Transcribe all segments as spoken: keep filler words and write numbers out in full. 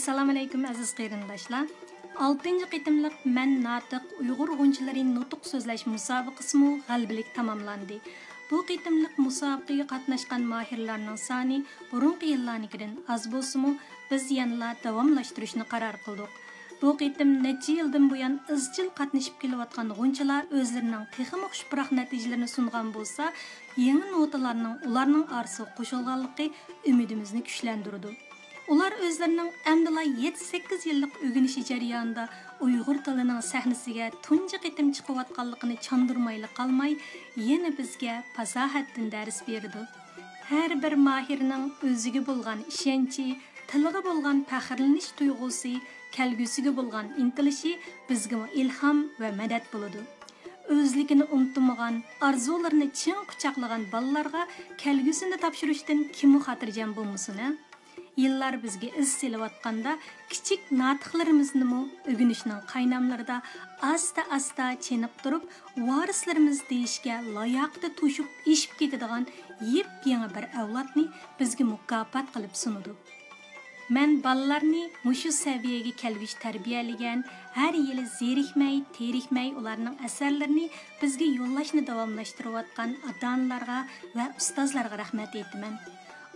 ئەسسالامۇئەلەيكۇم، ئەزىز قېرىنداشلار. ئالتىنچى قېتىملىق مەن ناتىق ئۇيغۇر غۇنچىلىرى نۇتۇق سۆزلەش مۇسابىقىسىمۇ غەلىبىلىك تاماملاندى. بۇ قېتىملىق مۇسابىقىگە قاتناشقان ماھىرلارنىڭ سانى بۇرۇنقى يىللارنىڭكىدىن ئاز بولسىمۇ، بىز يەنىلا داۋاملاشتۇرۇشنى قارار قىلدۇق. بۇ قېتىم نەچچە يىلدىن بۇيان ئىزچىل قاتنىشىپ كېلىۋاتقان غۇنچىلار ئۆزلىرىنىڭ تېخىمۇ خۇشپۇراق نەتىجىلىرىنى سۇنغان بولسا، يېڭى نوتىلارنىڭ ئۇلارنىڭ ئارىسىغا قوشۇلغانلىقى ئۈمىدىمىزنى كۈچلەندۈرىدۇ. ئۇلار ئۆزلىرىنىڭ ئەمدىلا يەتتە-سەككىز يىللىق ئۆگىنىشى جەريانىدا ئۇيغۇر تىلىنىڭ سەھنىسىگە تۇنجى قېتىم چىقىۋاتقانلىقىنى چاندۇرمايلا قالماي، يەنە بىزگە پاساھەتتىن دەرس بېرىدۇ. ھەر بىر ماھىرنىڭ ئۆزىگە بولغان ئىشەنچى، تىلىغا بولغان پەخىرلىنىش تۇيغۇسى، كەلگۈسىگە بولغان ئىنتىلىشى بىزگىمۇ ئىلھام ۋە مەدەت بولىدۇ. ئۆزلۈكىنى ئۇنتۇمىغان، ئارزۇلىرىنى چىڭ قۇچاقلىغان بالىلارغا كەلگۈسىنى تاپشۇرۇشتىن كىممۇ خاتىرجەم بولمىسۇن، ھە؟ يىللار بىزگە ئىز سېلىۋاتقاندا، كىچىك ناتىقلىرىمىزنىمۇ ئۆگىنىشنىڭ قايناملىرىدا ئاستا-ئاستا چېنىقتۇرۇپ، ۋارىسلىرىمىز دېيىشكە لاياقىتى توشۇپ ئېشىپ كېتىدىغان يېپيېڭى بىر ئەۋلادنى بىزگە مۇكاپات قىلىپ سۇنىدۇ. مەن بالىلارنى مۇشۇ سەۋىيەگە كەلگۈچە تەربىيەلىگەن، ھەر يىلى زېرىكمەي، تېرىكمەي ئۇلارنىڭ ئەسەرلىرىنى بىزگە يوللاشنى داۋاملاشتۇرۇۋاتقان ئاتا-ئانىلارغا ۋە ئۇستازلارغا رەھمەت ئېيتىمەن.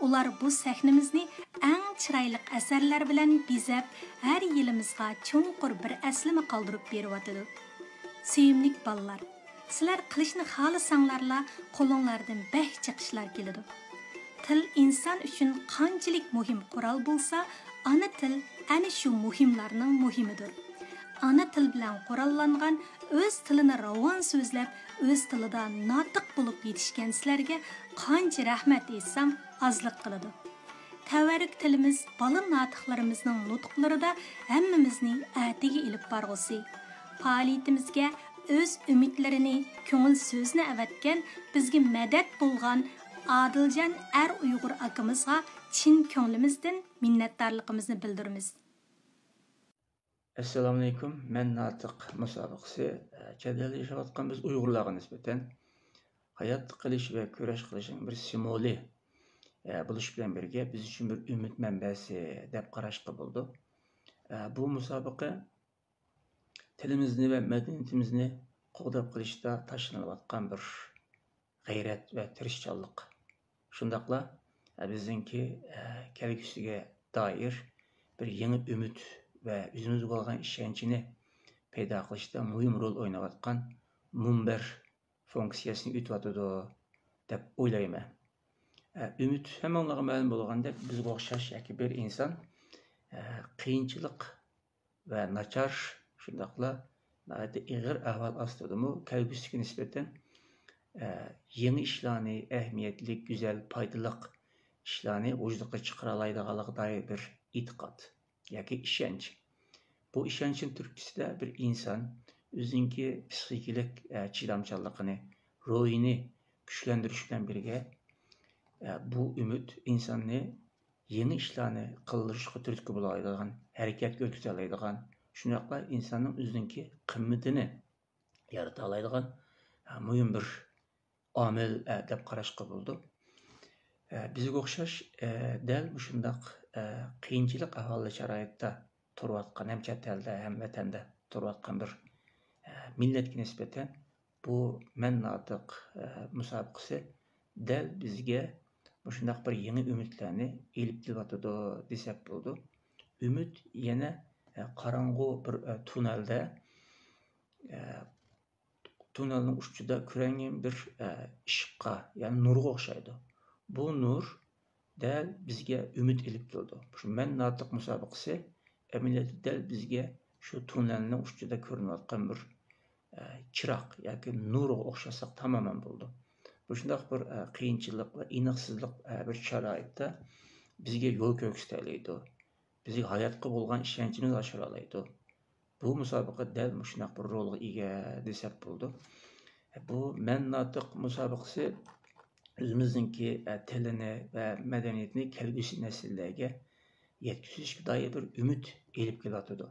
ئۇلار بۇ سەھنىمىزنى ئەڭ چىرايلىق ئەسەرلەر بىلەن بېزەپ، ھەر يىلىمىزغا چوڭقۇر بىر ئەسلىمە قالدۇرۇپ بېرىۋاتىدۇ. سۆيۈملۈك بالىلار، سىلەر قىلىشنى خالىساڭلارلا، قولۇڭلاردىن بەك جىق ئىشلار كېلىدۇ. تىل ئىنسان ئۈچۈن قانچىلىك مۇھىم قورال بولسا، ئانا تىل ئەنە شۇ مۇھىملارنىڭ مۇھىمىدۇر. ئانا تىل بىلەن قوراللانغان، ئۆز تىلىنى راۋان سۆزلەپ، ئۆز تىلىدا ناتىق بولۇپ يېتىشكەن سىلەرگە قانچە رەھمەت ئېيتسام، ئازلىق قىلىدۇ. تەۋەررۈك تىلىمىز بالا ناتىقلىرىمىزنىڭ نۇتۇقلىرىدا ھەممىمىزنى ئەتىگە ئېلىپ بارغۇسى، پائالىيىتىمىزگە ئۆز ئۈمىدلىرىنى، كۆڭۈل سۆزىنى ئەۋەتكەن، بىزگە مەدەت بولغان ئادىلجان ئەر ئۇيغۇر ئاكىمىزغا چىن كۆڭلىمىزدىن مىننەتدارلىقىمىزنى بىلدۈرىمىز. ئەسسالامۇئەلەيكۇم، مەن ناتىق مۇسابىقىسى، ئە، چەت ئەلدە ياشاۋاتقان بىز ئۇيغۇرلارغا نىسبەتەن ھاياتلىق قىلىش ۋە كۈرەش قىلىشنىڭ بىر سىمۋولى، ئە، بولۇش بىلەن بىرگە، بىز ئۈچۈن بىر ئۈمىد مەنبەسى دەپ قاراشقا بولىدۇ. ئە، بۇ مۇسابىقە تىلىمىزنى ۋە مەدەنىيىتىمىزنى قوغداپ قېلىشتا تاشلىنىۋاتقان بىر غەيرەت ۋە تىرىشچانلىق. شۇنداقلا، ئە، بىزنىڭكى، ئە، كەلگۈسىگە دائىر بىر يېڭى ئۈمىد ۋە ئۆزىمىزگە بولغان ئىشەنچنى پەيدا قىلىشتا مۇھىم رول ئويناۋاتقان مۇنبەر فۇنكسىيەسىنى ئۆتىۋاتىدۇ دەپ ئويلايمەن. ئە، ئۈمىد ھەممىڭلارغا مەلۇم بولغاندەك، بىزگە ئوخشاش ياكى بىر ئىنسان، ئە، قىيىنچىلىق ۋە ناچار، شۇنداقلا ناھايىتى ئېغىر ئەھۋال ئاستىدىمۇ كەلگۈسىگە نىسبەتەن، ئە، يېڭى ئىشلارنى، ئەھمىيەتلىك، گۈزەل، پايدىلىق ئىشلارنى ۋۇجۇدقا چىقىرالايدىغانلىقىغا دائىر بىر ئېتىقاد ياكى ئىشەنچ. بۇ ئىشەنچنىڭ تۈرتكىسىدە بىر ئىنسان ئۆزىنىڭكى پسىخىكىلىق، ئە، چىدامچانلىقىنى، روھىنى كۈچلەندۈرۈش بىلەن بىرگە، ئە، بۇ ئۈمىد ئىنساننى يېڭى ئىشلارنى قىلدۇرۇشقا تۈرتكە بولالايدىغان، ھەرىكەتكە ئۆتكۈزەلەيدىغان، شۇنداقلا ئىنساننىڭ ئۆزىنىڭكى قىممىتىنى يارىتالايدىغان، ئە، مۇھىم بىر ئامىل، ئە، دەپ قاراشقا بولىدۇ. ئە، بىزگە ئوخشاش، ئە، دەل مۇشۇنداق، ئە، قىيىنچىلىق ئەھۋالدا، شارائىتتا تۇرۇۋاتقان، ھەم چەت ئەلدە، ھەم ۋەتەندە تۇرۇۋاتقان بىر، ئە، مىللەتكە نىسبەتەن بۇ مەن ناتىق، ئە، مۇسابىقىسى دەل بىزگە مۇشۇنداق بىر يېڭى ئۈمىدلەرنى ئېلىپ كېلىۋاتىدۇ دېسەك بولىدۇ. ئۈمىد يەنە، ئە، قاراڭغۇ بىر، ئە، توننېلدا، ئە، توننېلنىڭ ئۇچىدا كۆرۈنگەن بىر، ئە، ئىشىققا، يەنى نۇرغا ئوخشايدۇ. بۇ نۇر دەل بىزگە ئۈمىد ئېلىپ كېلىدۇ. شۇ مەن ناتىق مۇسابىقىسى ئەمەلىيەتتە دەل بىزگە شۇ توننېلنىڭ ئۇچىدا كۆرۈنۈۋاتقان بىر، ئە، چىراغ ياكى نۇرغا ئوخشاتساق تامامەن بولىدۇ. مۇشۇنداق بىر، ئە، قىيىنچىلىق ۋە ئېنىقسىزلىق، ئە، بىر شارائىتتا بىزگە يول كۆرسىتەلەيدۇ. بىزگە ھاياتقا بولغان ئىشەنچىمىزنى ئاشۇرالايدۇ. بۇ مۇسابىقە دەل مۇشۇنداق بىر رولغا ئىگە دېسەك بولىدۇ. بۇ مەن ناتىق مۇسابىقىسى ئۆزىمىزنىڭكى، ئە، تىلىنى ۋە مەدەنىيىتىنى كەلگۈسى نەسىللەرگە يەتكۈزۈشكە دائىر بىر ئۈمىد ئېلىپ كېلىۋاتىدۇ.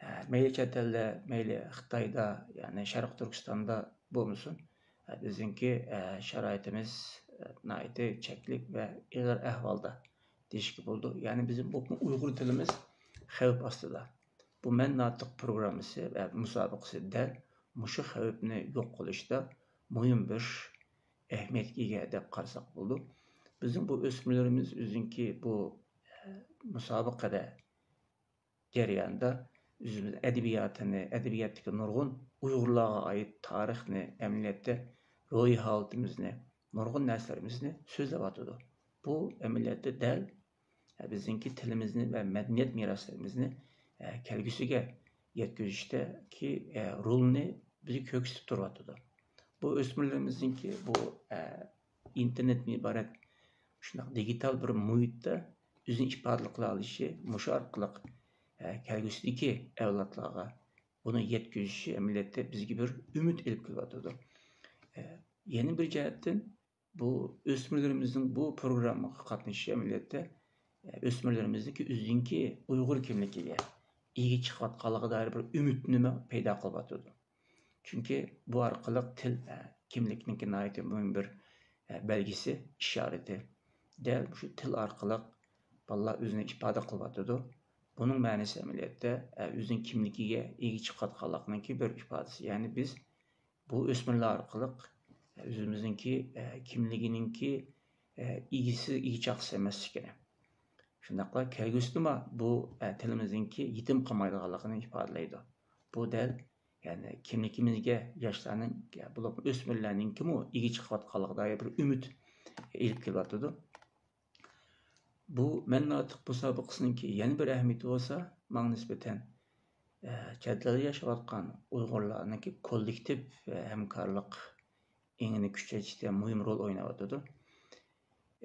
ئە، مەيلى چەت ئەلدە، مەيلى خىتايدا، يەنى شەرقىي تۈركىستاندا بولمىسۇن، ئە، بىزنىڭكى، ئە، شارائىتىمىز، ئە، ناھايىتى چەكلىك ۋە ئېغىر ئەھۋالدا دېيىشكە بولىدۇ. يەنى بىزنىڭ بولۇپمۇ ئۇيغۇر تىلىمىز خەۋپ ئاستىدا. بۇ مەن ناتىق پروگراممىسى ۋە مۇسابىقىسى دەل مۇشۇ خەۋپنى يوق قىلىشتا مۇھىم بىر ئەھمىيەتكە ئىگە دەپ قارىساق بولىدۇ. بىزنىڭ بۇ ئۆسمۈرلىرىمىز ئۆزىنىڭكى بۇ، ئە، مۇسابىقىدە جەريانىدا ئۆزىمىز ئەدەبىياتىنى، ئەدەبىياتتىكى نۇرغۇن ئۇيغۇرلارغا ئائىت تارىخنى، ئەمەلىيەتتە روھىي ھالىتىمىزنى، نۇرغۇن نەرسىلىرىمىزنى سۆزلەۋاتىدۇ. بۇ ئەمەلىيەتتە دەل بىزنىڭكى تىلىمىزنى ۋە مەدەنىيەت مىراسلىرىمىزنى، ئە، كەلگۈسىگە يەتكۈزۈشتىكى، ئە، رولىنى بىزگە كۆرسىتىپ تۇرۇۋاتىدۇ. بۇ ئۆسمۈرلىرىمىزنىڭكى بۇ، ئە، ئىنتېرنېتتىن ئىبارەت شۇنداق دىگىتال بىر مۇھىتتا ئۆزىنى ئىپادىلىك قىلالىشى، مۇشۇ ئارقىلىق، ئە، كەلگۈسىدىكى ئەۋلادلارغا بۇنى يەتكۈزۈشى ئەمەلىيەتتە بىزگە بىر ئۈمىد ئېلىپ كېلىۋاتىدۇ. ئە، يەنە بىر جەھەتتىن، بۇ ئۆسمۈرلىرىمىزنىڭ بۇ پروگراممىغا قاتنىشىشى ئەمەلىيەتتە، ئە، ئۆسمۈرلىرىمىزنىڭكى ئۆزىنىڭكى ئۇيغۇر كىملىكىگە ئىگە چىقىۋاتقانلىقىغا دائىر بىر ئۈمىدنىمۇ پەيدا قىلىۋاتىدۇ. چۈنكى بۇ ئارقىلىق تىل، ئە، كىملىكنىڭكى ناھايىتى مۇھىم بىر، ئە، بەلگىسى، ئىشارىتى. دەل مۇشۇ تىل ئارقىلىق بالىلار ئۆزىنى ئىپادە قىلىۋاتىدۇ. بۇنىڭ مەنىسى ئەمەلىيەتتە، ئە، ئۆزىنىڭ كىملىكىگە ئىگە چىقىۋاتقانلىقنىڭكى بىر ئىپادىسى. يەنى بىز بۇ ئۆسمۈرلەر ئارقىلىق ئۆزىمىزنىڭكى، ئە، كىملىكىنىڭكى، ئە، ئىگىسى، ئىگە چاقىسى ئەمەسلىكىنى، شۇنداقلا كەلگۈسىدىمۇ بۇ، ئە، تىلىمىزنىڭكى يېتىم قالمايدىغانلىقىنى ئىپادىلەيدۇ. بۇ دەل، يەنى كىملىكىمىزگە ياشلارنىڭ، بولۇپمۇ ئۆسمۈرلەرنىڭكىمۇ ئىگە چىقىۋاتقانلىقىغا دائىر بىر ئۈمىد ئېلىپ كېلىۋاتىدۇ. بۇ مەن ناتىق مۇسابىقىسىنىڭكى يەنە بىر ئەھمىيىتى بولسا، ماڭا نىسبەتەن، ئە، چەت ئەلدە ياشاۋاتقان ئۇيغۇرلارنىڭكى كوللېكتىپ، ئە، ھەمكارلىق ئېڭىنى كۈچەيتىشتە مۇھىم رول ئويناۋاتىدۇ.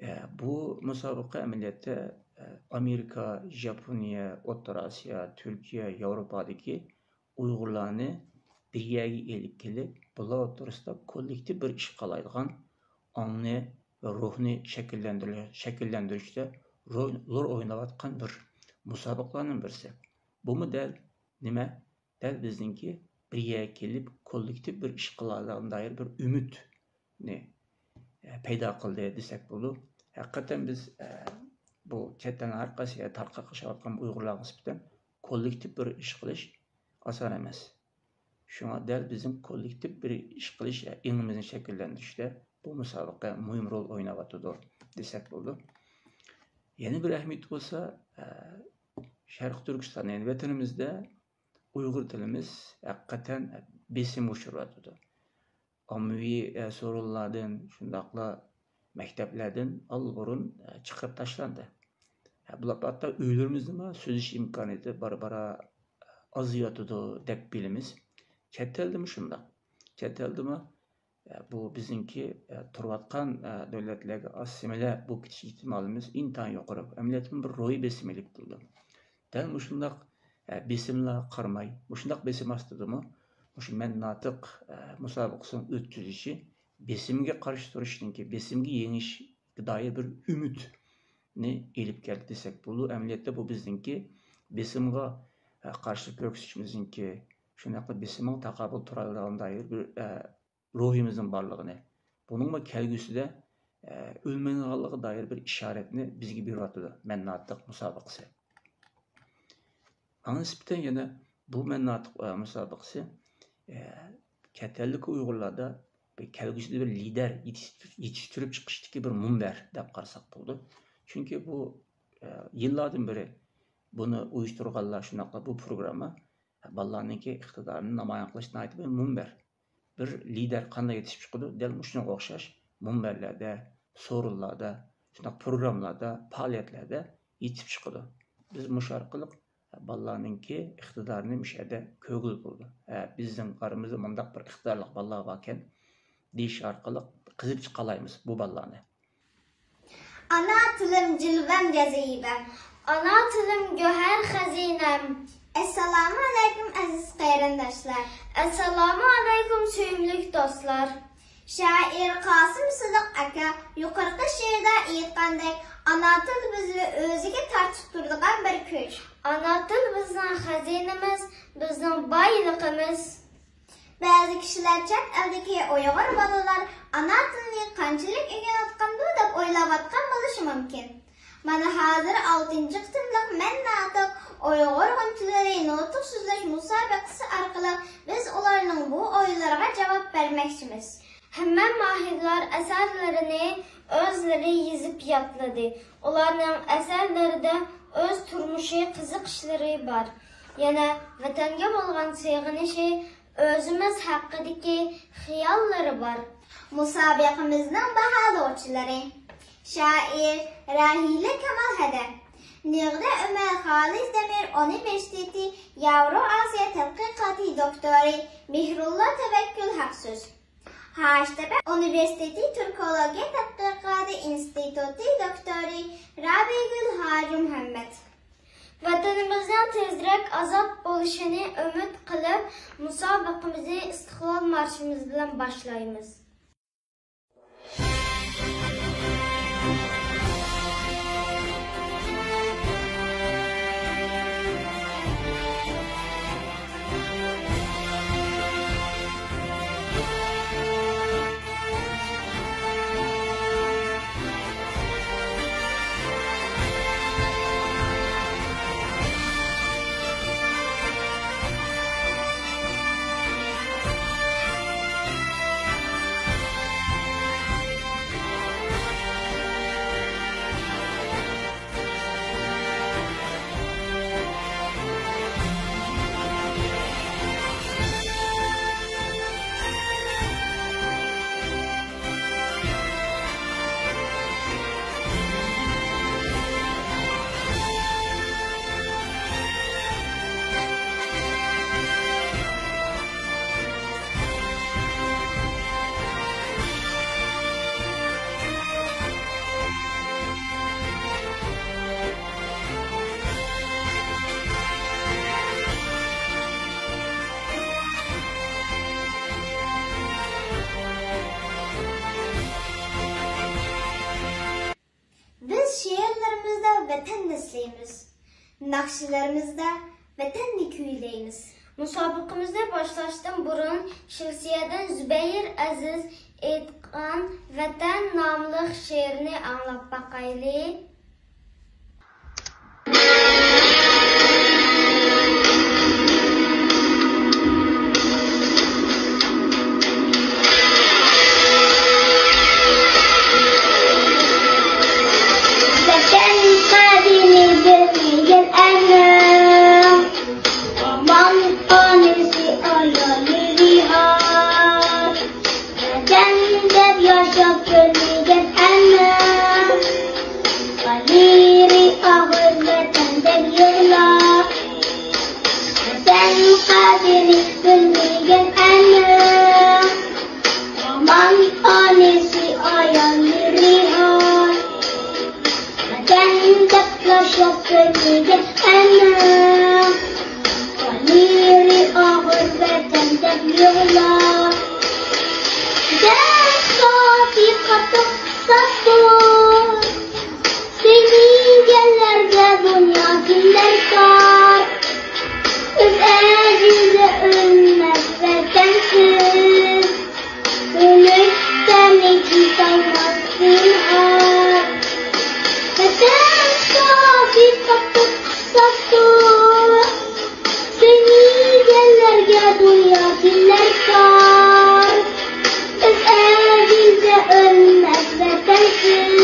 ئە، بۇ مۇسابىقە ئەمەلىيەتتە، ئە، ئامېرىكا، ژاپونىيە، ئوتتۇرا ئاسىيا، تۈركىيە، ياۋروپادىكى ئۇيغۇرلارنى بىر يەرگە ئېلىپ كېلىپ، بۇلار ئوتتۇرىسىدا كوللېكتىپ بىر ئىش قىلالايدىغان ئاڭنى ۋە روھنى شەكىللەندۈرۈ-، شەكىللەندۈرۈشتە رول، رول ئويناۋاتقان بىر مۇسابىقىلەرنىڭ بىرسى. بۇمۇ دەل نېمە؟ دەل بىزنىڭكى بىر يەرگە كېلىپ، كوللېكتىپ بىر ئىش قىلالىغان دائىر بىر ئۈمىدنى، ئە، پەيدا قىلدى دېسەك بولىدۇ. ھەقىقەتەن بىز، ئە، بۇ چەت ئەلنىڭ ھەر قايسى يەردە تارقاق ياشاۋاتقان ئۇيغۇرلارغا نىسبەتەن كوللېكتىپ بىر ئىش قىلىش ئاسان ئەمەس. شۇڭا دەل بىزنىڭ كوللېكتىپ بىر ئىش قىلىش ئېڭىمىزنى شەكىللەندۈرۈشتە بۇ مۇسابىقە مۇھىم رول ئويناۋاتىدۇ دېسەك بولىدۇ. يەنە بىر ئەھمىيىتى بولسا، ئە، شەرقىي تۈركىستان، يەنى ۋەتىنىمىزدە ئۇيغۇر تىلىمىز ھەقىقەتەن بېسىمغا ئۇچراۋاتىدۇ. ئاممىۋى، ئە، سورۇنلاردىن، شۇنداقلا مەكتەپلەردىن ئاللىبۇرۇن، ئە، چىقىرىپ تاشلاندى. ھە، بۇلار ھەتتا ئۆيلىرىمىزدىمۇ سۆزلىشىش ئىمكانىيىتى بارا-بارا ئازىيىۋاتىدۇ دەپ بىلىمىز. چەت ئەلدىمۇ شۇنداق. چەت ئەلدىمۇ، ئە، بۇ بىزنىڭكى، ئە، تۇرۇۋاتقان، ئە، دۆلەتلەرگە ئاسسىمىلە بولۇپ كېتىش ئېھتىمالىمىز ئىنتايىن يۇقىرى. ئەمەلىيەتتە بىر روھىي بېسىم ئېلىپ كېلىدۇ. دەل مۇشۇنداق، ئە، بېسىملارغا قارىماي، مۇشۇنداق بېسىم ئاستىدىمۇ مۇشۇ مەن ناتىق، ئە، مۇسابىقىسىنىڭ ئۆتكۈزۈلۈشى بېسىمگە قارشى تۇرۇشنىڭكى، بېسىمگە يېڭىشكە دائىر بىر ئۈمىدنى ئېلىپ كەلدى دېسەك بولىدۇ. ئەمەلىيەتتە بۇ بىزنىڭكى بېسىمغا، ئە، قارشىلىق كۆرسىتىشىمىزنىڭكى، شۇنداقلا بېسىمغا تاقابىل تۇرالايدىغان دائىر بىر، ئە، روھىمىزنىڭ بارلىقىنى، بۇنىڭمۇ كەلگۈسىدە، ئە، ئۆلمەيدىغانلىقىغا دائىر بىر ئىشارەتنى بىزگە بېرىۋاتىدۇ مەن ناتىق مۇسابىقىسى. ماڭا نىسبەتەن يەنە بۇ مەن ناتىق، ئە، مۇسابىقىسى، ئە، چەت ئەلدىكى ئۇيغۇرلاردا بىر كەلگۈسىدە بىر لىدەر يېتىش-، يېتىشتۈرۈپ چىقىشتىكى بىر مۇنبەر دەپ قارىساق بولىدۇ. چۈنكى بۇ، ئە، يىللاردىن بېرى بۇنى ئۇيۇشتۇرغانلار، شۇنداقلا بۇ پروگرامما بالىلارنىڭكى ئىقتىدارىنى نامايان قىلىش ناھايىتى بىر مۇنبەر. بىر لىدەر قانداق يېتىشىپ چىقىدۇ؟ دەل مۇشۇنىڭغا ئوخشاش مۇنبەرلەردە، سورۇنلاردا، شۇنداق پروگراممىلاردا، پائالىيەتلەردە يېتىشىپ چىقىدۇ. بىز مۇشۇ ئارقىلىق بالىلارنىڭكى ئىقتىدارىنى مۇشۇ يەردە كۆرگىلى بولىدۇ. ھە، بىزنىڭ ئارىمىزدا مۇنداق بىر ئىقتىدارلىق بالىلار باركەن دېيىش ئارقىلىق قىزىپ چىقالايمىز بۇ بالىلارنى. ئانا تىلىم جىلۋەم جەزىبەم. ئانا تىلىم گۆھەر خەزىنەم. ئەسسالامۇ ئەلەيكۇم ئەزىز قېرىنداشلار. ئەسسالامۇ ئەلەيكۇم سۆيۈملۈك دوستلار. شائىر قاسىم سىدىق ئاكا يۇقىرىقى شېئىردا ئېيتقاندەك، ئانا تىل بىزنى ئۆزىگە تارتىپ تۇرىدىغان بىر كۈچ. ئانا تىل بىزنىڭ خەزىنىمىز، بىزنىڭ بايلىقىمىز. بەزى كىشىلەر چەت ئەلدىكى ئۇيغۇر بالىلار ئانا تىلنى قانچىلىك ئۆگىنىۋاتقاندۇ دەپ ئويلاۋاتقان بولۇشى مۇمكىن. مانا ھازىر ئالتىنچى قېتىملىق مەن ناتىق ئۇيغۇر غۇنچىلىرى نۇتۇق سۆزلەش مۇسابىقىسى ئارقىلىق بىز ئۇلارنىڭ بۇ ئويلىرىغا جاۋاب بەرمەكچىمىز. ھەممە ماھىرلار ئەسەرلىرىنى ئۆزلىرى يېزىپ يادلىدى. ئۇلارنىڭ ئەسەرلىرىدە ئۆز تۇرمۇشى، قىزىقىشلىرى بار. يەنە ۋەتەنگە بولغان سېغىنىشى، ئۆزىمىز ھەققىدىكى خىياللىرى بار. مۇسابىقىمىزنىڭ باھالىغۇچىلىرى، شائىر راھىلە كامال ھەدە، نېغدە ئۆمەر خالىس دەمىر ئۇنىۋېرسىتېتى ياۋرو ئاسىيا تەتقىقاتى دوكتورى مېھرۇللا تەۋەككۈل ھەقسۆز، ھاشتەپە ئۇنىۋېرسىتېتى تۈركولوگىيە تەتقىقاتى ئىنستىتۇتى دوكتورى رابىيگۈل ھاجى مۇھەممەت. ۋەتىنىمىزنىڭ تېزرەك ئازاد بولۇشىنى ئۈمىد قىلىپ، مۇسابىقىمىزنى ئىستىقلال مارشىمىز بىلەن باشلايمىز. بىز شېئىرلىرىمىزدا ۋەتەننى ئەسلەيمىز، ناخشىلىرىمىزدا ۋەتەننى كۈيلەيمىز. مۇسابىقىمىزنى باشلاشتىن بۇرۇن، شىۋېتسىيەدىن زۇبەيىر ئەزىز ئېيتقان ۋەتەن ناملىق شېئىرنى ئاڭلاپ باقايلى. ۋەتەن قەدرىنى بىلمىگەن ئەنە، ھامان ئانىسى ئايالى رىھان. ۋەتەن دەپ ياشاپ كۆرمىگەن ئەنە، بالىلىرى ئاغرىپ ۋەتەن دەپ يىغلاپ. ۋەتەن قەدرىنى بىلمىگەن ئەنە، ھامان ئانىسى ئايالى رىھان. ۋەتەن دەپ ياشاپ كۆرمىگەن ئەنە، بالىلىرى ئاغرىپ ۋەتەن دەپ يىغلاپ. ۋەتەن ساپى قاتتىق ساپتۇ، سۆيمىگەنلەرگە دۇنيا كۈنلەر تار. ئۆز ئەجىلى ئۆلمەس ۋەتەنسىز، ئۆلۈشتىن كېيىن تايماس زىنھار. ۋەتەن ساپى قاتتىق ساپتۇ، سۆيمىگەنلەرگە دۇنيا كۈنلەر تار. ئۆز ئەجىلى ئۆلمەس ۋەتەنسىز،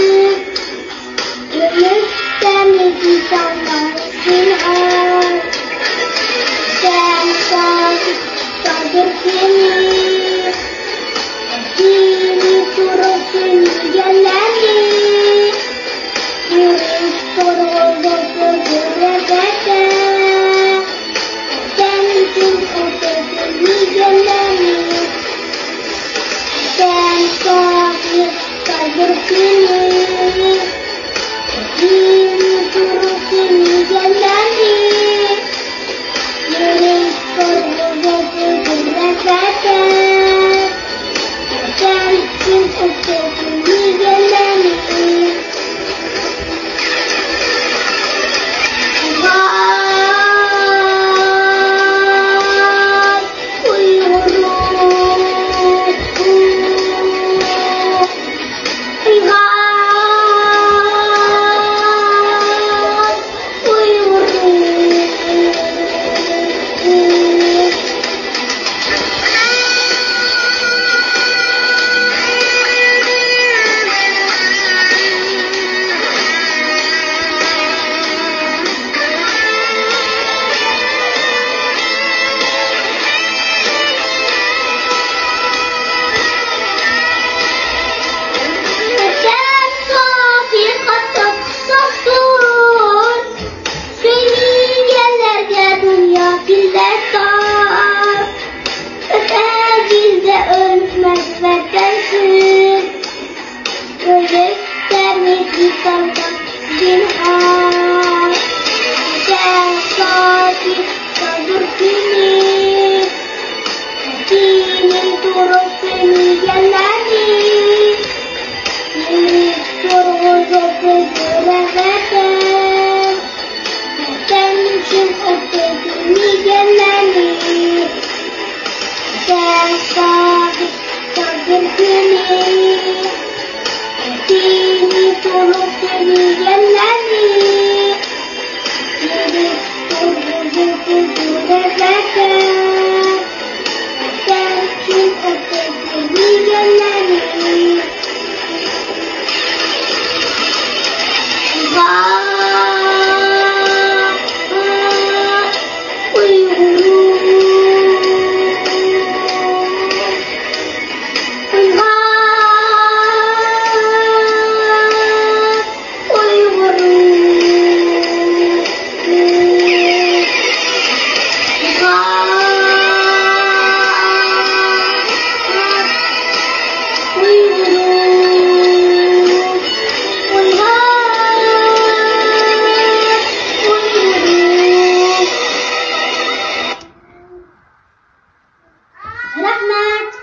رەھمەت.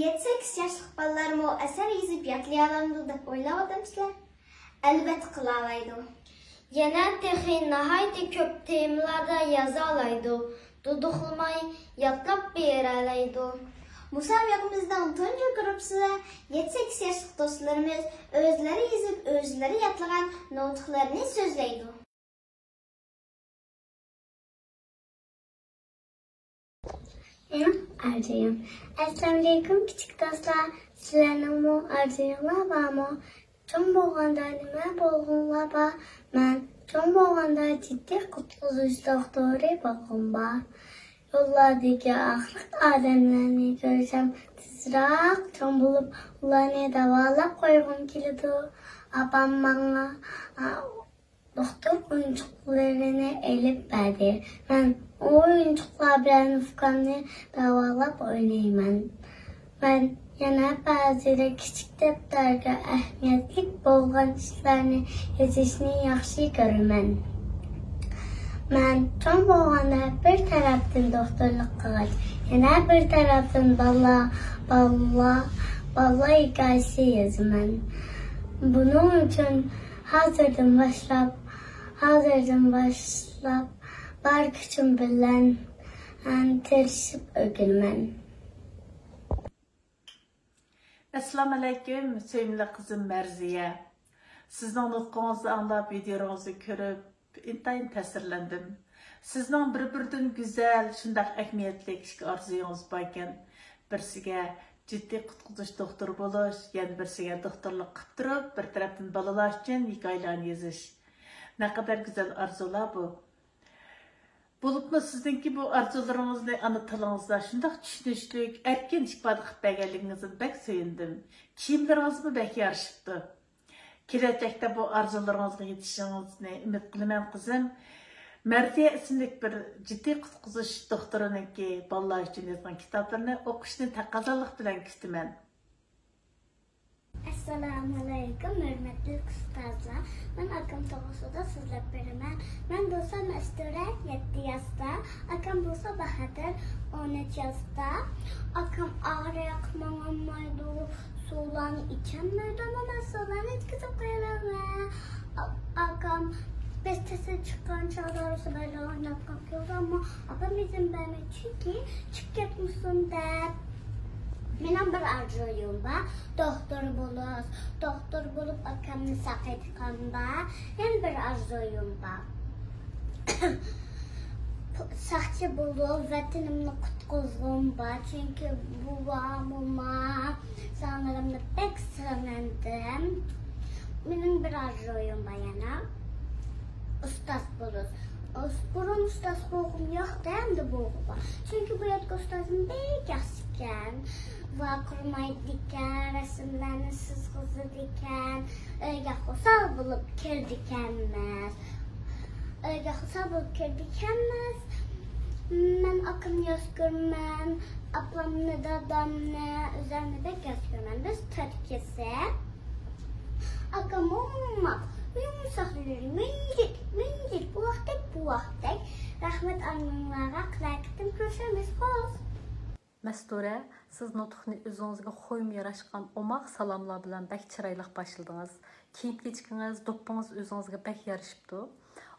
يەتتە-سەككىز ياشلىق بالىلارمۇ ئەسەر يېزىپ يادلىيالامدۇ دەپ ئويلاۋاتامسىلەر؟ ئەلۋەتتە قىلالايدۇ. يەنە تېخى ناھايىتى كۆپ تېمىلاردا يازالايدۇ، دۇدۇقلىماي يادلاپ بېرەلەيدۇ. مۇسابىقىمىزنىڭ تۇنجى گۇرۇپپىسىدا يەتتە-سەككىز ياشلىق دوستلىرىمىز ئۆزلىرى يېزىپ، ئۆزلىرى يادلىغان نۇتۇقلىرىنى سۆزلەيدۇ. مېنىڭ ئارزۇيۇم. ئەسسالامۇئەلەيكۇم، كىچىك دوستلار. سىلەرنىڭمۇ ئارزۇيۇڭلار بارمۇ؟ چوڭ بولغاندا نېمە بولغۇڭلار بار؟ مەن چوڭ بولغاندا جىددىي قۇتقۇزۇش دوختۇرى بولغۇم بار. يوللاردىكى ئاغرىق ئادەملەرنى كۆرسەم، تېزراق چوڭ بولۇپ، ئۇلارنى داۋالاپ قويغۇم كېلىدۇ. ئاپام ماڭا، ئا، دوختۇر ئويۇنچۇقلىرىنى ئېلىپ بەردى. مەن ئۇ ئويۇنچۇقلار بىلەن ئۇكامنى داۋالاپ ئوينايمەن. مەن يەنە بەزىدە كىچىك دەپتەرگە ئەھمىيەتلىك بولغان ئىشلارنى يېزىشنى ياخشى كۆرىمەن. مەن چوڭ بولغاندا بىر تەرەپتىن دوختۇرلۇق قىلغاچ، يەنە بىر تەرەپتىن بالىلار، بالىلار، بالىلار ھېكايىسى يازىمەن. بۇنىڭ ئۈچۈن ھازىردىن باشلاپ، ھازىردىن باشلاپ بار كۈچۈم بىلەن، ئەم، تىرىشىپ ئۆگىنىمەن. ئەسسالامۇئەلەيكۇم، سۆيۈملۈك قىزىم مەرزىيە. سىزنىڭ نۇتقىڭىزنى ئاڭلاپ، ۋىدىيولىرىڭىزنى كۆرۈپ، ئىنتايىن تەسىرلەندىم. سىزنىڭ بىر-بىرىدىن گۈزەل، شۇنداق ئەھمىيەتلىك ئىككى ئارزۇيىڭىز باركەن. بىرسىگە جىددىي قۇتقۇزۇش دوختۇرى بولۇش، يەنە بىرسىگە دوختۇرلۇق قىلىپ تۇرۇپ، بىر تەرەپتىن بالىلار ئۈچۈن ھېكايىلەرنى يېزىش. نەقەدەر گۈزەل ئارزۇلار بۇ! بولۇپمۇ سىزنىڭكى بۇ ئارزۇلىرىڭىزنى ئانا تىلىڭىزدا شۇنداق چۈشىنىشلىك، ئەركىن ئىپادە قىلىپ بەرگەنلىكىڭىزدىن بەك سۆيۈندۈم. كىيىملىرىڭىزمۇ بەك يارىشىپتۇ. كېلەچەكتە بۇ ئارزۇلىرىڭىزغا يېتىشىڭىزنى ئۈمىد قىلىمەن، قىزىم. مەرزىيە ئىسىملىك بىر جىددىي قۇتقۇزۇش دوختۇرىنىڭكى بالىلار ئۈچۈن يازغان كىتابلىرىنى ئوقۇشنى تەقەززالىق بىلەن كۈتىمەن. ئەسسالامۇئەلەيكۇم، ھۆرمەتلىك ئۇستازلار. مەن ئاكام توغرىسىدا سۆزلەپ بېرىمەن. مەن بولسا مەستۇرە، يەتتە ياشتا. ئاكام بولسا باھادىر، ئون ئۈچ ياشتا. ئاكام ئاغرىق، ماڭالمايدۇ، سۇلارنى ئىچەلمەيدۇ، ئەمما مەن سۇلارنى ئىچكۈزۈپ قويىمەن. ئا-، ئاكام بىز تەستە چىققان چاغدا ئارىسى بىلەن ئويناپ قويىدۇ، ئەمما ئاپام ئىزىن بەرمەيدۇ، چۈنكى چىقىپ كەتمىسۇن دەپ. مېنىڭ بىر ئارزۇيۇم بار، دوختۇر بولۇش. دوختۇر بولۇپ ئاكامنى ساقايتقان بار. يەنە بىر ئارزۇيۇم بار. ساقچى بولۇپ ۋەتىنىمنى قۇتقۇزغۇم بار، چۈنكى بوۋام، مومام، زامىنىمنى بەك سېغىندىم. مېنىڭ بىر ئارزۇيۇم بار يەنە. ئۇستاز بولۇش. ئۇس-، بۇرۇن ئۇستاز بولغۇم يوق ئىدى، ئەمدى بولغۇم بار. چۈنكى بۇ يەردىكى ئۇستازىم بەك ياخشىكەن. ۋارقىرىمايدىكەن، رەسىملەرنى سىزغۇزىدىكەن. ئۆيگە خۇشال بولۇپ كىرىدىكەنمىز. ئۆيگە خۇشال بولۇپ كىرىدىكەنمىز. مەن ئاكامنى ياخشى كۆرىمەن. ئاپامنى، دادامنى، ئۆزۈمنى بەك ياخشى كۆرىمەن. بىز تۆت كېسەل. ئاكام موماق، يۇمشاق يۈرەك، مىنجىك، مىنجىك، بۇ ۋاقتەك، بۇ ۋاقتەك. رەھمەت ئاڭلىغىنىڭلارغا، قىلاركىتىم كۆرۈشەرمىز، خوش. مەستۇرە، سىز نۇتۇقنى ئۆزىڭىزگە خويمۇ ياراشقان ئوماق سالاملار بىلەن بەك چىرايلىق باشلىدىڭىز. كىيىم-كېچىكىڭىز، دوپپىڭىز ئۆزىڭىزگە بەك يارىشىپتۇ.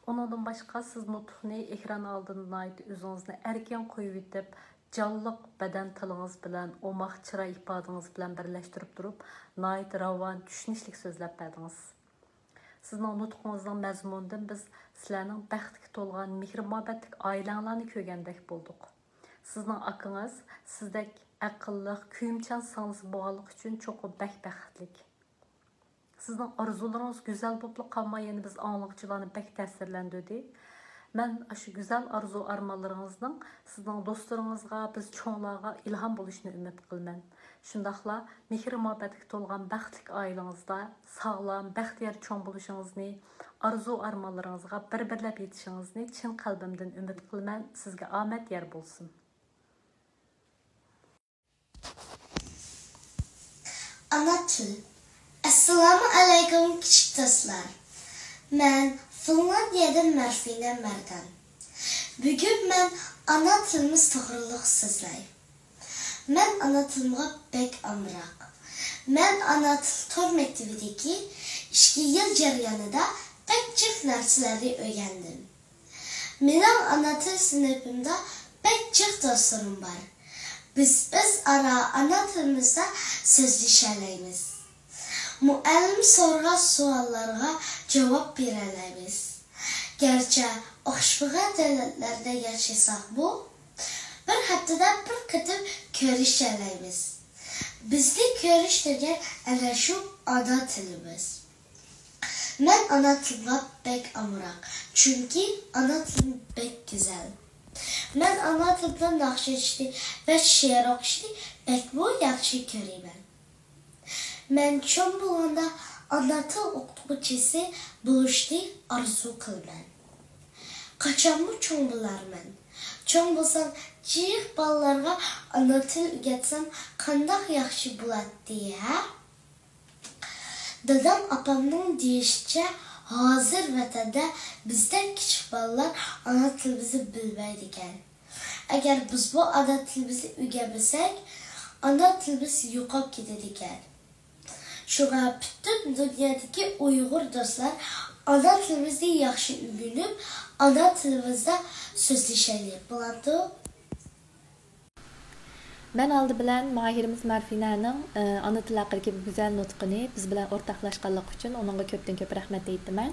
ئۇنىڭدىن باشقا، سىز نۇتۇقنى ئېكران ئالدىدا ناھايىتى ئۆزىڭىزنى ئەركىن قويۇۋېتىپ، جانلىق بەدەن تىلىڭىز بىلەن، ئوماق چىراي ئىپادىڭىز بىلەن بىرلەشتۈرۈپ تۇرۇپ، ناھايىتى راۋان، چۈشىنىشلىك سۆزلەپ بەردىڭىز. سىزنىڭ نۇتقىڭىزنىڭ مەزمۇنىدىن بىز سىلەرنىڭ بەختكە تولغان مېھىر-مۇھەببەتلىك ئائىلەڭلارنى كۆرگەندەك بولدۇق. سىزنىڭ ئاكىڭىز سىزدەك ئەقىللىق، كۆيۈمچان سىڭلىسى بولغانلىقى ئۈچۈن چوقۇم بەك بەختلىك. سىزنىڭ ئارزۇلىرىڭىز گۈزەل بولۇپلا قالماي، يەنە بىز ئاڭلىغۇچىلارنى بەك تەسىرلەندۈردى. مەن ئاشۇ گۈزەل ئارزۇ-ئارمانلىرىڭىزنىڭ سىزنىڭ دوستلىرىڭىزغا، بىز چوڭلارغا ئىلھام بولۇشىنى ئۈمىد قىلىمەن. شۇنداقلا مېھىر-مۇھەببەتكە تولغان بەختلىك ئائىلىڭىزدە ساغلام، بەختىيار چوڭ بولۇشىڭىزنى، ئارزۇ-ئارمانلىرىڭىزغا بىر-بىرلەپ يېتىشىڭىزنى چىن قەلبىمدىن ئۈمىد قىلىمەن. سىزگە ئامەت يار بولسۇن. ئانا تىل. ئەسسالامۇ ئەلەيكۇم، كىچىك دوستلار. مەن فىنلاندىيەدىن مەرفىنە مەردان. بۈگۈن مەن ئانا تىلىمىز توغرىلىق سۆزلەي. مەن ئانا تىلىمغا بەك ئامراق. مەن ئانا تىل تور مەكتىۋىدىكى ئىككى يىل جەريانىدا بەك جىق نەرسىلەرنى ئۆگەندىم. مېنىڭ ئانا تىل سىنىپىمدا بەك جىق دوستلىرىم بار. بىز ئۆزئارا ئانا تىلىمىزدا سۆزلىشەلەيمىز. مۇئەللىم سورىغان سوئاللارغا جاۋاب بېرەلەيمىز. گەرچە ئوخشىمىغان دۆلەتلەردە ياشىساقمۇ، بىر ھەپتىدە بىر قېتىم كۆرۈشەلەيمىز. بىزنى كۆرۈشتۈرگەن ئەنە شۇ ئانا تىلىمىز. مەن ئانا تىلىمغا بەك ئامراق، چۈنكى ئانا تىلىم بەك گۈزەل. مەن ئانا تىلىمدا ناخشا ئېيتىشنى ۋە شېئىر ئوقۇشنى بەكمۇ ياخشى كۆرىمەن. مەن چوڭ بولغاندا ئانا تىل ئوقۇتقۇچىسى بولۇشنى ئارزۇ قىلىمەن. قاچانمۇ چوڭ بولارمەن؟ چوڭ بولسام جىق بالىلارغا ئانا تىل ئۆگەتسەم قانداق ياخشى بولاتتى، ھە؟ دادام ئاپامنىڭ دېيىشىچە، ھازىر ۋەتەندە بىزدەك كىچىك بالىلار ئانا تىلىمىزنى بىلمەيدىكەن. ئەگەر بىزمۇ ئانا تىلىمىزنى ئۆگەنمىسەك، ئانا تىلىمىز يوقاپ كېتىدىكەن. شۇڭا پۈتۈن دۇنيادىكى ئۇيغۇر دوستلار ئانا تىلىمىزنى ياخشى ئۆگىنىپ، ئانا تىلىمىزدا سۆزلىشەيلى، بولامدۇ؟ مەن ئالدى بىلەن ماھىرىمىز مەرفىنەنىڭ، ئى، ئانا تىلى ھەققىدىكى بۇ گۈزەل نۇتقىنى بىز بىلەن ئورتاقلاشقانلىقى ئۈچۈن ئۇنىڭغا كۆپتىن كۆپ رەھمەت ئېيتىمەن.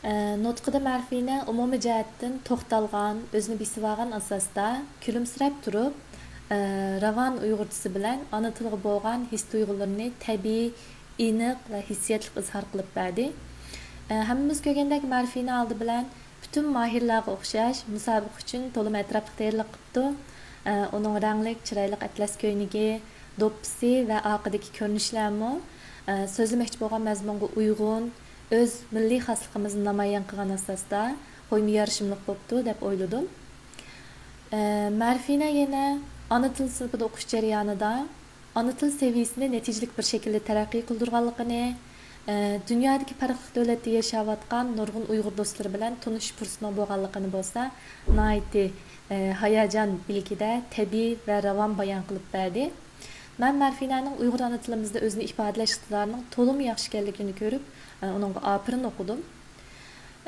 ئى، نۇتقىدا مەرفىنە ئومۇمىي جەھەتتىن توختالغان، ئۆزىنى بېسىۋالغان ئاساستا كۈلۈمسىرەپ تۇرۇپ، ئى، راۋان ئۇيغۇرچىسى بىلەن ئانا تىلغا بولغان ھېس-تۇيغۇلىرىنى تەبىئىي، ئېنىق ۋە ھېسسىياتلىق ئىزھار قىلىپ بەردى. ئى، ھەممىمىز كۆرگەندەك مەرفىنە ئالدى بىلەن پۈتۈن ماھىرلارغا ئوخشاش مۇسابىقە ئۈچۈن تولىمۇ ئەتراپلىق تەييارلىق قىپتۇ. ئۇنىڭ رەڭلىك، چىرايلىق ئەتلەس كۆينىكى، دوپپىسى ۋە ئارقىدىكى كۆرۈنۈشلەرمۇ سۆزلىمەكچى بولغان مەزمۇنغا ئۇيغۇن، ئۆز مىللىي خاسلىقىمىزنى نامايان قىلغان ئاساستا، خويمۇ يارىشىملىق بوپتۇ دەپ ئويلىدىم. مەرفىنە يەنە ئانا تىل سىنىپىدا ئوقۇش جەريانىدا ئانا تىل سەۋىيىسىنى نەتىجىلىك بىر شەكىلدە تەرەققىي قىلدۇرغانلىقىنى، ئە، دۇنيادىكى پەرقلىق دۆلەتتە ياشاۋاتقان نۇرغۇن ئۇيغۇر دوستلىرى بىلەن تونۇشۇش پۇرسىتىنىڭ بولغانلىقىنى بولسا ناھايىتى، ئە، ھاياجان ئىلكىدە تەبىئىي ۋە راۋان بايان قىلىپ بەردى. مەن مەرفىنەنىڭ ئۇيغۇر ئانا تىلىمىزدا ئۆزىنى ئىپادىلەش ئىقتىدارىنىڭ تولىمۇ ياخشى ئىكەنلىكىنى كۆرۈپ، ئە، ئۇنىڭغا ئاپىرىن ئوقۇدۇم.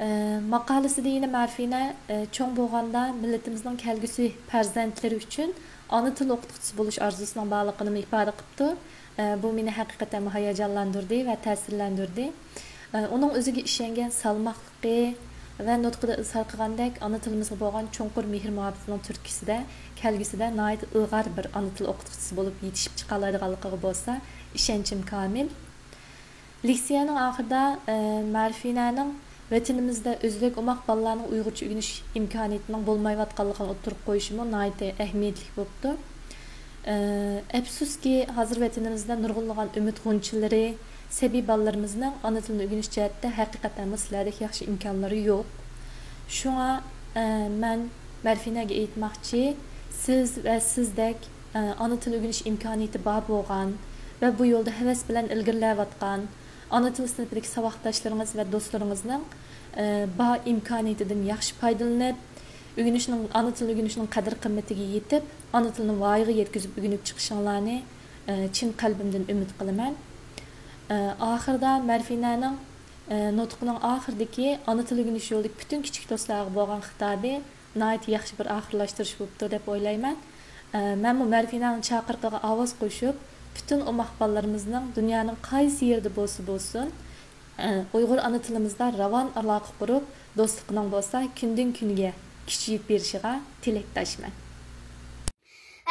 ئە، ماقالىسىدە يەنە مەرفىنە، ئە، چوڭ بولغاندا مىللىتىمىزنىڭ كەلگۈسى پەرزەنتلىرى ئۈچۈن ئانا تىل ئوقۇتقۇچىسى بولۇش ئارزۇسىنىڭ بارلىقىنىمۇ ئىپادە قىپتۇ. ئە، بۇ مېنى ھەقىقەتەنمۇ ھاياجانلاندۇردى ۋە تەسىرلەندۈردى. ئە، ئۇنىڭ ئۆزىگە ئىشەنگەن سالماقلىقى ۋە نۇتقىدا ئىزھار قىلغاندەك ئانا تىلىمىزغا بولغان چوڭقۇر مېھىر-مۇھەببىتىنىڭ تۈرتكىسىدە كەلگۈسىدە ناھايىتى ئىلغار بىر ئانا تىل ئوقۇتقۇچىسى بولۇپ يېتىشىپ چىقالايدىغانلىقىغا بولسا ئىشەنچىم كامىل. لېكسىيەنىڭ ئاخىرىدا، ئە، مەرفىنەنىڭ ۋەتىنىمىزدە ئۆزىدەك ئوماق بالىلارنىڭ ئۇيغۇرچە ئۆگىنىش ئىمكانىيىتىنىڭ بولمايۋاتقانلىقىنى ئوتتۇرىغا قويۇشىمۇ ناھايىتى ئەھمىيەتلىك بوپتۇ. ئە، ئەپسۇسكى، ھازىر ۋەتىنىمىزدە نۇرغۇنلىغان ئۈمىد غۇنچىلىرى، سەبىي بالىلىرىمىزنىڭ ئانا تىلىنى ئۆگىنىش جەھەتتە ھەقىقەتەنمۇ سىلەردەك ياخشى ئىمكانلىرى يوق. شۇڭا، ئە، مەن مەرفىنەگە ئېيتماقچى، سىز ۋە سىزدەك ئانا تىل ئۆگىنىش ئىمكانىيىتى بار بولغان ۋە بۇ يولدا ھەۋەس بىلەن ئىلگىرىلەۋاتقان ئانا تىل سىنىپىدىكى ساۋاقداشلىرىڭىز ۋە دوستلىرىڭىزنىڭ، ئى، بار ئىمكانىيىتىدىن ياخشى پايدىلىنىپ، ئۆگىنىشنىڭ، ئانا تىلىنى ئۆگىنىشنىڭ قەدىر-قىممىتىگە يېتىپ، ئانا تىلىنى ۋايىغا يەتكۈزۈپ ئۆگىنىپ چىقىشىڭلارنى، ئى، چىن قەلبىمدىن ئۈمىد قىلىمەن. ئى، ئاخىرىدا مەرفىنەنىڭ، ئى، نۇتقىنىڭ ئاخىرىدىكى ئانا تىل ئۆگىنىش يولىدىكى پۈتۈن كىچىك دوستلارغا بولغان خىتابى ناھايىتى ياخشى بىر ئاخىرلاشتۇرۇش بوپتۇ دەپ ئويلايمەن. ئە، مەنمۇ مەرفىنىڭ چاقىرىقىغا ئاۋاز قوشۇپ، پۈتۈن ئوماق بالىلىرىمىزنىڭ دۇنيانىڭ قايسى يېرىدە بولسا بولسۇن، ئە، ئۇيغۇر ئانا تىلىمىزدا راۋان ئالاقە قۇرۇپ، دوستلۇقنىڭ بولسا كۈندىن كۈنگە كۈچىيىپ بېرىشىغا تىلەكداشمەن.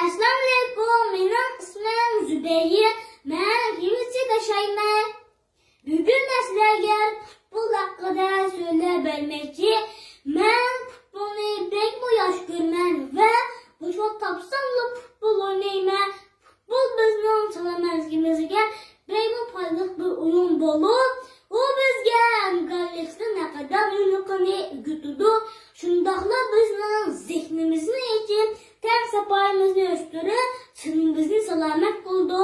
ئەسسالامۇئەلەيكۇم، مېنىڭ ئىسمىم زۇبەيىر، مەن يېڭىچىدا ياشايمەن. بۈگۈن مەن سىلەرگە پۇتبول ھەققىدە سۆزلەپ بەرمەكچى. مەن پۇتبولنى بەكمۇ ياخشى كۆرىمەن ۋە بوش ۋاقىت تاپساملا پۇتبول ئوينايمەن. پۇتبول بىزنىڭ سالامەتلىكىمىزگە بەكمۇ پايدىلىق بىر ئويۇن بولۇپ، ئۇ بىزگە ھەمكارلىقنىڭ نەقەدەر مۇھىملىقىنى ئۆگىتىدۇ. شۇنداقلا بىزنىڭ زېھنىمىزنى ئېچىپ، تەن ساپايىمىزنى ئۆستۈرۈپ، تېنىمىزنى سالامەت قىلىدۇ.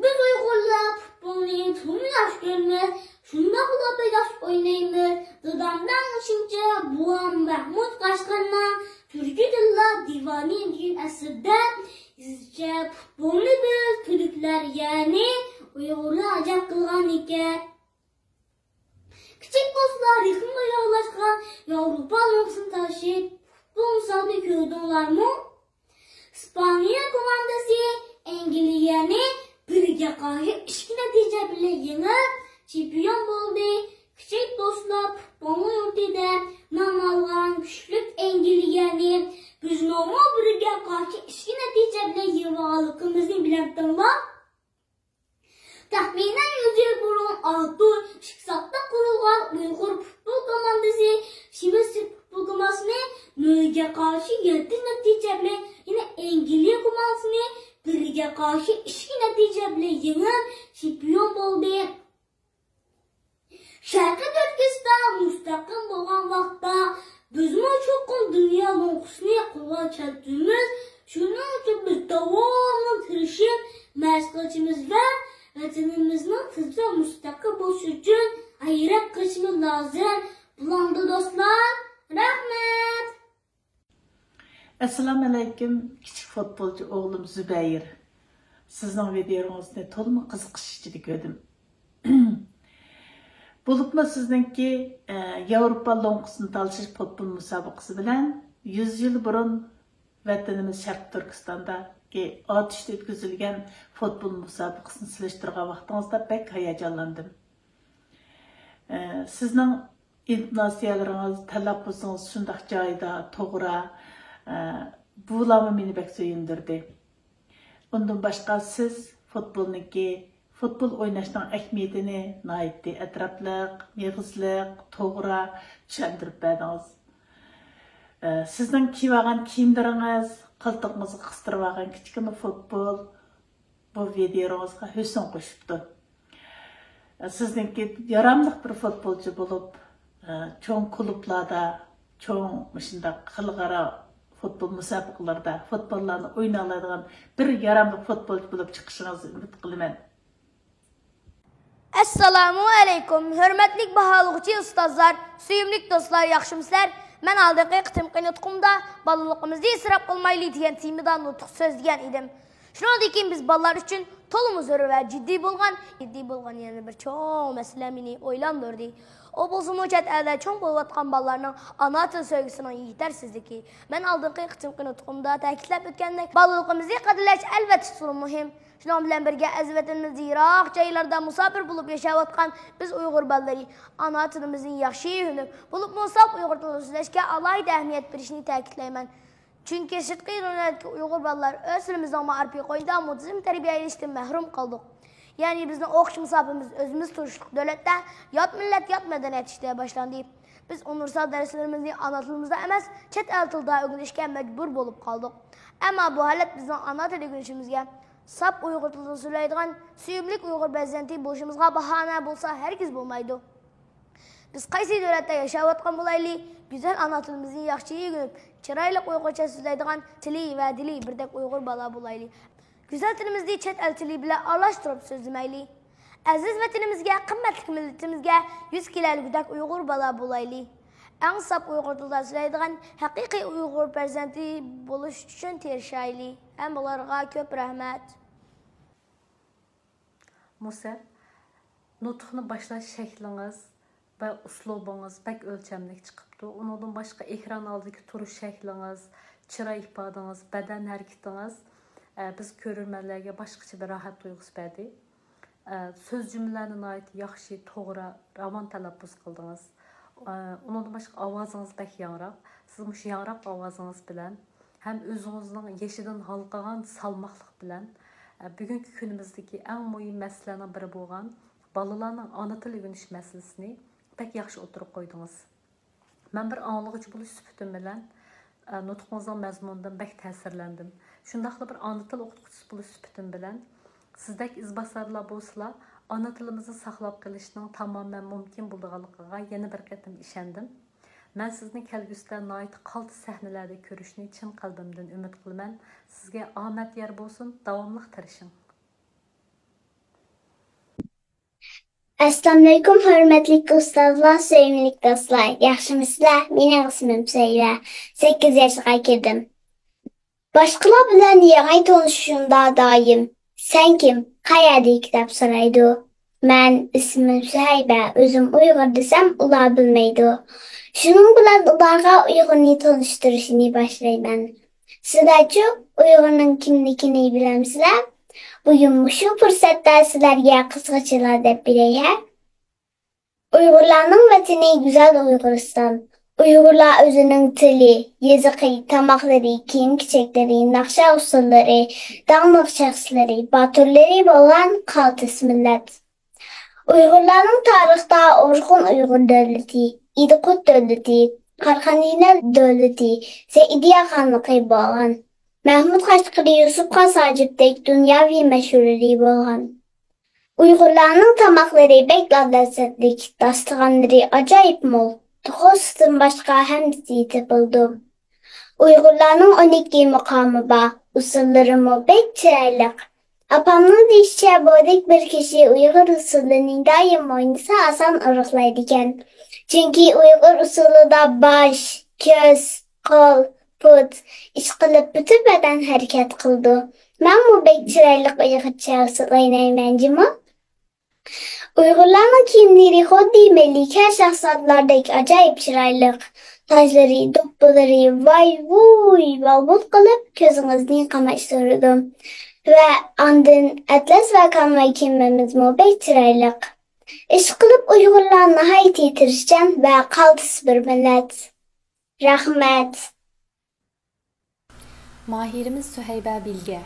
بىز ئۇيغۇرلار پۇتبولنى تولىمۇ ياخشى كۆرىمىز، شۇنداقلا بەك ياخشى ئوينايمىز. دادامنىڭ ئېيتىشىچە، بوۋام مەھمۇد قەشقەرنىڭ تۈركىي تىللار دىۋانى دېگەن ئەسىرىدە يېزىچە، پۇتبولنى بىز تۈركلەر، يەنى ئۇيغۇرلار ئىجاد قىلغان ئىكەن. كىچىك دوستلار، يېقىندا ياۋروپا لوڭقىسىنى تالىشىپ، پۇتبول مۇسابىقىنى كۆردۈڭلارمۇ؟ ئىسپانىيە كوماندىسى ئەنگلىيەنى بىرگە قارشى ئىككى نەتىجە بىلەن يېڭىپ، چېمپىيون بولدى. كىچىك دوستلار، پۇتبولنىڭ يۇرتىدا نام ئالغان كۈچلۈك ئەنگلىيەنى بىزنىڭمۇ بىرگە قارشى ئىككى نەتىجە بىلەن يېڭىۋالغانلىقىمىزنى بىلەمتىڭلار؟ تەخمىنەن يۈز يىل بۇرۇن ئارتۇر ئىسساقتا قۇرۇلغان ئۇيغۇر پۇتبول كوماندىسى شىۋېتسىيە پۇتبول كوماندىسىنى نۆلگە قارشى يەتتە نەتىجە بىلەن، يەنە ئەنگلىيە كوماندىسىنى بىرگە قارشى ئىككى نەتىجە بىلەن يېڭىپ، چېمپىيون بولدى. شەرقىي تۈركىستان مۇستەقىل بولغان ۋاقىتتا، بىزمۇ چوقۇم دۇنيا لوڭقىسىنى قولغا كەلتۈرىمىز. شۇنىڭ ئۈچۈن بىز داۋاملىق تىرىشىپ مەشىق قىلىشىمىز ۋە ۋەتىنىمىزنىڭ تىنچ ۋە مۇستەقىل بولۇشى ئۈچۈن ھەرىكەت قىلىشىمىز لازىم. بولامدۇ دوستلار؟ رەھمەت! ئەسسالامۇئەلەيكۇم، كىچىك فوتبولچى ئوغلۇم زۇبەيىر. سىزنىڭ ۋىدىيولىرىڭىزنى تولىمۇ قىزىقىش ئىچىدە كۆردۈم. بولۇپمۇ سىزنىڭكى، ئە، ياۋروپا لوڭقىسىنى تالىشىش فوتبول مۇسابىقىسى بىلەن يۈز يىل بۇرۇن ۋەتىنىمىز شەرقىي تۈركىستاندىكى ئاتۇشتا ئۆتكۈزۈلگەن فوتبول مۇسابىقىسىنى سېلىشتۇرغان ۋاقتىڭىزدا بەك ھاياجانلاندىم. ئە، سىزنىڭ ئىنتوناتسىيەلىرىڭىز، تەلەپپۇزىڭىز شۇنداق جايىدا، توغرا. ئە، بۇلارمۇ مېنى بەك سۆيۈندۈردى. ئۇندىن باشقا سىز فوتبولنىڭكى، فوتبول ئويناشنىڭ ئەھمىيىتىنى ناھايىتى ئەتراپلىق، مېغىزلىق، توغرا چۈشەندۈرۈپ بەردىڭىز. ئە، سىزنىڭ كىيىۋالغان كىيىملىرىڭىز، قالتىقىڭىزغا قىستۇرۇۋالغان كىچىككىنە فوتبول، بۇ ۋىدىيوڭىزغا ھۆسن قوشۇپتۇ. سىزنىڭكى ياراملىق بىر فوتبولچى بولۇپ، چوڭ كۇلۇبلاردا، چوڭ مۇشۇنداق خەلقئارا فوتبول مۇسابىقىلىرىدە فوتبوللارنى ئوينالايدىغان بىر ياراملىق فوتبولچى بولۇپ چىقىشىڭىزنى ئۈمىد قىلىمەن. ئەسسالامۇ ئەلەيكۇم، ھۆرمەتلىك باھالىغۇچى ئۇستازلار، سۆيۈملۈك دوستلار، ياخشىمۇسىلەر؟ مەن ئالدىنقى قېتىمقى نۇتقۇمدا بالىلىقىمىزنى ئىسراپ قىلمايلى دېگەن تېمىدا نۇتۇق سۆزلىگەن ئىدىم. شۇنىڭدىن كېيىن بىز بالىلار ئۈچۈن تولىمۇ زۆرۈر ۋە جىددىي بولغان، جىددىي بولغان يەنە بىر چوڭ مەسىلە مېنى ئويلاندۇردى. ئۇ بولسىمۇ چەت ئەلدە چوڭ بولۇۋاتقان بالىلارنىڭ ئانا تىل سۆيگۈسىنىڭ يېتەرسىزلىكى. مەن ئالدىنقى قېتىمقى نۇتقۇمدا تەكىتلەپ ئۆتكەندەك، بالىلىقىمىزنى قەدىرلەش ئەلۋەتتە تولىمۇ مۇھىم. شۇنىڭ بىلەن بىرگە، ئەزىز ۋەتىنىمىزدە يىراق جايلاردا مۇساپىر بولۇپ ياشاۋاتقان بىز ئۇيغۇر بالىلىرى ئانا تىلىمىزنى ياخشى ئۆگىنىپ، بولۇپمۇ ساپ ئۇيغۇر تىلىدا سۆزلەشكە ئالاھىدە ئەھمىيەت بېرىشنى تەكىتلەيمەن. چۈنكى سىرتقى دۆلەتتىكى ئۇيغۇر بالىلار ئۆز تىلىمىزنىڭ مائارىپى قوينىدا مۇنتىزىم تەربىيەلىنىشتىن مەھرۇم قالدۇق. يەنى بىزنىڭ ئوقۇش مۇساپىمىز ئۆزىمىز تۇرۇشلۇق دۆلەتتە يات مىللەت، يات مەدەنىيەت ئىچىدە باشلاندى. بىز ئۇنىۋېرسال دەرسلىرىمىزنى ئانا تىلىمىزدا ئەمەس، چەت ئەل تىلىدا ئۆگىنىشكە مەجبۇر بولۇپ قالدۇق. ئەمما بۇ ھالەت بىزنىڭ ئانا تىل ئۆگىنىشىمىزگە، ساپ ئۇيغۇر تىلىدا سۆزلەيدىغان سۆيۈملۈك ئۇيغۇر پەرزەنتى بولۇشىمىزغا باھانە بولسا ھەرگىز بولمايدۇ. بىز قايسى دۆلەتتە ياشاۋاتقان بولايلى، گۈزەل ئانا تىلىمىزنى ياخشى ئۆگىنىپ، چىرايلىق ئۇيغۇرچە سۆزلەيدىغان تىلى ۋە دىلى بىردەك ئۇيغۇر بالا بولايلى. گۈزەل تىلىمىزنى چەت ئەل تىلى بىلەن ئارىلاشتۇرۇپ سۆزلىمەيلى. ئەزىز ۋەتىنىمىزگە، قىممەتلىك مىللىتىمىزگە يۈز كېلەلىگۈدەك ئۇيغۇر بالا بولايلى. ئەڭ ساپ ئۇيغۇر تىلىدا سۆزلەيدىغان ھەقىقىي ئۇيغۇر پەرزەنتى بولۇش ئۈچۈن تىرىشايلى. ھەممىڭلارغا كۆپ رەھمەت. مۇسەپ، نۇتۇقنى باشلاش شەكلىڭىز ۋە ئۇسلۇبىڭىز بەك ئۆلچەملىك چىقىپتۇ. ئۇنىڭدىن باشقا ئېكران ئالدىدىكى تۇرۇش شەكلىڭىز، چىراي ئىپادىڭىز، بەدەن ھەرىكىتىڭىز، ئە، بىز كۆرۈرمەنلەرگە باشقىچە بىر راھەت تۇيغۇسى بەردى. ئە، سۆز جۈملىلەرنى ناھايىتى ياخشى، توغرا، راۋان تەلەپپۇز قىلدىڭىز. ئە، ئۇنىڭدىن باشقا ئاۋازىڭىز بەك ياڭراق. سىز مۇشۇ ياڭراق ئاۋازىڭىز بىلەن ھەم ئۆزىڭىزنىڭ يېشىدىن ھالقىغان سالماقلىق بىلەن، ئە، بۈگۈنكى كۈنىمىزدىكى ئەڭ مۇھىم مەسىلىلەرنىڭ بىرى بولغان بالىلارنىڭ ئانا تىل ئۆگىنىش مەسىلىسىنى بەك ياخشى ئوتتۇرىغا قويدىڭىز. مەن بىر ئاڭلىغۇچى بولۇش سۈپىتىم بىلەن، ئە، نۇتقىڭىزنىڭ مەزمۇنىدىن بەك تەسىرلەندىم. شۇنداقلا بىر ئانا تىل ئوقۇتقۇچىسى بولۇش سۈپىتىم بىلەن، سىزدەك ئىزباسارلار بولسىلا، ئانا تىلىمىزنى ساقلاپ قېلىشنىڭ تامامەن مۇمكىن بولىدىغانلىقىغا يەنە بىر قېتىم ئىشەندىم. مەن سىزنى كەلگۈسىدە ناھايىتى قالتىس سەھنىلەردە كۆرۈشنى چىن قەلبىمدىن ئۈمىد قىلىمەن. سىزگە ئامەت يار بولسۇن، داۋاملىق تىرىشىڭ. ئەسسالامۇئەلەيكۇم، ھۆرمەتلىك ئۇستازلار، سۆيۈملۈك دوستلار. ياخشىمۇسىلەر؟ مېنىڭ ئىسمىم سۆيۈۋە. سەككىز ياشقا كىردىم. باشقىلار بىلەن يېڭى تونۇشۇشۇمدا دائىم، «سەن كىم؟ قەيەردىكى؟» دەپ سورايدۇ. مەن، «ئىسمىم سۈھەيبە، ئۆزۈم ئۇيغۇر» دېسەم، ئۇلار بىلمەيدۇ. شۇنىڭ بىلەن ئۇلارغا ئۇيغۇرنى تونۇشتۇرۇشنى باشلايمەن. سىلەرچۇ، ئۇيغۇرنىڭ كىملىكىنى بىلەمسىلەر؟ بۈگۈن مۇشۇ پۇرسەتتە سىلەرگە قىسقىچىلا دەپ بېرەي ھە. ئۇيغۇرلارنىڭ ۋەتىنى گۈزەل ئۇيغۇرىستان. ئۇيغۇرلار ئۆزىنىڭ تىلى، يېزىقى، تاماقلىرى، كىيىم-كېچەكلىرى، ناخشا-ئۇسسۇللىرى، داڭلىق شەخسلىرى، باتۇرلىرى بولغان قالتىس مىللەت. ئۇيغۇرلارنىڭ تارىختا ئورخۇن ئۇيغۇر دۆلىتى، ئىدىقۇت دۆلىتى، قاراخان ئىنە دۆلىتى، سەئىدىيە خانلىقى بولغان. مەھمۇد قەشقىرى، يۈسۈپ خاس ھاجىپتەك دۇنياۋى مەشھۇرلىرى بولغان. ئۇيغۇرلارنىڭ تاماقلىرى بەكلا لەززەتلىك، داستىخانلىرى ئاجايىپ مول، توخۇ سۈتىدىن باشقا ھەممىسى تېپىلىدۇ. ئۇيغۇرلارنىڭ ئون ئىككى مۇقامى بار، ئۇسسۇللىرىمۇ بەك چىرايلىق. ئاپامنىڭ دېيىشىچە، بوۋىدەك بىر كىشى ئۇيغۇر ئۇسسۇلىنى دائىم ئوينىسا ئاسان ئورۇقلايدىكەن. چۈنكى ئۇيغۇر ئۇسسۇلىدا باش، كۆز، قول، پۇت، ئىشقىلىپ پۈتۈن بەدەن ھەرىكەت قىلىدۇ. مەنمۇ بەك چىرايلىق ئۇيغۇرچە ئۇسسۇل ئوينايمەن جۇمۇ. ئۇيغۇرلارنىڭ كىيىملىرى خۇددى مەلىكە شاھزادىلاردەك ئاجايىپ چىرايلىق. تاجلىرى، دوپپىلىرى، ۋاي ۋۇي، ۋاۋ-ۋۇل قىلىپ كۆزىڭىزنى قاماشتۇرىدۇ. ۋە ئاندىن ئەتلەس ۋە كانۋاي كىيىمىمىزمۇ بەك چىرايلىق. ئىشقىلىپ ئۇيغۇرلار ناھايىتى تىرىشچان ۋە قالتىس بىر مىللەت. رەھمەت. ماھىرىمىز سۈھەيبە بىلگە.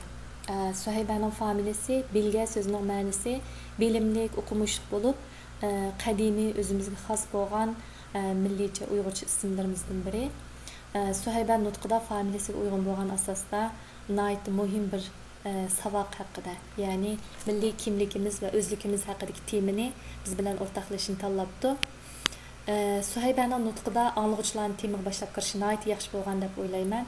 ئە، سۈھەيبەنىڭ فامىلىسى، بىلگە سۆزىنىڭ مەنىسى بىلىملىك، ئوقۇمۇشلۇق بولۇپ، ئە، قەدىمىي ئۆزىمىزگە خاس بولغان، ئە، مىللىيچە ئۇيغۇرچە ئىسىملىرىمىزدىن بىرى. ئە، سۈھەيبە نۇتقىدا فامىلىسىگە ئۇيغۇن بولغان ئاساستا ناھايىتى مۇھىم بىر، ئە، ساۋاق ھەققىدە، يەنى مىللىي كىملىكىمىز ۋە ئۆزلۈكىمىز ھەققىدىكى تېمىنى بىز بىلەن ئورتاقلىشىشنى تاللاپتۇ. ئە، سۈھەيبەنىڭ نۇتقىدا ئاڭلىغۇچىلارنى تېمىغا باشلاپ كىرىشى ناھايىتى ياخشى بولغان دەپ ئويلايمەن.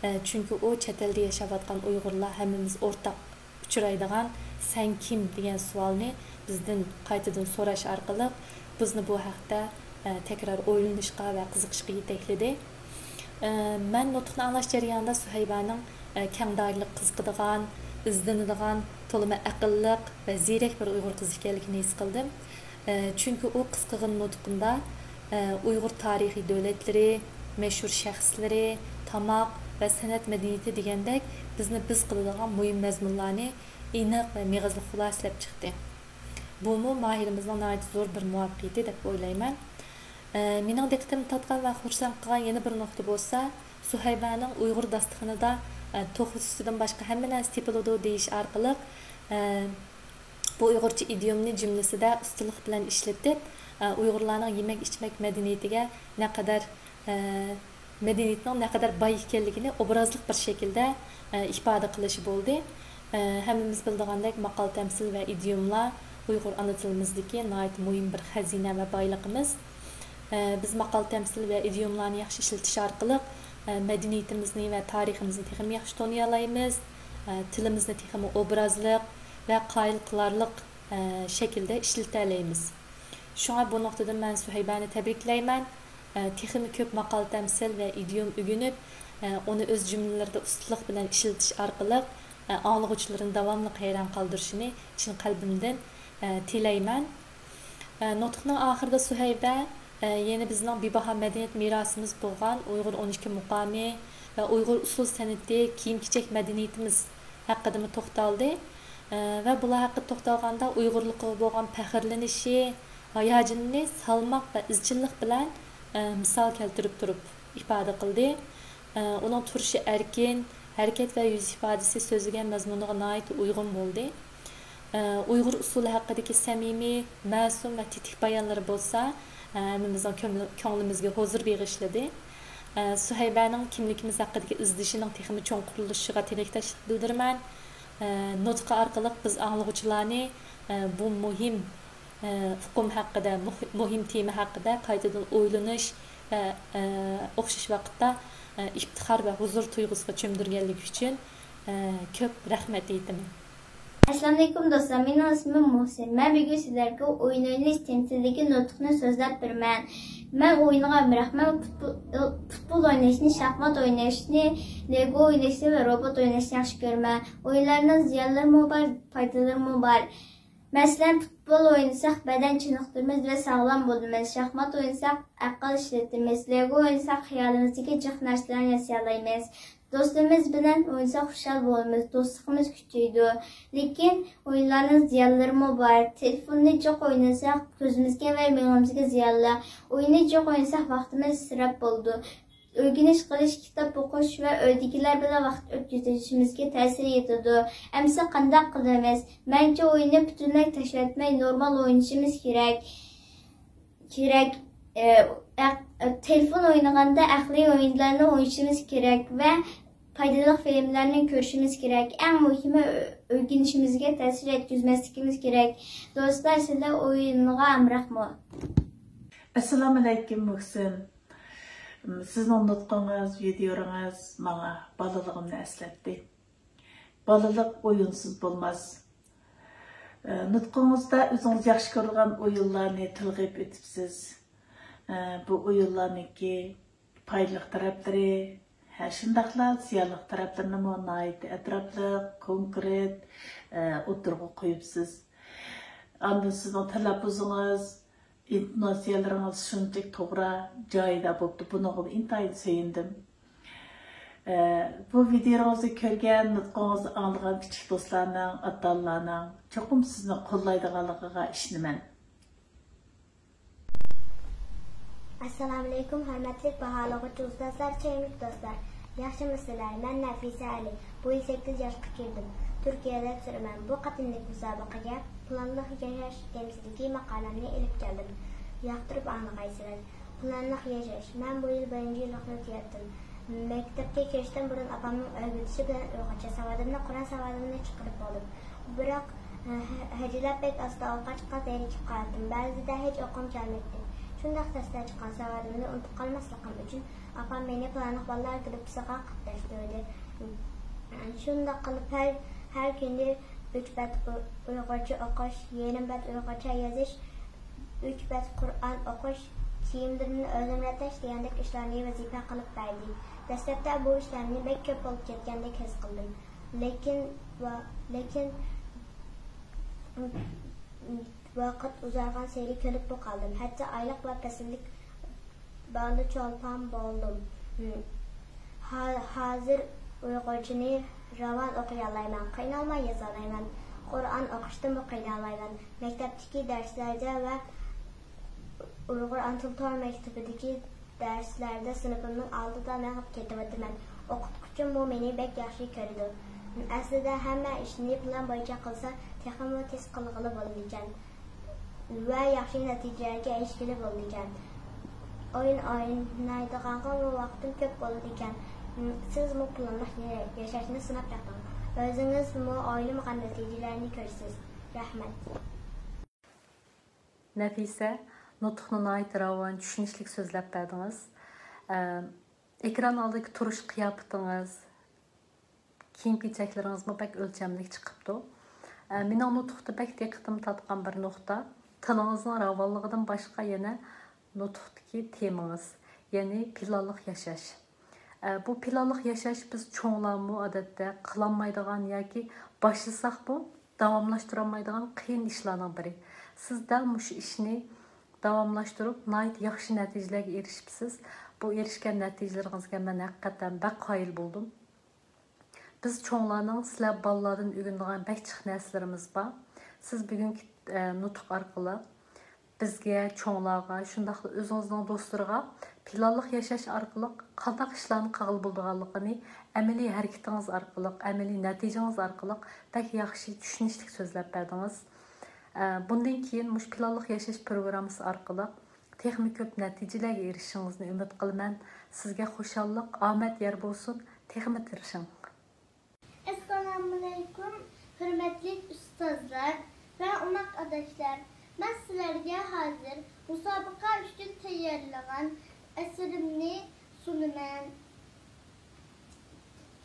ئە، چۈنكى ئۇ چەت ئەلدە ياشاۋاتقان ئۇيغۇرلار ھەممىمىز ئورتاق ئۇچرايدىغان «سەن كىم؟» دېگەن سوئالنى بىزدىن قايتىدىن سوراش ئارقىلىق بىزنى بۇ ھەقتە، ئە، تەكرار ئويلىنىشقا ۋە قىزىقىشقا يېتەكلىدى. ئە، مەن نۇتۇقنى ئاڭلاش جەريانىدا سۈھەيبانىڭ، ئە، كەڭ دائىرىلىك قىزىقىدىغان، ئىزدىنىدىغان، تولىمۇ ئەقىللىق ۋە زېرەك بىر ئۇيغۇر قىزى ئىكەنلىكىنى ھېس قىلدىم. ئە، چۈنكى ئۇ قىسقىغىنە نۇتقىندا، ئە، ئۇيغۇر تارىخىي دۆلەتلىرى، مەشھۇر شەخسلىرى، تاماق ۋە سەنئەت مەدەنىيىتى دېگەندەك بىزنى بىز قىلىدىغان مۇھىم مەزمۇنلارنى ئېنىق ۋە مېغىزلىق خۇلاسىلەپ چىقتى. بۇمۇ ماھىرىمىزنىڭ ناھايىتى زور بىر مۇۋەپپەقىيىتى دەپ ئويلايمەن. ئە، مېنىڭ دىققىتىمنى تارتقان ۋە خۇرسەن قىلغان يەنە بىر نۇقتا بولسا، سۈھەيبانىڭ ئۇيغۇر داستىخىنىدا، ئە، توخۇ سۈتىدىن باشقا ھەممە نەرسە تېپىلىدۇ دېيىش ئارقىلىق، ئە، بۇ ئۇيغۇرچە ئىدىيومنى جۈملىسىدە ئۇستىلىق بىلەن ئىشلىتىپ، ئە، ئۇيغۇرلارنىڭ يېمەك-ئىچمەك مەدەنىيىتىگە نەقەدەر، ئە، مەدەنىيىتىنىڭ نەقەدەر باي ئىكەنلىكىنى ئوبرازلىق بىر شەكىلدە، ئە، ئىپادە قىلىشى بولدى. ئە، ھەممىمىز بىلىدىغاندەك، ماقال-تەمسىل ۋە ئىدىيوملار ئۇيغۇر ئانا تىلىمىزدىكى ناھايىتى مۇھىم بىر خەزىنە ۋە بايلىقىمىز. ئە، بىز ماقال-تەمسىل ۋە ئىدىيوملارنى ياخشى ئىشلىتىش ئارقىلىق، ئە، مەدەنىيىتىمىزنى ۋە تارىخىمىزنى تېخىمۇ ياخشى تونۇيالايمىز، ئە، تىلىمىزنى تېخىمۇ ئوبرازلىق ۋە قايىل قىلارلىق، ئە، شەكىلدە ئىشلىتەلەيمىز. شۇڭا بۇ نۇقتىدىن مەن سۈھەيبانى تەبرىكلەيمەن. ئە، تېخىمۇ كۆپ ماقال-تەمسىل ۋە ئىدىيوم ئۆگىنىپ، ئە، ئۇنى ئۆز جۈملىلىرىدە ئۇستىلىق بىلەن ئىشلىتىش ئارقىلىق، ئە، ئاڭلىغۇچىلىرىنى داۋاملىق ھەيران قالدۇرۇشىنى چىن قەلبىمدىن، ئە، تىلەيمەن. ئە، نۇتۇقنىڭ ئاخىرىدا سۈھەيبە، ئە، يەنە بىزنىڭ بىباھا مەدەنىيەت مىراسىمىز بولغان ئۇيغۇر ئون ئىككى مۇقامى، ئۇيغۇر ئۇسسۇل سەنئىتى، كىيىم-كېچەك مەدەنىيىتىمىز ھەققىدىمۇ توختالدى. ۋە بۇلار ھەققىدە توختالغاندا، ئۇيغۇرلۇقىغا بولغان پەخىرلىنىشى، ھاياجىنىنى سالماق ۋە ئىزچىللىق بىلەن مىسال كەلتۈرۈپ تۇرۇپ ئىپادە قىلدى. ئۇنىڭ تۇرۇشى ئەركىن، ھەرىكەت ۋە يۈز ئىپادىسى سۆزلىگەن مەزمۇنىغا ناھايىتى ئۇيغۇن بولدى. ئۇيغۇر ئۇسسۇلى ھەققىدىكى سەمىمىي، مەسۇم ۋە تېتىك بايانلىرى بولسا، ھەممىمىزنىڭ كۆڭلى-، كۆڭلىمىزگە ھۇزۇر بېغىشلىدى. سۇھەيبەنىڭ كىملىكىمىز ھەققىدىكى ئىزدىشىنىڭ تېخىمۇ چوڭقۇرلىشىشىغا تىلەكداشلىق بىلدۈرىمەن. نۇتقى ئارقىلىق بىز ئاڭلىغۇچىلارنى بۇ مۇھىم ئۇقۇم ھەققىدە، مۇھ-، مۇھىم تېما ھەققىدە قايتىدىن ئويلىنىش ۋە ئوخشاش ۋاقىتتا ئىپتىخار ۋە ھۇزۇر تۇيغۇسىغا چۆمدۈرگەنلىكى ئۈچۈن كۆپ رەھمەت ئېيتىمەن. ئەسسالامۇئەلەيكۇم دوستلار، مېنىڭ ئىسمىم مۇھسىن. مەن بۈگۈن سىلەرگە ئويۇن ئويناش تەمسىلىدىكى نۇتۇقنى سۆزلەپ بېرىمەن. مەن ئويۇنغا ئامراقمەن. پۇتبول، پۇتبول ئويناشنى، شاھمات ئويناشنى، لېگو ئويناشنى ۋە روبوت ئويناشنى ياخشى كۆرىمەن. ئويۇنلارنىڭ زىيانلىرىمۇ بار، پايدىلىرىمۇ بار. مەسىلەن، پۇتبول ئوينىساق، بەدەن چېنىقتۇرىمىز ۋە ساغلام بولىمىز. شاھمات ئوينىساق، ئەقىل ئىشلىتىمىز. لېگو ئوينىساق، خىيالىمىزدىكى جىق نەرسىلەرنى ياسىيالايمىز. دوستىمىز بىلەن ئوينىساق، خۇشال بولىمىز، دوستلۇقىمىز كۈچىيىدۇ. لېكىن ئويۇنلارنىڭ زىيانلىرىمۇ بار. تېلېفوننى جىق ئوينىساق، كۆزىمىزگە ۋە مېڭىمىزگە زىيانلىق. ئويۇننى جىق ئوينىساق، ۋاقتىمىز ئىسراپ بولىدۇ. ئۆگىنىش قىلىش، كىتاب ئوقۇش ۋە ئۆيدىكىلەر بىلەن ۋاقىت ئۆتكۈزۈشىمىزگە تەسىر يېتىدۇ. ئەمىسە قانداق قىلىمىز؟ مەنچە ئويۇننى پۈتۈنلەي تاشلاتماي، نورمال ئوينىشىمىز كېرەك. كېرەك. ئە، ئەق-، تېلېفون ئوينىغاندا ئەقلىي ئويۇنلارنى ئوينىشىمىز كېرەك ۋە پايدىلىق فىلىملەرنى كۆرۈشىمىز كېرەك. ئەڭ مۇھىمى، ئۆ-، ئۆگىنىشىمىزگە تەسىر يەتكۈزمەسلىكىمىز كېرەك. دوستلار، سىلەر ئويۇنغا ئامراقمۇ؟ ئەسسالامۇئەلەيكۇم، مۇھسىن. سىزنىڭ نۇتقىڭىز، ۋىدىيولىرىڭىز ماڭا بالىلىقىمنى ئەسلەتتى. بالىلىق ئويۇنسىز بولماس. نۇتقىڭىزدا ئۆزىڭىز ياخشى كۆرىدىغان ئويۇنلارنى تىلغا ئېلىپسىز. بۇ ئويۇنلارنىڭكى پايدىلىق تەرەپلىرى، ھە، شۇنداقلا زىيانلىق تەرەپلىرىنىمۇ ناھايىتى ئەتراپلىق، كونكرېت، ئوتتۇرىغا قويۇپسىز. ئاندىن سىزنىڭ تەلەپپۇزىڭىز، ئىنتوناتسىيەلىرىڭىز شۇنچىلىك توغرا، جايىدا بوپتۇ. بۇنىڭغا ئىنتايىن سۆيۈندۈم. ئە، بۇ ۋىدىيولىرىڭىزنى كۆرگەن، نۇتقىڭىزنى ئاڭلىغان كىچىك دوستلارنىڭ، ئاتا-ئانىلارنىڭ چوقۇم سىزنى قوللايدىغانلىقىغا ئىشىنىمەن. ئەسسالامۇئەلەيكۇم، ھۆرمەتلىك باھالىغۇچى ئۇستازلار، سۆيۈملۈك دوستلار. ياخشىمۇسىلەر؟ مەن نەفىسە ئەلى. بۇ يىل سەككىز ياشقا كىردىم. تۈركىيەدە تۇرىمەن. بۇ قېتىملىق مۇسابىقىگە پىلانلىق ياشاش تېمىسىدىكى ماقالەمنى ئېلىپ كەلدىم. ياقتۇرۇپ ئاڭلىغايسىلەر. پىلانلىق ياشاش. مەن بۇ يىل بىرىنچى يىللىقنى تۈگەتتىم. مەكتەپكە كىرىشتىن بۇرۇن ئاپامنىڭ ئۆگىتىشى بىلەن ئۇيغۇرچە ساۋادىمنى، قۇرئان ساۋادىمنى چىقىرىپ بولدۇم. بىراق، ھە-، ھەجىلەپ بەك ئاستا ئوقۇغاچقا زېرىكىپ قالاتتىم. بەزىدە ھېچ ئۇيقۇم كەلمەيتتى. شۇنداق تەستە چىققان ساۋادىمنى ئۇنتۇپ قالماسلىقىم ئۈچۈن، ئاپام مېنى پىلانلىق بالىلار گۇرۇپپىسىغا قاتناشتۇردى. شۇنداق قىلىپ ھەر، ھەر كۈنى ئۈچ بەت ئۇ-، ئۇيغۇرچە ئوقۇش، يېرىم بەت ئۇيغۇرچە يېزىش، ئۈچ بەت قۇرئان ئوقۇش، كىيىملىرىمنى ئۆزۈم رەتلەش دېگەندەك ئىشلارنى ۋەزىپە قىلىپ بەردى. دەسلەپتە بۇ ئىشلارنى بەك كۆپ بولۇپ كەتكەندەك ھېس قىلدىم. لېكىن ۋا-، لېكىن ۋاقىت ئۇزارغانسېرى كۆنۈپمۇ قالدىم. ھەتتا ئايلىق ۋە پەسىللىك بالىچولپان بولدۇم. ھا-، ھازىر ئۇيغۇرچىنى راۋان ئوقۇيالايمەن، قىينالماي يازالايمەن. قۇرئان ئوقۇشتىنمۇ قىينالمايمەن. مەكتەپتىكى دەرسلەردە ۋە ئۇيغۇر ئانا تىل تور مەكتىپىدىكى دەرسلەردە سىنىپىمنىڭ ئالدىدا مېڭىپ كېتىۋاتىمەن. ئوقۇتقۇچىممۇ مېنى بەك ياخشى كۆرىدۇ. ئەسلىدە ھەممە ئىشنى پىلان بويىچە قىلسا، تېخىمۇ تېز قىلغىلى بولىدىكەن ۋە ياخشى نەتىجىلەرگە ئېرىشكىلى بولىدىكەن. ئويۇن ئوينايدىغانغىمۇ ۋاقتىم كۆپ بولىدىكەن. سىزمۇ پىلانلىق ياشاشنى سىناپ بېقىڭ. ئۆزىڭىزمۇ ئويلىمىغان نەتىجىلەرنى كۆرىسىز. رەھمەت. نەفىسە، نۇتۇقنى ناھايىتى راۋان، چۈشىنىشلىك سۆزلەپ بەردىڭىز. ئە، ئېكران ئالدىدىكى تۇرۇش قىياپىتىڭىز، كىيىم-كېچەكلىرىڭىزمۇ بەك ئۆلچەملىك چىقىپتۇ. ئە، مېنىڭ نۇتۇقتا بەك دىققىتىمنى تارتقان بىر نۇقتا، تىلىڭىزنىڭ راۋانلىقىدىن باشقا يەنە نۇتۇقتىكى تېمىڭىز، يەنى پىلانلىق ياشاش. ئە، بۇ پىلانلىق ياشاش بىز چوڭلارمۇ ئادەتتە قىلالمايدىغان ياكى باشلىساقمۇ داۋاملاشتۇرالمايدىغان قىيىن ئىشلارنىڭ بىرى. سىز دەل مۇشۇ ئىشنى داۋاملاشتۇرۇپ، ناھايىتى ياخشى نەتىجىلەرگە ئېرىشىپسىز. بۇ ئېرىشكەن نەتىجىلىرىڭىزگە مەن ھەقىقەتەن بەك قايىل بولدۇم. بىز چوڭلارنىڭ سىلەر بالىلاردىن ئۆگىنىدىغان بەك جىق نەرسىلىرىمىز بار. سىز بۈگۈنكى، ئە، نۇتۇق ئارقىلىق بىزگە، چوڭلارغا، شۇنداقلا ئۆزىڭىزنىڭ دوستلىرىغا پىلانلىق ياشاش ئارقىلىق قانداق ئىشلارنى قىلغىلى بولىدىغانلىقىنى ئەمەلىي ھەرىكىتىڭىز ئارقىلىق، ئەمەلىي نەتىجىڭىز ئارقىلىق بەك ياخشى، چۈشىنىشلىك سۆزلەپ بەردىڭىز. ئە، بۇندىن كېيىن مۇشۇ پىلانلىق ياشاش پروگراممىسى ئارقىلىق تېخىمۇ كۆپ نەتىجىلەرگە ئېرىشىشىڭىزنى ئۈمىد قىلىمەن. سىزگە خۇشاللىق، ئامەت يار بولسۇن، تېخىمۇ تىرىشىڭ. ئەسسالامۇئەلەيكۇم، ھۆرمەتلىك ئۇستازلار ۋە ئوماق ئاداشلار. مەن سىلەرگە ھازىر مۇسابىقە ئۈچۈن تەييارلىغان ئەسىرىمنى سۇنىمەن.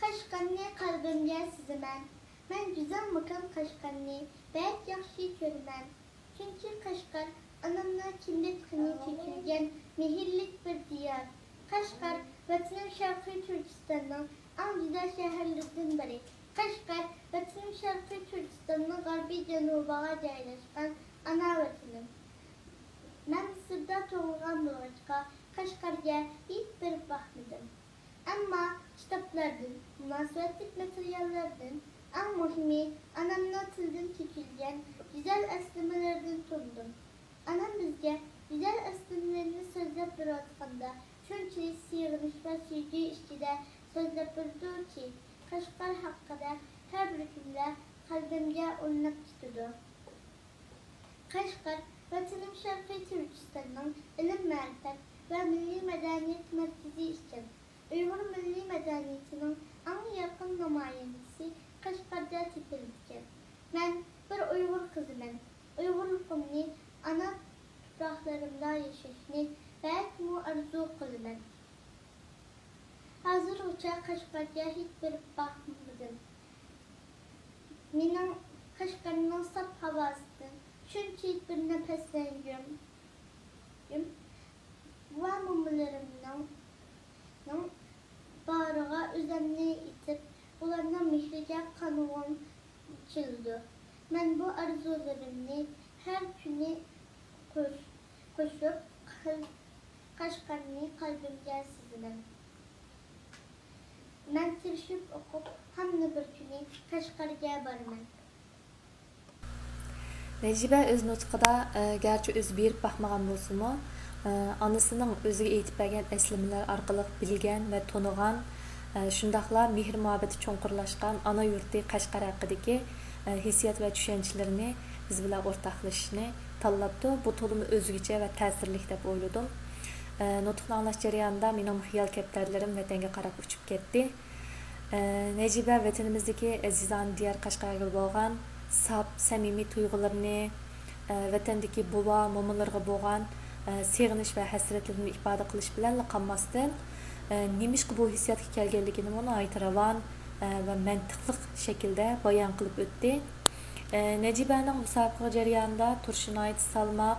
قەشقەرنى قەلبىمگە سىزىمەن. مەن گۈزەل ماكان قەشقەرنى بەك ياخشى كۆرىمەن. چۈنكى قەشقەر ئانامنىڭ كىندىك قېنى تۆكۈلگەن مېھىرلىك بىر دىيار. قەشقەر ۋەتىنىم شەرقىي تۈركىستاننىڭ ئەڭ گۈزەل شەھەرلىرىدىن بىرى. قەشقەر ۋەتىنىم شەرقىي تۈركىستاننىڭ غەربىي جەنۇبىغا جايلاشقان ئانا ۋەتىنىم. مەن مىسىردا تۇغۇلغان بولغاچقا، قەشقەرگە ھېچ بېرىپ باقمىدىم. ئەمما كىتابلاردىن، مۇناسىۋەتلىك ماتېرىياللاردىن، ئەڭ مۇھىمى ئانامنىڭ تىلىدىن تۆكۈلگەن گۈزەل ئەسلىمىلىرىدىن تونۇدۇم. ئانام بىزگە گۈزەل ئەسلىمىلىرىنى سۆزلەپ بېرىۋاتقاندا شۇنچىلىك سېغىنىش ۋە سۆيگۈ ئىچىدە سۆزلەپ بېرىدۇكى، قەشقەر ھەققىدە ھەر بىر جۈملە قەلبىمگە ئورناپ كېتىدۇ. قەشقەر، ۋەتىنىم شەرقىي تۈركىستاننىڭ ئىلىم-مەرىپەت ۋە مىللىي مەدەنىيەت مەركىزى ئىكەن. ئۇيغۇر مىللىي مەدەنىيىتىنىڭ ئەڭ يارقىن نامايەندىسى قەشقەردە تېپىلىدىكەن. مەن بىر ئۇيغۇر قىزىمەن. ئۇيغۇرلۇقۇمنى، ئانا تۇپراقلىرىمدا ياشاشنى بەكمۇ ئارزۇ قىلىمەن. ھازىرغىچە قەشقەرگە ھېچ بېرىپ باقمىدىم. مېنىڭ قەشقەرنىڭ ساپ ھاۋاسىدىن شۇنچىلىك بىر نەپەسلەنگۈم ۋە مومىلىرىمنىڭ باغرىغا ئۆزۈمنى ئېتىپ، ئۇلارنىڭ مېھرىگە قانىغۇم كېلىدۇ. مەن بۇ ئارزۇلىرىمنى ھەر كۈنى قوش-، قوشۇپ، قەشقەرنى قەلبىمگە سىزىمەن. مەن تىرىشىپ ئوقۇپ، ھەممە بىر كۈنى قەشقەرگە بارىمەن. نەجىبە ئۆز نۇتقىدا، ئە، گەرچە ئۆزى بېرىپ باقمىغان بولسىمۇ، ئە، ئانىسىنىڭ ئۆزىگە ئېيتىپ بەرگەن ئەسلىمىلەر ئارقىلىق بىلگەن ۋە تونۇغان، ئە، شۇنداقلا مېھىر-مۇھەببىتى چوڭقۇرلاشقان ئانا يۇرتى قەشقەر ھەققىدىكى، ئە، ھېسسىيات ۋە چۈشەنچىلىرىنى بىز بىلەن ئورتاقلىشىشنى تاللاپتۇ. بۇ تولىمۇ ئۆزگىچە ۋە تەسىرلىك دەپ ئويلىدىم. ئە، نۇتۇقنى ئاڭلاش جەريانىدا مېنىڭمۇ خىيال كەپتەرلىرىم ۋەتەنگە قاراپ ئۇچۇپ كەتتى. ئە، نەجىبە ۋەتىنىمىزدىكى ئەزىزانە دىيار قەشقەرگە بولغان ساپ، سەمىمىي تۇيغۇلىرىنى، ئە، ۋەتەندىكى بوۋا، مومىلىرىغا بولغان، ئە، سېغىنىش ۋە ھەسرەتلىرىنى ئىپادە قىلىش بىلەنلا قالماستىن، ئە، نېمىشقا بۇ ھېسسىياتقا كەلگەنلىكىنىمۇ ناھايىتى راۋان، ئە، ۋە مەنتىقلىق شەكىلدە بايان قىلىپ ئۆتتى. ئە، نەجىبەنىڭ مۇسابىقە جەريانىدا تۇرۇشى ناھايىتى سالماق،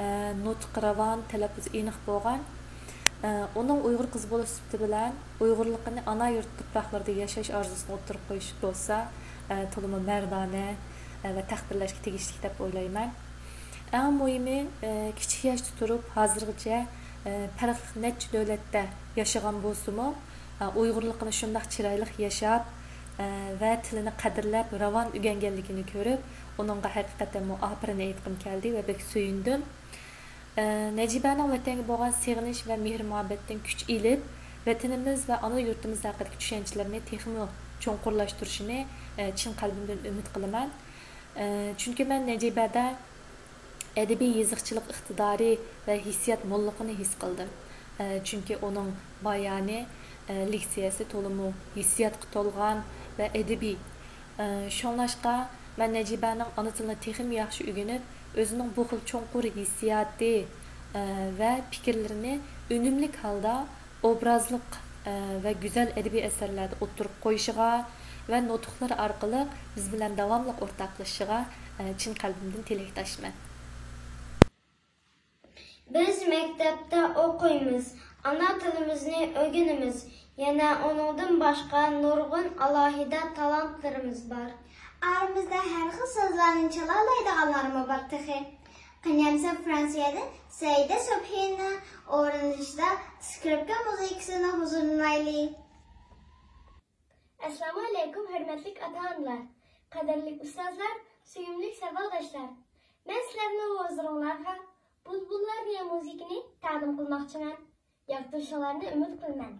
ئە، نۇتقى راۋان، تەلەپپۇزى ئېنىق بولغان. ئە، ئۇنىڭ ئۇيغۇر قىزى بولۇش سۈپىتى بىلەن ئۇيغۇرلۇقىنى ئانا يۇرت تۇپراقلىرىدا ياشاش ئارزۇسىنى ئوتتۇرىغا قويۇشى بولسا، ئە، تولىمۇ مەردانە، ئە، ۋە تەقدىرلەشكە تېگىشلىك دەپ ئويلايمەن. ئەڭ مۇھىمى، ئە، كىچىك ياشتا تۇرۇپ ھازىرغىچە، ئە، پەرقلىق نەچچە دۆلەتتە ياشىغان بولسىمۇ، ئە، ئۇيغۇرلۇقىنى شۇنداق چىرايلىق ياشاپ، ئە، ۋە تىلىنى قەدىرلەپ راۋان ئۆگەنگەنلىكىنى كۆرۈپ، ئۇنىڭغا ھەقىقەتەنمۇ ئاپىرىن ئېيتقۇم كەلدى ۋە بەك سۆيۈندۈم. ئە، نەجىبەنىڭ ۋەتەنگە بولغان سېغىنىش ۋە مېھىر-مۇھەببەتتىن كۈچ ئېلىپ، ۋەتىنىمىز ۋە ئانا يۇرتىمىز ھەققىدىكى چۈشەنچىلىرىنى تېخىمۇ چوڭقۇرلاشتۇرۇشىنى، ئە، چىن قەلبىمدىن ئۈمىد قىلىمەن. ئە، چۈنكى مەن نەجىبەدە ئەدەبىي يېزىقچىلىق ئىقتىدارى ۋە ھېسسىيات موللۇقىنى ھېس قىلدىم. ئە، چۈنكى ئۇنىڭ بايانى، ئە، لېكسىيەسى تولىمۇ ھېسسىياتقا تولغان ۋە ئەدەبىي. ئە، شۇڭلاشقا، مەن نەجىبەنىڭ ئانا تىلىنى تېخىمۇ ياخشى ئۆگىنىپ، ئۆزىنىڭ بۇ خىل چوڭقۇر ھېسسىياتى، ئە، ۋە پىكىرلىرىنى ئۈنۈملۈك ھالدا ئوبرازلىق، ئە، ۋە گۈزەل ئەدەبىي ئەسەرلەردە ئوتتۇرىغا قويۇشىغا ۋە نۇتۇقلىرى ئارقىلىق بىز بىلەن داۋاملىق ئورتاقلىشىشىغا، ئە، چىن قەلبىمدىن تىلەكداشمەن. بىز مەكتەپتە ئوقۇيمىز، ئانا تىلىمىزنى ئۆگىنىمىز، يەنە ئۇنىڭدىن باشقا نۇرغۇن ئالاھىدە تالانتلىرىمىز بار. ئارىمىزدا ھەر خىل سۆزلەرنى چالالايدىغانلارمۇ بار تېخى. قېنى ئەمسە فرانسىيەدىن سەئىدە سۇبھىنىڭ ئورۇنلىشىدا سكرىپكا مۇزىكىسىنى ھۇزۇرلىنايلى. ئەسسالامۇ ئەلەيكۇم، ھۆرمەتلىك ئاتا-ئانىلار، قەدىرلىك ئۇستازلار، سۆيۈملۈك ساۋاقداشلار! مەن سىلەرنىڭ ھۇزۇرۇڭلارغا بۇلبۇللار دېگەن مۇزىكىنى تەقدىم قىلماقچىمەن. ياقتۇرۇشۇڭلارنى ئۈمىد قىلىمەن.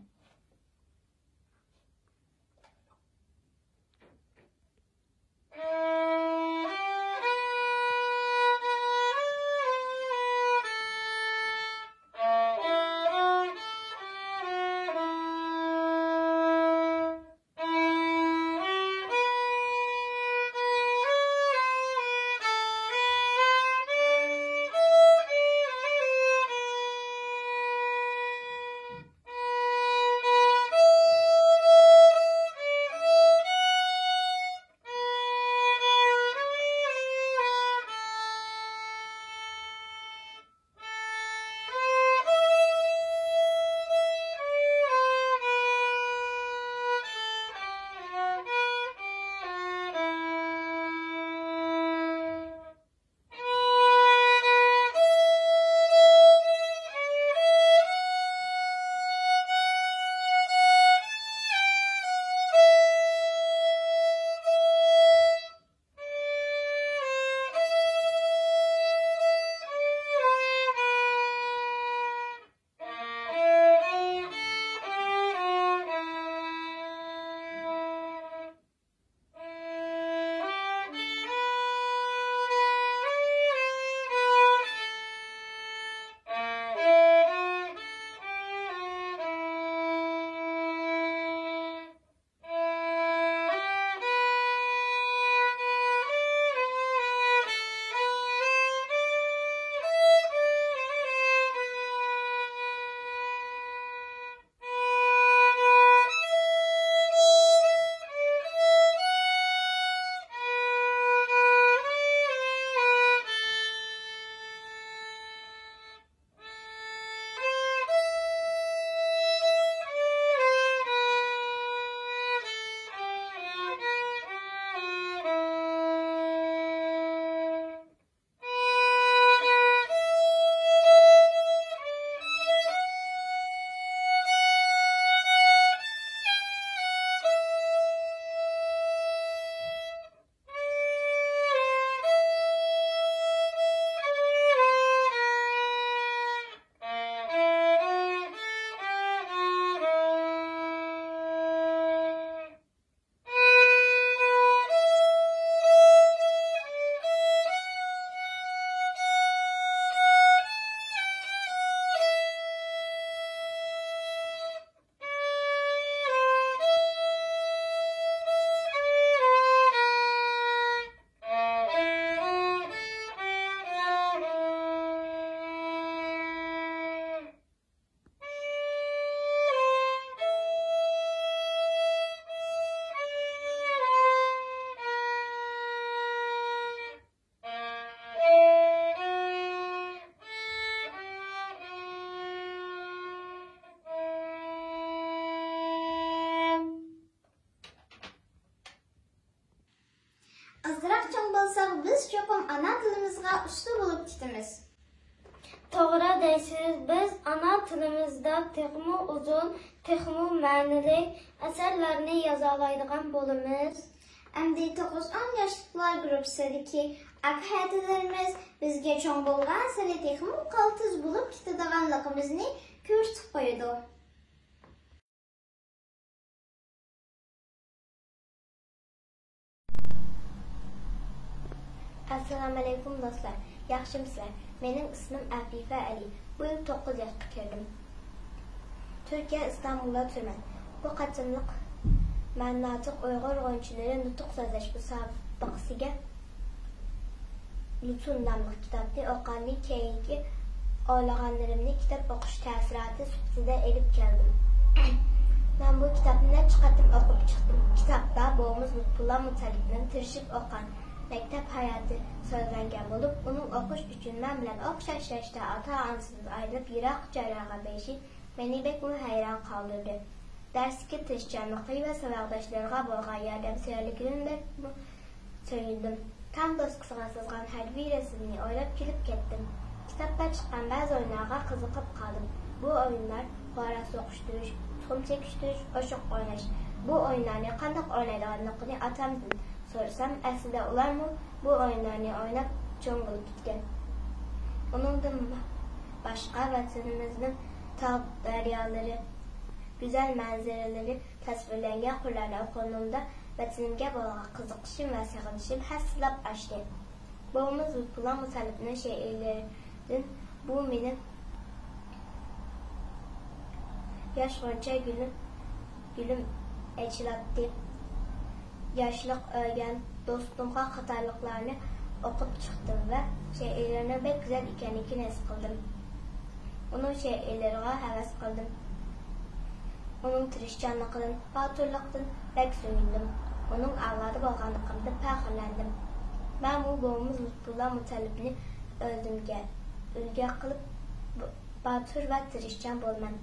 ئازراق چوڭ بولساق، بىز چوقۇم ئانا تىلىمىزغا ئۇستا بولۇپ كېتىمىز. توغرا دەيسىز، بىز ئانا تىلىمىزدا تېخىمۇ ئۇزۇن، تېخىمۇ مەنىلىك ئەسەرلەرنى يازالايدىغان بولىمىز. ئەمدى توققۇز ئون ياشلىقلار گۇرۇپپىسىدىكى ئاكا-ھەدىلىرىمىز بىزگە چوڭ بولغانسېرى تېخىمۇ قالتىس بولۇپ كېتىدىغانلىقىمىزنى كۆرسىتىپ قويىدۇ. ئەسسالامۇئەلەيكۇم دوستلار، ياخشىمۇسىلەر؟ مېنىڭ ئىسمىم ئەفىفە ئەلى. بۇ يىل توققۇز ياشقا كىردىم. تۈركىيە ئىستانبۇلدا تۇرىمەن. بۇ قېتىملىق مەن ناتىق ئۇيغۇر غۇنچىلىرى نۇتۇق سۆزلەش مۇسابىقىسىگە لۇتۇن ناملىق كىتابنى ئوقۇغاندىن كېيىنكى ئويلىغانلىرىمنى كىتاب ئوقۇش تەسىراتى سۈپىتىدە ئېلىپ كەلدىم. مەن بۇ كىتابنى نەچچە قېتىم ئوقۇپ چىقتىم. كىتابتا بومۇز لۇتپۇللا مۇتەللىپنىڭ تىرىشىپ ئوقۇغان مەكتەپ ھاياتى سۆزلەنگەن بولۇپ، ئۇنىڭ ئوقۇش ئۈچۈن مەن بىلەن ئوخشاش ياشتا ئاتا-ئانىسىدىن ئايرىلىپ يىراق جايلارغا بېرىشى مېنى بەكمۇ ھەيران قالدۇردى. دەرستىكى تىرىشچانلىقى ۋە ساۋاقداشلىرىغا بولغان ياردەمسەۋەرلىكىدىن بەكمۇ سۆيۈندۈم. تام دوسكىسىغا سىزغان ھەربىي رەسىمنى ئويلاپ كۈلۈپ كەتتىم. كىتابتا چىققان بەزى ئويۇنلارغا قىزىقىپ قالدىم. بۇ ئويۇنلار قورا سوقۇشتۇرۇش، تۇخۇم چېكىشتۈرۈش، ئوشۇق ئويناش. بۇ ئويۇنلارنى قانداق ئوينايدىغانلىقىنى ئاتامدىن سورىسام، ئەسلىدە ئۇلارمۇ بۇ ئويۇنلارنى ئويناپ چوڭ بولۇپ كەتكەن. ئۇنىڭدىن باشقا، ۋەتىنىمىزنىڭ تاغ دەريالىرى، گۈزەل مەنزىرىلىرى تەسۋىرلەنگەن قۇرلارنى ئوقۇغىنىمدا، ۋەتىنىمگە بولغان قىزىقىشىم ۋە سېغىنىشىم ھەسسىلەپ ئاشتى. بوۋىمىز لۇتپۇللا مۇتەللىپنىڭ شېئىرلىرىدىن بۇ مېنىڭ ياش غۇنچە گۈلۈم، گۈلۈم ئېچىلاتتى، ياشلىق ئۆگەن، دوستۇمغا قاتارلىقلارنى ئوقۇپ چىقتىم ۋە شېئىرلىرىنىڭ بەك گۈزەل ئىكەنلىكىنى ھېس قىلدىم. ئۇنىڭ شېئىرلىرىغا ھەۋەس قىلدىم. ئۇنىڭ تىرىشچانلىقىدىن، باتۇرلۇقىدىن بەك سۆيۈندۈم. ئۇنىڭ ئەۋلادى بولغانلىقىمدىن پەخىرلەندىم. مەنمۇ بوۋىمىز لۇتپۇللا مۇتەللىپنى ئۆزۈمگە ئۈلگە قىلىپ، ب-، باتۇر ۋە تىرىشچان بولىمەن.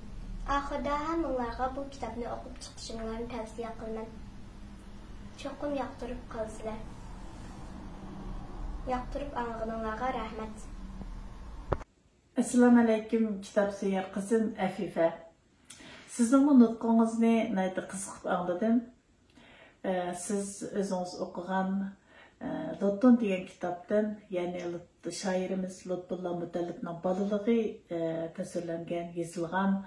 ئاخىرىدا ھەممىڭلارغا بۇ كىتابنى ئوقۇپ چىقىشىڭلارنى تەۋسىيە قىلىمەن. چوقۇم ياقتۇرۇپ قالىسىلەر. ياقتۇرۇپ ئاڭلىغىنىڭلارغا رەھمەت. ئەسسالامۇئەلەيكۇم، كىتاب سۆيەر قىزىم ئەفىفە. سىزنىڭمۇ نۇتقىڭىزنى ناھايىتى قىزىقىپ ئاڭلىدىم. ئە، سىز ئۆزىڭىز ئوقۇغان، ئە، لوتتون دېگەن كىتابتىن، يەنى لۇت-، شائىرىمىز لۇتپۇللا مۇتەللىپنىڭ بالىلىقى، ئە، تەسۋىرلەنگەن، يېزىلغان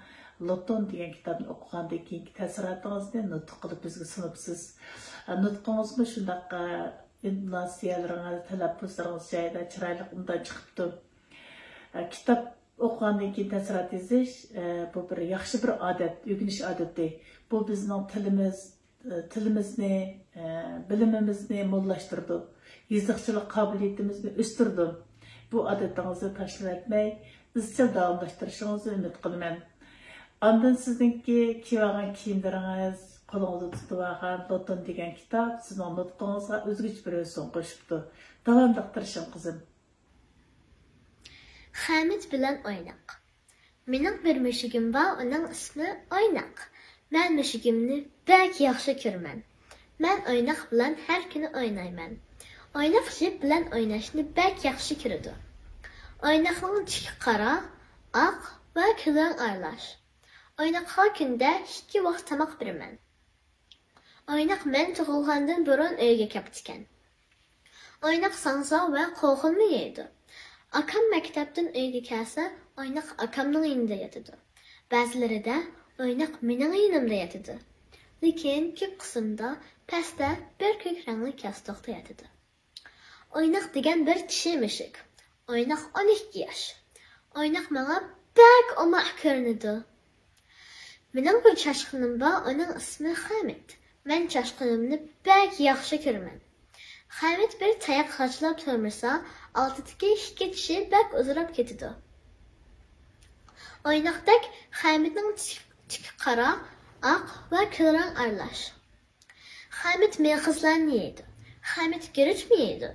لوتتون دېگەن كىتابنى ئوقۇغاندىن كېيىنكى تەسىراتىڭىزنى نۇتۇق قىلىپ بىزگە سۇنۇپسىز. ئە، نۇتقىڭىزمۇ شۇنداق، ئە، ئىنتوناتسىيەلىرىڭىز، تەلەپپۇزلىرىڭىز جايىدا، چىرايلىق ئۇنداق چىقىپتۇ. ئە، كىتاب ئوقۇغاندىن كېيىن تەسىرات يېزىش، ئە، بۇ بىر ياخشى بىر ئادەت، ئۆگىنىش ئادىتى. بۇ بىزنىڭ تىلىمىز، ئە، تىلىمىزنى، ئە، بىلىمىمىزنى موللاشتۇرىدۇ. يېزىقچىلىق قابىلىيىتىمىزنى ئۆستۈرىدۇ. بۇ ئادىتىڭىزنى تاشلىۋەتمەي، ئىزچىل داۋاملاشتۇرۇشىڭىزنى ئۈمىد قىلىمەن. ئاندىن سىزنىڭكى كىيىۋالغان كىيىملىرىڭىز، قولىڭىزدا تۇتۇۋالغان لوتتون دېگەن كىتاب سىزنىڭ نۇتقىڭىزغا ئۆزگىچە بىر ھۆسن قوشۇپتۇ. داۋاملىق تىرىشىڭ، قىزىم. خەمىت بىلەن ئويناق. مېنىڭ بىر مۈشۈكۈم بار، ئۇنىڭ ئىسمى ئويناق. مەن مۈشۈكۈمنى بەك ياخشى كۆرىمەن. مەن ئويناق بىلەن ھەر كۈنى ئوينايمەن. ئويناق جىپ بىلەن ئويناشنى بەك ياخشى كۆرىدۇ. ئويناقنىڭ تۈكى قارا، ئاق ۋە كۈل رەڭ ئارىلاش. ئويناققا كۈندە ئىككى ۋاق تاماق بېرىمەن. ئويناق مەن تۇغۇلغاندىن بۇرۇن ئۆيگە كەپتىكەن. ئويناق ساڭزا ۋە قوغۇنمۇ يەيدۇ. ئاكام مەكتەپتىن ئۆيگە كەلسە، ئويناق ئاكامنىڭ يېنىدا ياتىدۇ. بەزىلىرىدە ئويناق مېنىڭ يېنىمدا ياتىدۇ. لېكىن كۆپ قىسىمدا پەستە بىر كۆك رەڭلىك ياستۇقتا ياتىدۇ. ئويناق دېگەن بىر چىشى مۈشۈك. ئويناق ئون ئىككى ياش. ئويناق ماڭا بەك ئوماق كۆرۈنىدۇ. مېنىڭ بىر چاشقىنىم بار، ئۇنىڭ ئىسمى خەمىت. مەن چاشقىنىمنى بەك ياخشى كۆرىمەن. خەمىت بىر تاياق غاچىلاپ تۇرمىسا، ئالدىدىكى ئىككى چىشى بەك ئۇزىراپ كېتىدۇ. ئويناقتەك خەمىتنىڭ تىك-، تىكى قارا، ئاق ۋە كۈل رەڭ ئارىلاش. خەمىت مېغىزلارنى يەيدۇ. خەمىت گۈرۈچمۇ يەيدۇ.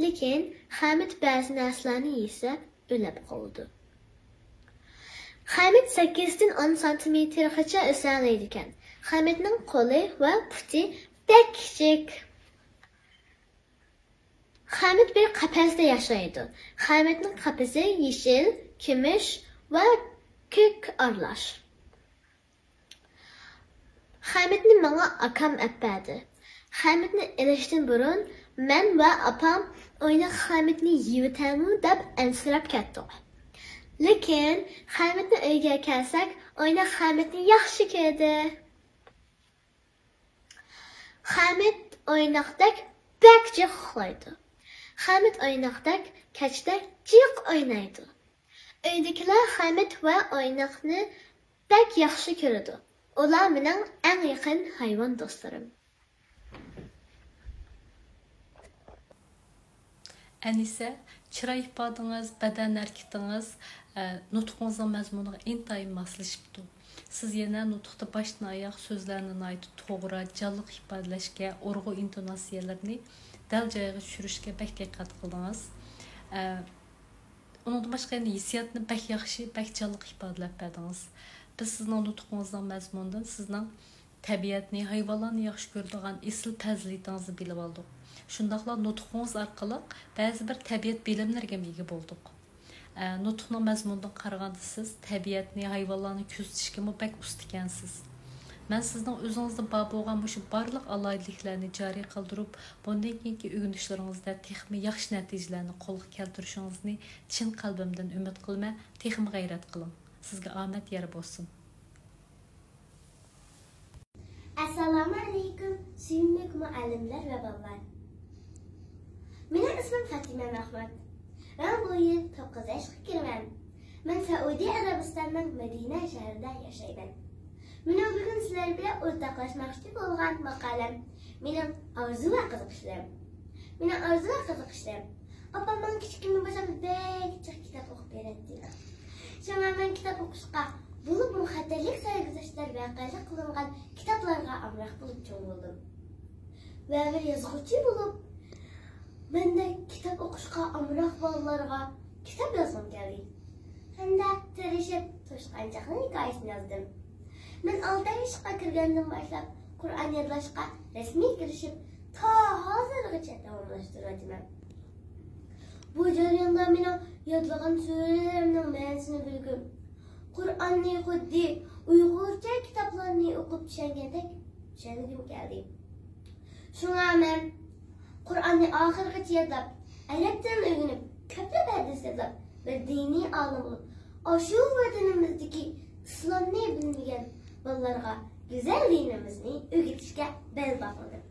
لېكىن خەمىت بەزى نەرسىلەرنى يېسە، ئۆلۈپ قالىدۇ. خەمىت سەككىزدىن ئون سانتىمېتىرغىچە ئۆسەلەيدىكەن. خەمىتنىڭ قولى ۋە پۇتى بەك كىچىك. خەمىت بىر قەپەستە ياشايدۇ. خەمىتنىڭ قەپىسى يېشىل، كۈمۈش ۋە كۆك ئارىلاش. خەمىتنى ماڭا ئاكام ئەپ بەردى. خەمىتنى ئېلىشتىن بۇرۇن مەن ۋە ئاپام ئويناق خەمىتنى يەيۋېتەرمۇ دەپ ئەنسىرەپ كەتتۇق. لېكىن خەمىتنى ئۆيگە كەلسەك، ئويناق خەمىتنى ياخشى كۆردى. خەمىت ئويناقتەك بەك جىق ئۇخلايدۇ. خەمىت ئويناقتەك كەچتە جىق ئوينايدۇ. ئۆيدىكىلەر خەمىت ۋە ئويناقنى بەك ياخشى كۆرىدۇ. ئۇلار مېنىڭ ئەڭ يېقىن ھايۋان دوستلىرىم. ئەنىسە، چىراي ئىپادىڭىز، بەدەن ھەرىكىتىڭىز، ئە، نۇتقىڭىزنىڭ مەزمۇنىغا ئىنتايىن ماسلىشىپتۇ. سىز يەنە نۇتۇقتا باشتىن ئاياغ سۆزلەرنى ناھايىتى توغرا، جانلىق ئىپادىلەشكە، ئۇرغۇ ئىنتوناتسىيەلىرىنى دەل جايىغا چۈشۈرۈشكە بەك دىققەت قىلدىڭىز. ئە، ئۇنىڭدىن باشقا يەنە ھېسسىياتنى بەك ياخشى، بەك جانلىق ئىپادىلەپ بەردىڭىز. بىز سىزنىڭ نۇتقىڭىزنىڭ مەزمۇنىدىن سىزنىڭ تەبىئەتنى، ھايۋانلارنى ياخشى كۆرىدىغان ئېسىل پەزىلىتىڭىزنى بىلىۋالدۇق. شۇنداقلا نۇتقىڭىز ئارقىلىق بەزى بىر تەبىئەت بىلىملىرىگىمۇ ئىگە بولدۇق. ئە، نۇتۇقنىڭ مەزمۇنىدىن قارىغاندا، سىز تەبىئەتنى، ھايۋانلارنى كۆزىتىشكىمۇ بەك ئۇستا ئىكەنسىز. مەن سىزنىڭ ئۆزىڭىزدە بار بولغان مۇشۇ بارلىق ئالاھىدىلىكلەرنى جارى قىلدۇرۇپ، بۇندىن كېيىنكى ئۆگىنىشلىرىڭىزدە تېخىمۇ ياخشى نەتىجىلەرنى قولغا كەلتۈرۈشىڭىزنى چىن قەلبىمدىن ئۈمىد قىلىمەن. تېخىمۇ غەيرەت قىلىڭ. سىزگە ئامەت يار بولسۇن. ئەسسالامۇ ئەلەيكۇم، سۆيۈملۈك مۇئەللىملەر ۋە بالىلار. مېنىڭ ئىسمىم فاتىمە مەخمۇت. مەن بۇ يىل توققۇز ياشقا كىرىمەن. مەن سەئۇدى ئەرەبىستاننىڭ مەدىنە شەھىرىدە ياشايمەن. مېنىڭ بۈگۈن سىلەر بىلەن ئورتاقلاشماقچى بولغان ماقالەم مېنىڭ ئارزۇ ۋە قىزىقىشلىرىم. مېنىڭ ئارزۇ ۋە قىزىقىشلىرىم. ئاپام ماڭا كىچىكىمدىن باشلاپ بەك جىق كىتاب ئوقۇپ بېرەتتى. شۇڭا مەن كىتاب ئوقۇشقا، بولۇپمۇ خەتەرلىك سەرگۈزەشتلەر ۋەقەلىك قىلىنغان كىتابلارغا ئامراق بولۇپ چوڭ بولدۇم. ۋە بىر يازغۇچى بولۇپ، مەندەك كىتاب ئوقۇشقا ئامراق بالىلارغا كىتاب يازغۇم كەلدى. ھەمدە تىرىشىپ توشقانچاقنىڭ ھېكايىسىنى يازدىم. مەن ئالتە ياشقا كىرگەندىن باشلاپ قۇرئان يادلاشقا رەسمىي كىرىشىپ، تا ھازىرغىچە داۋاملاشتۇرۇۋاتىمەن. بۇ جەرياندا مېنىڭ يادلىغان سۈرىلىرىمنىڭ مەنىسىنى بىلگۈم، قۇرئاننى خۇددى ئۇيغۇرچە كىتابلارنى ئوقۇپ چۈشەنگەندەك چۈشەنگۈم كەلدى. شۇڭا مەن قۇرئاننى ئاخىرغىچە يادلاپ، ئەرەب تىلىنى ئۆگىنىپ، كۆپلەپ ھەدىس يادلاپ، بىر دىنىي ئالىم بولۇپ، ئاشۇ ۋەتىنىمىزدىكى ئىسلامنى بىلمىگەن بالىلارغا گۈزەل دىنىمىزنى ئۆگىتىشكە بەل باغلىدىم.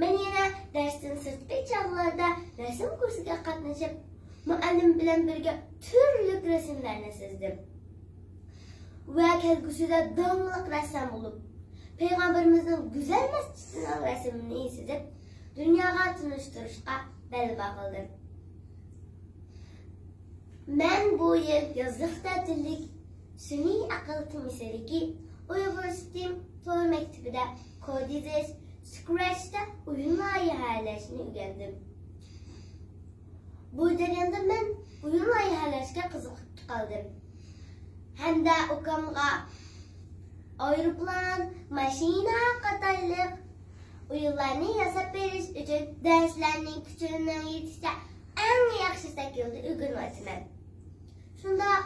مەن يەنە دەرستىن سىرتقى چاغلاردا رەسىم كۇرسىغا قاتنىشىپ، مۇئەللىم بىلەن بىرگە تۈرلۈك رەسىملەرنى سىزدىم ۋە كەلگۈسىدە داڭلىق رەسسام بولۇپ، پەيغەمبىرىمىزنىڭ گۈزەل مەسچىتىنىڭ رەسىمىنى سىزىپ، دۇنياغا تونۇشتۇرۇشقا بەل باغلىدىم. مەن بۇ يىل يازلىق تەتىللىك سۈنئىي ئەقىل تېمىسىدىكى ئۇيغۇر ستىم تور مەكتىپىدە كود يېزىش، سكرەتچتە ئويۇن لايىھەلەشنى ئۆگەندىم. بۇ جەرياندا مەن ئويۇن لايىھەلەشكە قىزىقىپ قالدىم ھەمدە ئۇكامغا ئايروپىلان، ماشىنا قاتارلىق ئويۇنلارنى ياساپ بېرىش ئۈچۈن دەرسلەرنى كۈچۈمنىڭ يېتىشىچە ئەڭ ياخشى شەكىلدە ئۆگىنىۋاتىمەن. شۇنداق،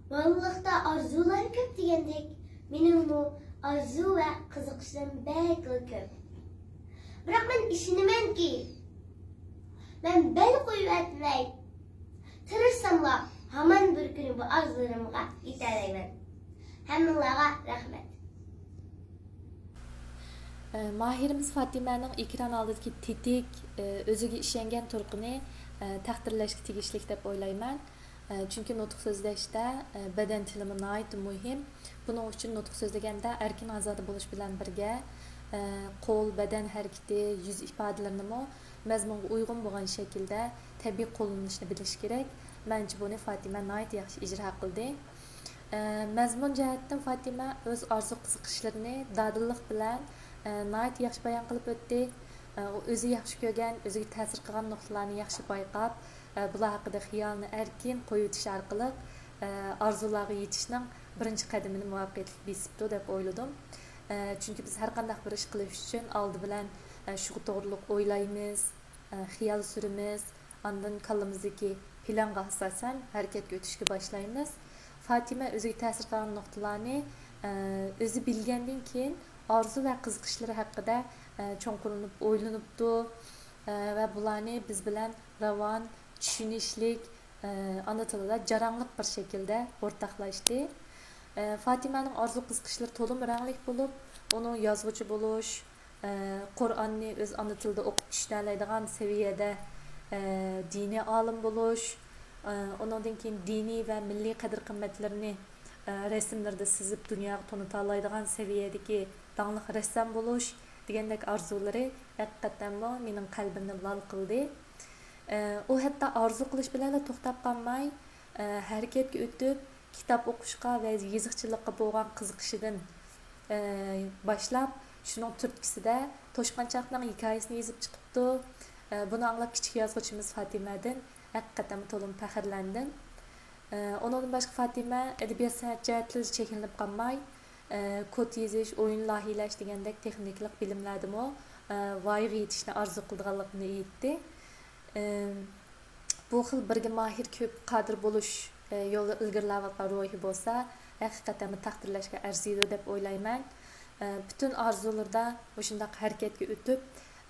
بالىلىقتا ئارزۇلار كۆپ دېگەندەك، مېنىڭمۇ ئارزۇ ۋە قىزىقىشلىرىم بەكلا كۆپ. بىراق مەن ئىشىنىمەنكى، مەن بەل قويۇۋەتمەي، تىرىشساملا، ھامان بىر كۈنى بۇ ئارزۇلىرىمغا يېتەلەيمەن. ھەممىڭلارغا رەھمەت. ئە، ماھىرىمىز فاتىمەنىڭ ئېكران ئالدىدىكى تېتىك، ئە، ئۆزىگە ئىشەنگەن تۇرقىنى، ئە، تەقدىرلەشكە تېگىشلىك دەپ ئويلايمەن. ئە، چۈنكى نۇتۇق سۆزلەشتە، ئە، بەدەن تىلىمۇ ناھايىتى مۇھىم. بۇنىڭ ئۈچۈن نۇتۇق سۆزلىگەندە ئەركىن ئازادە بولۇش بىلەن بىرگە، ئە، قول، بەدەن ھەرىكىتى، يۈز ئىپادىلىرىنىمۇ مەزمۇنغا ئۇيغۇن بولغان شەكىلدە تەبىئىي قوللىنىشنى بىلىش كېرەك. مەنچە بۇنى فاتىمە ناھايىتى ياخشى ئىجرا قىلدى. ئە، مەزمۇن جەھەتتىن فاتىمە ئۆز ئارزۇ-قىزىقىشلىرىنى دادىللىق بىلەن، ئە، ناھايىتى ياخشى بايان قىلىپ ئۆتتى. ئە، ئۇ ئۆزى ياخشى كۆرگەن، ئۆزىگە تەسىر قىلغان نۇقتىلارنى ياخشى بايقاپ، ئە، بۇلار ھەققىدە خىيالىنى ئەركىن قويۇۋېتىش ئارقىلىق، ئە، ئارزۇلارغا يېتىشنىڭ بىرىنچى قەدىمىنى مۇۋەپپەقىيەتلىك بېسىپتۇ دەپ ئويلىدىم. ئە، چۈنكى بىز ھەر قانداق بىر ئىش قىلىش ئۈچۈن ئالدى بىلەن، ئە، شۇ توغرۇلۇق ئويلايمىز، ئە، خىيال سۈرىمىز، ئاندىن كاللىمىزدىكى پىلانغا ئاساسەن ھەرىكەتكە ئۆتۈشكە باشلايمىز. فاتىمە ئۆزىگە تەسىر قىلغان نۇقتىلارنى، ئە، ئۆزى بىلگەندىن كېيىن ئارزۇ ۋە قىزىقىشلىرى ھەققىدە، ئە، چوڭقۇرلىنىپ ئويلىنىپتۇ، ئە، ۋە بۇلارنى بىز بىلەن راۋان، چۈشىنىشلىك، ئە، ئانا تىلىدا جاراڭلىق بىر شەكىلدە ئورتاقلاشتى. ئە، فاتىمەنىڭ ئارزۇ قىزىقىشلىرى تولىمۇ رەڭلىك بولۇپ، ئۇنىڭ يازغۇچى بولۇش، ئە، قۇرئاننى ئۆز ئانا تىلىدا ئوقۇپ چۈشىنەلەيدىغان سەۋىيەدە، ئە، دىنىي ئالىم بولۇش، ئە، ئۇنىڭدىن كېيىن دىنىي ۋە مىللىي قەدىر-قىممەتلىرىنى، ئە، رەسىملىرىدە سىزىپ دۇنياغا تونۇتالايدىغان سەۋىيەدىكى داڭلىق رەسسام بولۇش دېگەندەك ئارزۇلىرى ھەقىقەتەنمۇ مېنىڭ قەلبىمنى لال قىلدى. ئە، ئۇ ھەتتا ئارزۇ قىلىش بىلەنلا توختاپ قالماي، ئە، ھەرىكەتكە ئۆتۈپ، كىتاب ئوقۇشقا ۋە يېزىقچىلىققا بولغان قىزىقىشىدىن، ئە، باشلاپ، شۇنىڭ تۈرتكىسىدە توشقانچاقنىڭ ھېكايىسىنى يېزىپ چىقىپتۇ. ئە، بۇنى ئاڭلاپ كىچىك يازغۇچىمىز فاتىمەدىن ھەقىقەتەنمۇ تولىمۇ پەخىرلەندىم. ئە، ئۇنىڭدىن باشقا فاتىمە ئەدەبىيات سەنئەت جەھەتتىلا چەكلىنىپ قالماي، ئە، كود يېزىش، ئويۇن لايىھەلەش دېگەندەك تېخنىكىلىق بىلىملەردىمۇ، ئە، ۋايىغا يېتىشنى ئارزۇ قىلىدىغانلىقىنى ئېيتتى. ئە، بۇ خىل بىرگە ماھىر، كۆپ قادىر بولۇش، ئە، يولىدا ئىلگىرىلەۋاتقان روھى بولسا، ھەقىقەتەنمۇ تەقدىرلەشكە ئەرزىيدۇ دەپ ئويلايمەن. ئە، پۈتۈن ئارزۇلىرىدا مۇشۇنداق ھەرىكەتكە ئۆتۈپ،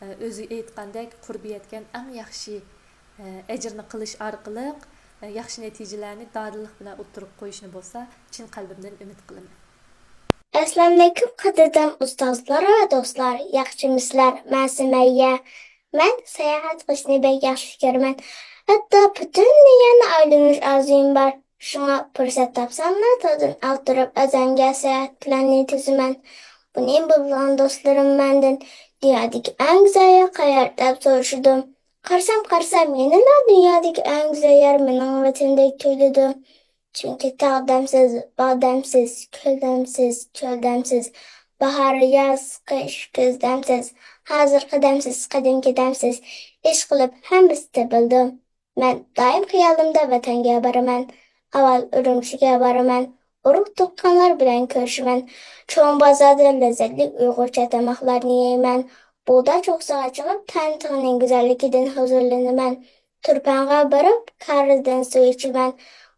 ئە، ئۆزى ئېيتقاندەك قۇربى يەتكەن ئەڭ ياخشى، ئە، ئەجىرنى قىلىش ئارقىلىق، ئە، ياخشى نەتىجىلەرنى دادىللىق بىلەن ئوتتۇرىغا قويۇشنى بولسا چىن قەلبىمدىن ئۈمىد قىلىمەن. ئەسسالامۇئەلەيكۇم قەدىردان ئۇستازلار ۋە دوستلار، ياخشىمۇسىلەر؟ مەن سۈمەييە. مەن ساياھەت قىلىشنى بەك ياخشى كۆرىمەن. ھەتتا پۈتۈن دۇنيانى ئايلىنىش ئارزۇيۇم بار. شۇڭا پۇرسەت تاپساملا توردىن ئولتۇرۇپ ئۆزۈمگە ساياھەت پىلانى تۈزىمەن. بۇنى بىلىدىغان دوستلىرىم مەندىن دۇنيادىكى ئەڭ گۈزەل يەر قەيەر دەپ سورىشىدۇ. قارىسام، قارىسام، يەنىلا دۇنيادىكى ئەڭ گۈزەل يەر مېنىڭ ۋەتىنىمدەك تۇيۇلىدۇ. چۈنكى تاغ دەمسىز، باغ دەمسىز، كۆل دەمسىز، چۆل دەمسىز، باھار، ياز، قىش، كۈز دەمسىز، ھازىرقى دەمسىز، قەدىمكى دەمسىز، ئىشقىلىپ ھەممىسى تېپىلىدۇ. مەن دائىم خىيالىمدا ۋەتەنگە بارىمەن، ئاۋۋال ئۈرۈمچىگە بارىمەن، ئۇرۇق-تۇغقانلار بىلەن كۆرۈشىمەن، چوڭ بازاردا لەززەتلىك ئۇيغۇرچە تاماقلارنى يەيمەن، بۇغدا چوققىسىغا چىقىپ تەنتىڭنىڭ گۈزەللىكىدىن ھۇزۇرلىنىمەن. تۇرپانغا بېرىپ كارىزدىن سۇ ئىچىمەن.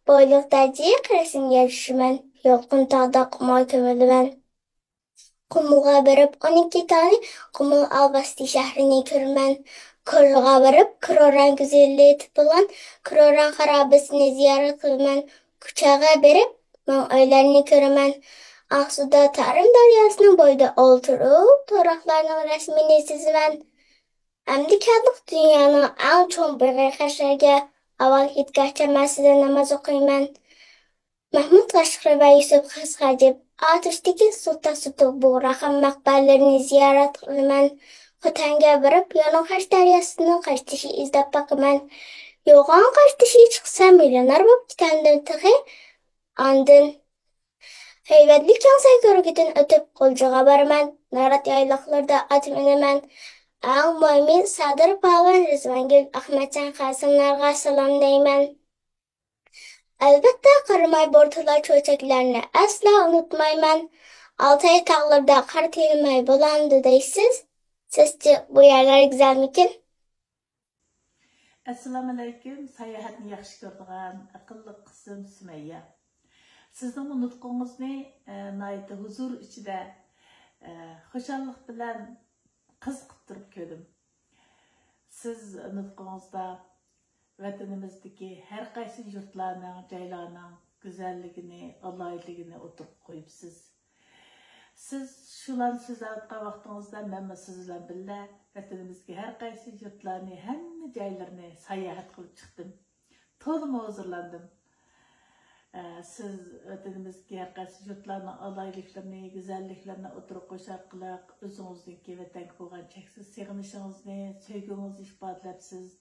بويلۇقتا جىق رەسىمگە چۈشىمەن. يالقۇن تاغدا قۇمغا كۆمۈلىمەن. قۇمۇلغا بېرىپ ئون ئىككى تالنى قۇمۇل ئالۋاستى شەھىرىنى كۆرىمەن. كورلىغا بېرىپ كروران گۈزەللىكى تېپىلغان كروران خارابىسىنى زىيارەت قىلىمەن. كۇچاغا بېرىپ مىڭ ئۆيلەرنى كۆرىمەن. ئاقسۇدا تارىم دەرياسىنىڭ بويىدا ئولتۇرۇپ تۇپراقلارنىڭ رەسىمىنى سىزىمەن. ئەمدى كەلدۇق دۇنيانىڭ ئەڭ چوڭ بېغى قەشقەرگە. ئاۋۋال ھېيتگاھ جاماسىدا ناماز ئوقۇيمەن. مەھمۇد قەشقىرى ۋە يۈسۈپ خاس ھاجىپ ئاتۇشتىكى سۇلتان سۇتۇق بۇغراخان مەقبەرىلىرىنى زىيارەت قىلىمەن. خوتەنگە بېرىپ يالىڭاچ دەرياسىدىن قاشتېشى ئىزدەپ باقىمەن. يوغان قاشتېشى چىقسا مىليونېر بولۇپ كېتەمدىم تېخى. ئاندىن ھەيۋەتلىك چاڭسەي كۆۋرۈكىدىن ئۆتۈپ غۇلجىغا بارىمەن. نارات يايلاقلىرىدا ئات مىنىمەن. ئەڭ مۇھىمى سادىر پالۋان، رىزۋانگۈل ئەخمەتجان قاسىملارغا سالام دەيمەن. ئەلۋەتتە قاراماي بورتالا چۆچەكلەرنى ئەسلا ئۇنتۇمايمەن. ئالتاي تاغلىرىدا قار تىيىلمەي بولامدۇ دەيسىز؟ سىزچە بۇ يەرلەر گۈزەلمىكىن؟ ئەسسالامۇئەلەيكۇم، ساياھەتنى ياخشى كۆرىدىغان ئەقىللىق قىزىم سۈمەييە. سىزنىڭ نۇتقىڭىزنى، ئە، ناھايىتى ھۇزۇر ئىچىدە، ئە، خۇشاللىق بىلەن قىزىقىپ تۇرۇپ كۆردۈم. سىز نۇتقىڭىزدا ۋەتىنىمىزدىكى ھەر قايسى يۇرتلارنىڭ، جايلارنىڭ گۈزەللىكىنى، ئالاھىدىلىكىنى ئوتتۇرىغا قويۇپسىز. سىز شۇلارنى سۆزلەۋاتقان ۋاقتىڭىزدا مەنمۇ سىز بىلەن بىللە ۋەتىنىمىزدىكى ھەر قايسى يۇرتلارنى، ھەممە جايلىرىنى ساياھەت قىلىپ چىقتىم. تولىمۇ ھۇزۇرلاندىم. ئە، سىز ۋەتىنىمىزدىكى ھەر قايسى يۇرتلارنىڭ ئالاھىدىلىكلىرىنى، گۈزەللىكلىرىنى ئوتتۇرىغا قويۇش ئارقىلىق ئۆزىڭىزنىڭكى ۋەتەنگە بولغان چەكسىز سېغىنىشىڭىزنى، سۆيگۈڭىزنى ئىپادىلەپسىز.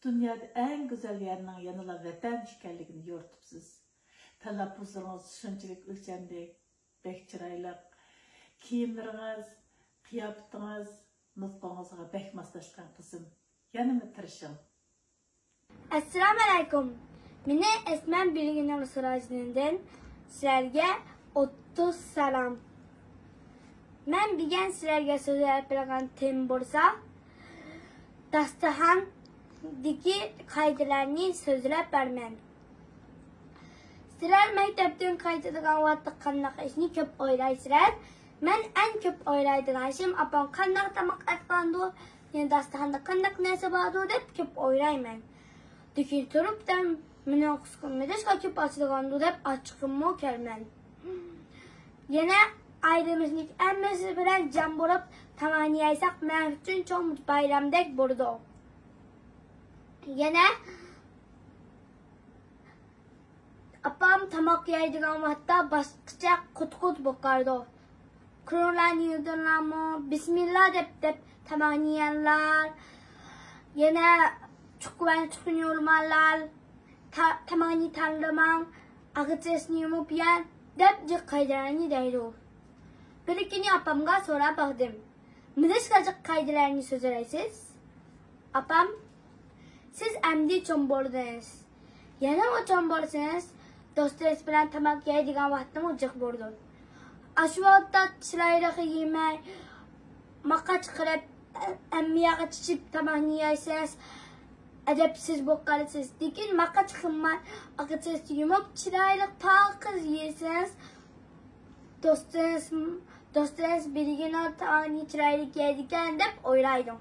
دۇنيادا ئەڭ گۈزەل يەرنىڭ يەنىلا ۋەتەن ئىكەنلىكىنى يورۇتۇپسىز. تەلەپپۇزلىرىڭىز شۇنچىلىك ئۆلچەملىك، بەك چىرايلىق. كىيىملىرىڭىز، قىياپىتىڭىز نۇتقىڭىزغا بەك ماسلاشقان قىزىم. يەنىمۇ تىرىشىڭ. ئەسسالامۇئەلەيكۇم. مېنى ئەسمەم بىلگىنىڭ سىراجىدىندىن سىلەرگە ئوتتۇز سالام. مەن بۈگۈن سىلەرگە سۆزلەپ بېرىدىغان تېما بولسا، داستىخاندىكى قائىدىلەرنى سۆزلەپ بەرىمەن. سىلەر مەكتەپتىن قايتىدىغان ۋاقىتتا قانداق ئىشنى كۆپ ئويلايسىلەر؟ مەن ئەڭ كۆپ ئويلايدىغان ئىشىم ئاپام قانداق تاماق ئەتقاندۇ، يەنە داستىخاندا قانداق نەرسە باردۇ دەپ كۆپ ئويلايمەن. لېكىن تۇرۇپ دەم مېنىڭ قۇسقۇم نېمىشقا كۆپ ئاچىدىغاندۇ دەپ ئاچچىقىممۇ كۆرىمەن. يەنە ئائىلىمىزنىڭ ھەممىسى بىلەن جەم بولۇپ تاماقنى يەيسەك مەن ئۈچۈن چوڭ بايرامدەك بولىدۇ. يەنە ئاپام تاماق يەيدىغان ۋاقىتتا باشقىچە قۇت-قۇت بوقاردۇ. كرورلارنى يۇدۇرلارمۇ، بىسمىللا دەپ، دەپ تاماقنى يەڭلار. يەنە چۇققا بىلەن چۇققىنى يۇرماڭلار. تا-، تاماقنى تارلىماڭ، ئاغزىنى يۇمۇپ يەڭ، دەپ جىق قائىدىلەرنى دەيدۇ. بىر كۈنى ئاپامغا سوراپ باقتىم. نېمىشقا جىق قائىدىلەرنى سۆزلەيسىز؟ ئاپام، سىز ئەمدى چوڭ بولدىڭىز. يەنىمۇ چوڭ بولسىڭىز، دوستىڭىز بىلەن تاماق يەيدىغان ۋاقىتمۇ جىق بولىدۇ. ئاشۇ ۋاقىتتا چىرايلىق يېمەي، ماقاچ قىلىپ، ھەممە يەرگە چىچىپ تاماقنى يەيسىز، ئەدەپسىز بولۇپ قالىسىز. لېكىن ماقاچ قىلماي، ئاقىچىسى يۇمۇپ، چىرايلىق پاكىز يېسىز، دوستىڭىز، دوستىڭىز بىلگىنىڭ تاماقنى چىرايلىق يەيدىكەن دەپ ئويلايدۇ.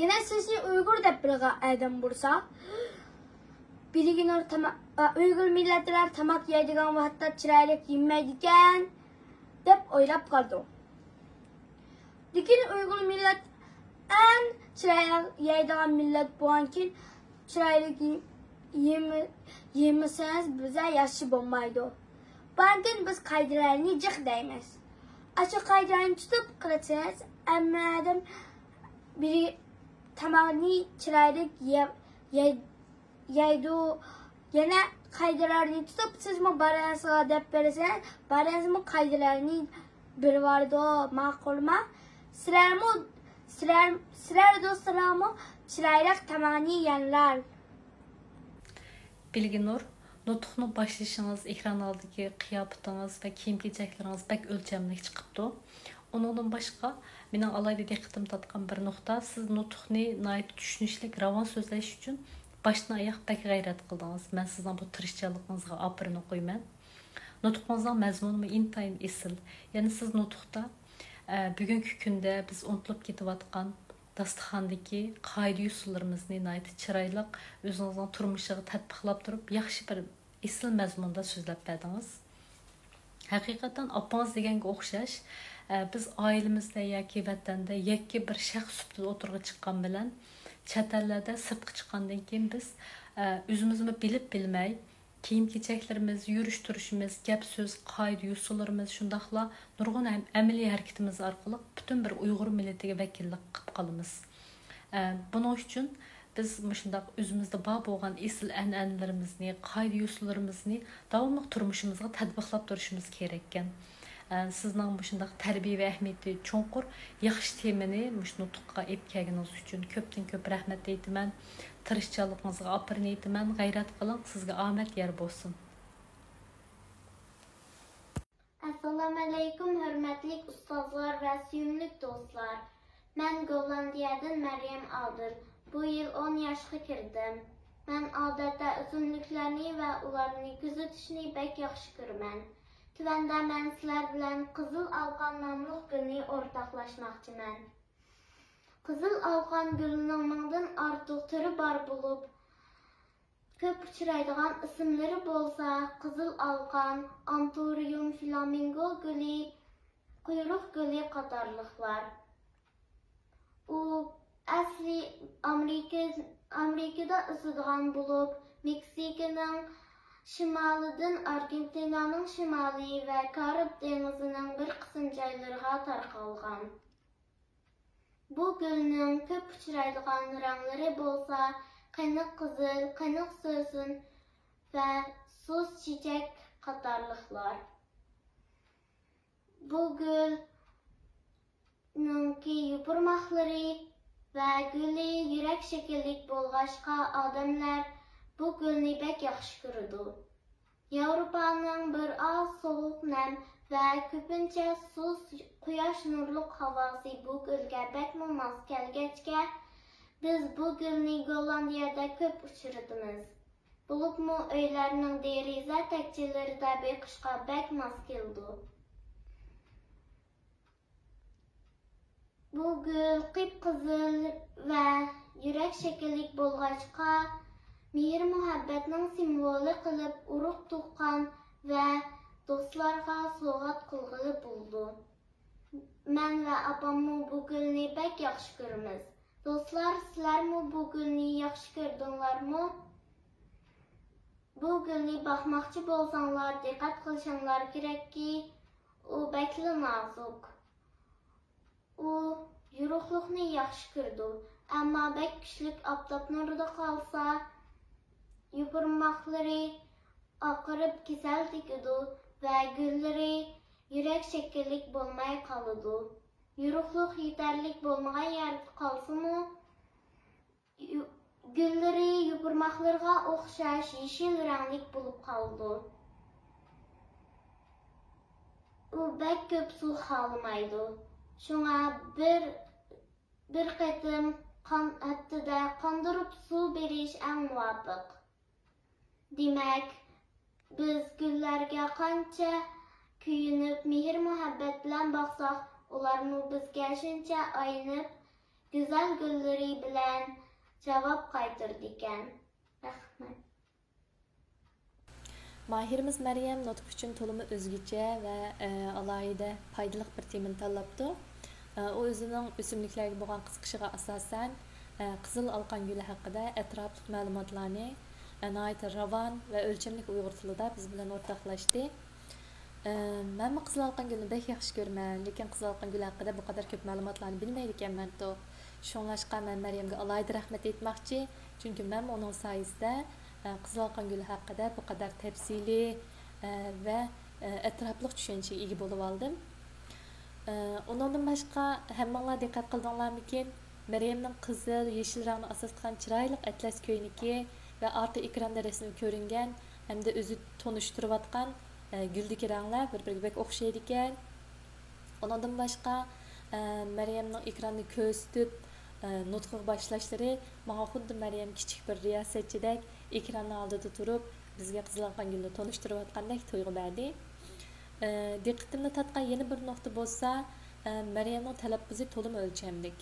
يەنە سىزنى ئۇيغۇر دەپ بىلگەن ئادەم بولسا، بىلگىنىڭ تاماق، ئۇيغۇر مىللەتلەر تاماق يەيدىغان ۋاقىتتا چىرايلىق يېمەيدىكەن دەپ ئويلاپ قالىدۇ. لېكىن ئۇيغۇر مىللەت ئەڭ چىرايلىق يەيدىغان مىللەت بولغانكىن، چىرايلىق يېمە-، يېمىسىڭىز بىزگە ياخشى بولمايدۇ. بۇنىڭدىن بىز قائىدىلەرنى جىق دەيمىز. ئاشۇ قائىدىلەرنى تۇتۇپ قىلسىڭىز، ھەممە ئادەم بىرى تاماقنى چىرايلىق يە-، يەي-، يەيدۇ. يەنە قائىدىلەرنى تۇتۇپ، سىزمۇ بالىڭىزغا دەپ بەرسىڭىز، بالىڭىزمۇ قائىدىلەرنى بىلىۋالىدۇ، ماقۇلما؟ سىلەرمۇ، سىلەر، سىلەر دوستلارمۇ چىرايلىق تاماقنى يەڭلار. بىلگىنۇر، نۇتۇقنى باشلىشىڭىز، ئېكران ئالدىدىكى قىياپىتىڭىز ۋە كىيىم-كېچەكلىرىڭىز بەك ئۆلچەملىك چىقىپتۇ. ئۇنىڭدىن باشقا، مېنىڭ ئالاھىدە دىققىتىمنى تارتقان بىر نۇقتا، سىز نۇتۇقنى ناھايىتى چۈشىنىشلىك، راۋان سۆزلەش ئۈچۈن باشتىن ئاياق بەك غەيرەت قىلدىڭىز. مەن سىزنىڭ بۇ تىرىشچانلىقىڭىزغا ئاپىرىن ئوقۇيمەن. نۇتقىڭىزنىڭ مەزمۇنىمۇ ئىنتايىن ئېسىل. يەنە سىز نۇتۇقتا، ئە، بۈگۈنكى كۈندە بىز ئۇنتۇلۇپ كېتىۋاتقان داستىخاندىكى قائىدە-يوسۇنلىرىمىزنى ناھايىتى چىرايلىق، ئۆزىڭىزنىڭ تۇرمۇشىغا تەتبىقلاپ تۇرۇپ، ياخشى بىر ئېسىل مەزمۇندا سۆزلەپ بەردىڭىز. ھەقىقەتەن ئاپىڭىز دېگەنگە ئوخشاش، ئە، بىز ئائىلىمىزدە ياكى ۋەتەندە يەككە بىر شەخس سۈپىتىدە ئوتتۇرىغا چىققان بىلەن، چەت ئەللەردە سىرتقا چىققاندىن كېيىن بىز، ئە، ئۆزىمىزمۇ بىلىپ بىلمەي، كىيىم-كېچەكلىرىمىز، يۈرۈش-تۇرۇشىمىز، گەپ-سۆز، قائىدە-يوسۇنلىرىمىز، شۇنداقلا نۇرغۇن ئەم-، ئەمەلىي ھەرىكىتىمىز ئارقىلىق پۈتۈن بىر ئۇيغۇر مىللىتىگە ۋەكىللىك قىلىپ قالىمىز. ئە، بۇنىڭ ئۈچۈن بىز مۇشۇنداق ئۆزىمىزدە بار بولغان ئېسىل ئەنئەنىلىرىمىزنى، قائىدە-يوسۇنلىرىمىزنى داۋاملىق تۇرمۇشىمىزغا تەتبىقلاپ تۇرۇشىمىز كېرەككەن. ئە، سىزنىڭ مۇشۇنداق تەربىيەۋى ئەھمىيىتى چوڭقۇر، ياخشى تېمىنى مۇشۇ نۇتۇققا ئېلىپ كەلگىنىڭىز ئۈچۈن كۆپتىن كۆپ رەھمەت ئېيتىمەن. تىرىشچانلىقىڭىزغا ئاپىرىن ئېيتىمەن. غەيرەت قىلىڭ، سىزگە ئامەت يار بولسۇن. ئەسسالامۇئەلەيكۇم، ھۆرمەتلىك ئۇستازلار ۋە سۆيۈملۈك دوستلار. مەن گوللاندىيەدىن مەريەم ئادىل. بۇ يىل ئون ياشقا كىردىم. مەن ئادەتتە ئۆسۈملۈكلەرنى ۋە ئۇلارنى كۆزىتىشنى بەك ياخشى كۆرىمەن. تۆۋەندە مەن سىلەر بىلەن قىزىل ئالقان ناملىق گۈلنى ئورتاقلاشماقچىمەن. قىزىل ئالقان گۈلىنىڭ مىڭدىن ئارتۇق تۈرى بار بولۇپ، كۆپ ئۇچرايدىغان ئىسىملىرى بولسا قىزىل ئالقان، ئانتۇرىيۇم، فلامىنگو گۈلى، قۇيرۇق گۈلى قاتارلىقلار. ئۇ ئەسلى ئامېرىكا، ئامېرىكىدا ئۆسىدىغان بولۇپ، مېكسىكىنىڭ شىمالىدىن ئارگېنتىنانىڭ شىمالى ۋە كارىب دېڭىزىنىڭ بىر قىسىم جايلىرىغا تارقالغان. بۇ گۈلنىڭ كۆپ ئۇچرايدىغان رەڭلىرى بولسا قېنىق قىزىل، قېنىق سۆسۈن ۋە سۇس چېچەك قاتارلىقلار. بۇ گۈلنىڭكى يوپۇرماقلىرى ۋە گۈلى يۈرەك شەكىللىك بولغاچقا، ئادەملەر بۇ گۈلنى بەك ياخشى كۆرىدۇ. ياۋروپانىڭ بىر ئاز سوغۇق نەم ۋە كۆپىنچە سۇس قۇياش نۇرلۇق ھاۋاسى بۇ گۈلگە بەكمۇ ماس كەلگەچكە، بىز بۇ گۈلنى گوللاندىيەدە كۆپ ئۇچرىتىمىز. بولۇپمۇ ئۆيلەرنىڭ دېرىزە تەكچىلىرىدە بېقىشقا بەك ماس كېلىدۇ. بۇ گۈل قىپقىزىل ۋە يۈرەك شەكىللىك بولغاچقا، مېھىر-مۇھەببەتنىڭ سىمۋولى قىلىپ ئۇرۇق-تۇغقان ۋە دوستلارغا سوۋغات قىلغىلى بولىدۇ. مەن ۋە ئاپاممۇ بۇ گۈلنى بەك ياخشى كۆرىمىز. دوستلار، سىلەرمۇ بۇ گۈلنى ياخشى كۆردۈڭلارمۇ؟ بۇ گۈلنى باقماقچى بولساڭلار، دىققەت قىلىشىڭلار كېرەككى، ئۇ بەكلا نازۇك. ئۇ يورۇقلۇقنى ياخشى كۆرىدۇ، ئەمما بەك كۈچلۈك ئاپتاپ نۇرىدا قالسا، يوپۇرماقلىرى ئاقىرىپ كېسەل تېگىدۇ ۋە گۈللىرى يۈرەك شەكىللىك بولماي قالىدۇ. يورۇقلۇق يېتەرلىك بولمىغان يەردە قالسىمۇ، يۇ-، گۈللىرى يوپۇرماقلىرىغا ئوخشاش يېشىل رەڭلىك بولۇپ قالىدۇ. ئۇ بەك كۆپ سۇ خالىمايدۇ. شۇڭا بىر، بىر قېتىم قان-، ھەپتىدە قاندۇرۇپ سۇ بېرىش ئەڭ مۇۋاپىق. دېمەك، بىز گۈللەرگە قانچە كۆيۈنۈپ، مېھىر-مۇھەببەت بىلەن باقساق، ئۇلارمۇ بىزگە شۇنچە ئايىنىپ، گۈزەل گۈللىرى بىلەن جاۋاب قايتۇرىدىكەن. رەھمەت. ماھىرىمىز مەريەم نۇتۇق ئۈچۈن تولىمۇ ئۆزگىچە ۋە، ئە، ئالاھىدە، پايدىلىق بىر تېمىنى تاللاپتۇ. ئە، ئۇ ئۆزىنىڭ ئۆسۈملۈكلەرگە بولغان قىزىقىشىغا ئاساسەن، ئە، قىزىل ئالقان گۈلى ھەققىدە ئەتراپلىق مەلۇماتلارنى، ئە، ناھايىتى راۋان ۋە ئۆلچەملىك ئۇيغۇر تىلىدا بىز بىلەن ئورتاقلاشتى. ئە، مەنمۇ قىزىل ئالقان گۈلىنى بەك ياخشى كۆرىمەن، لېكىن قىزىل ئالقان گۈلى ھەققىدە بۇ قەدەر كۆپ مەلۇماتلارنى بىلمەيدىكەنمەنتۇ. شۇڭلاشقا مەن مەريەمگە ئالاھىدە رەھمەت ئېيتماقچى، چۈنكى مەنمۇ ئۇنىڭ سايىسىدە، ئە، قىزىل ئالقان گۈلى ھەققىدە بۇ قەدەر تەپسىلىي، ئە، ۋە، ئە، ئەتراپلىق چۈشەنچىگە ئىگە بولۇۋالدىم. ئە، ئۇنىڭدىن باشقا، ھەممىڭلار دىققەت قىلدىڭلارمىكىن، مەريەمنىڭ قىزىل، يېشىل رەڭنى ئاساس قىلغان چىرايلىق ئەتلەس كۆينىكى ۋە ئارقا ئېكراندا رەسىمى كۆرۈنگەن ھەمدە ئۆزى تونۇشتۇرۇۋاتقان، ئە، گۈلدىكى رەڭلەر بىر-بىرىگە بەك ئوخشايدىكەن. ئۇنىڭدىن باشقا، ئە، مەريەمنىڭ ئېكراننى كۆرسىتىپ، ئە، نۇتقىغا باشلاشلىرى ماڭا خۇددى مەريەم كىچىك بىر رىياسەتچىدەك ئېكراننىڭ ئالدىدا تۇرۇپ، بىزگە قىزىل ئالقان گۈلنى تونۇشتۇرۇۋاتقاندەك تۇيغۇ بەردى. ئە، دىققىتىمنى تارتقان يەنە بىر نۇقتا بولسا، ئە، مەريەمنىڭ تەلەپپۇزى تولىمۇ ئۆلچەملىك.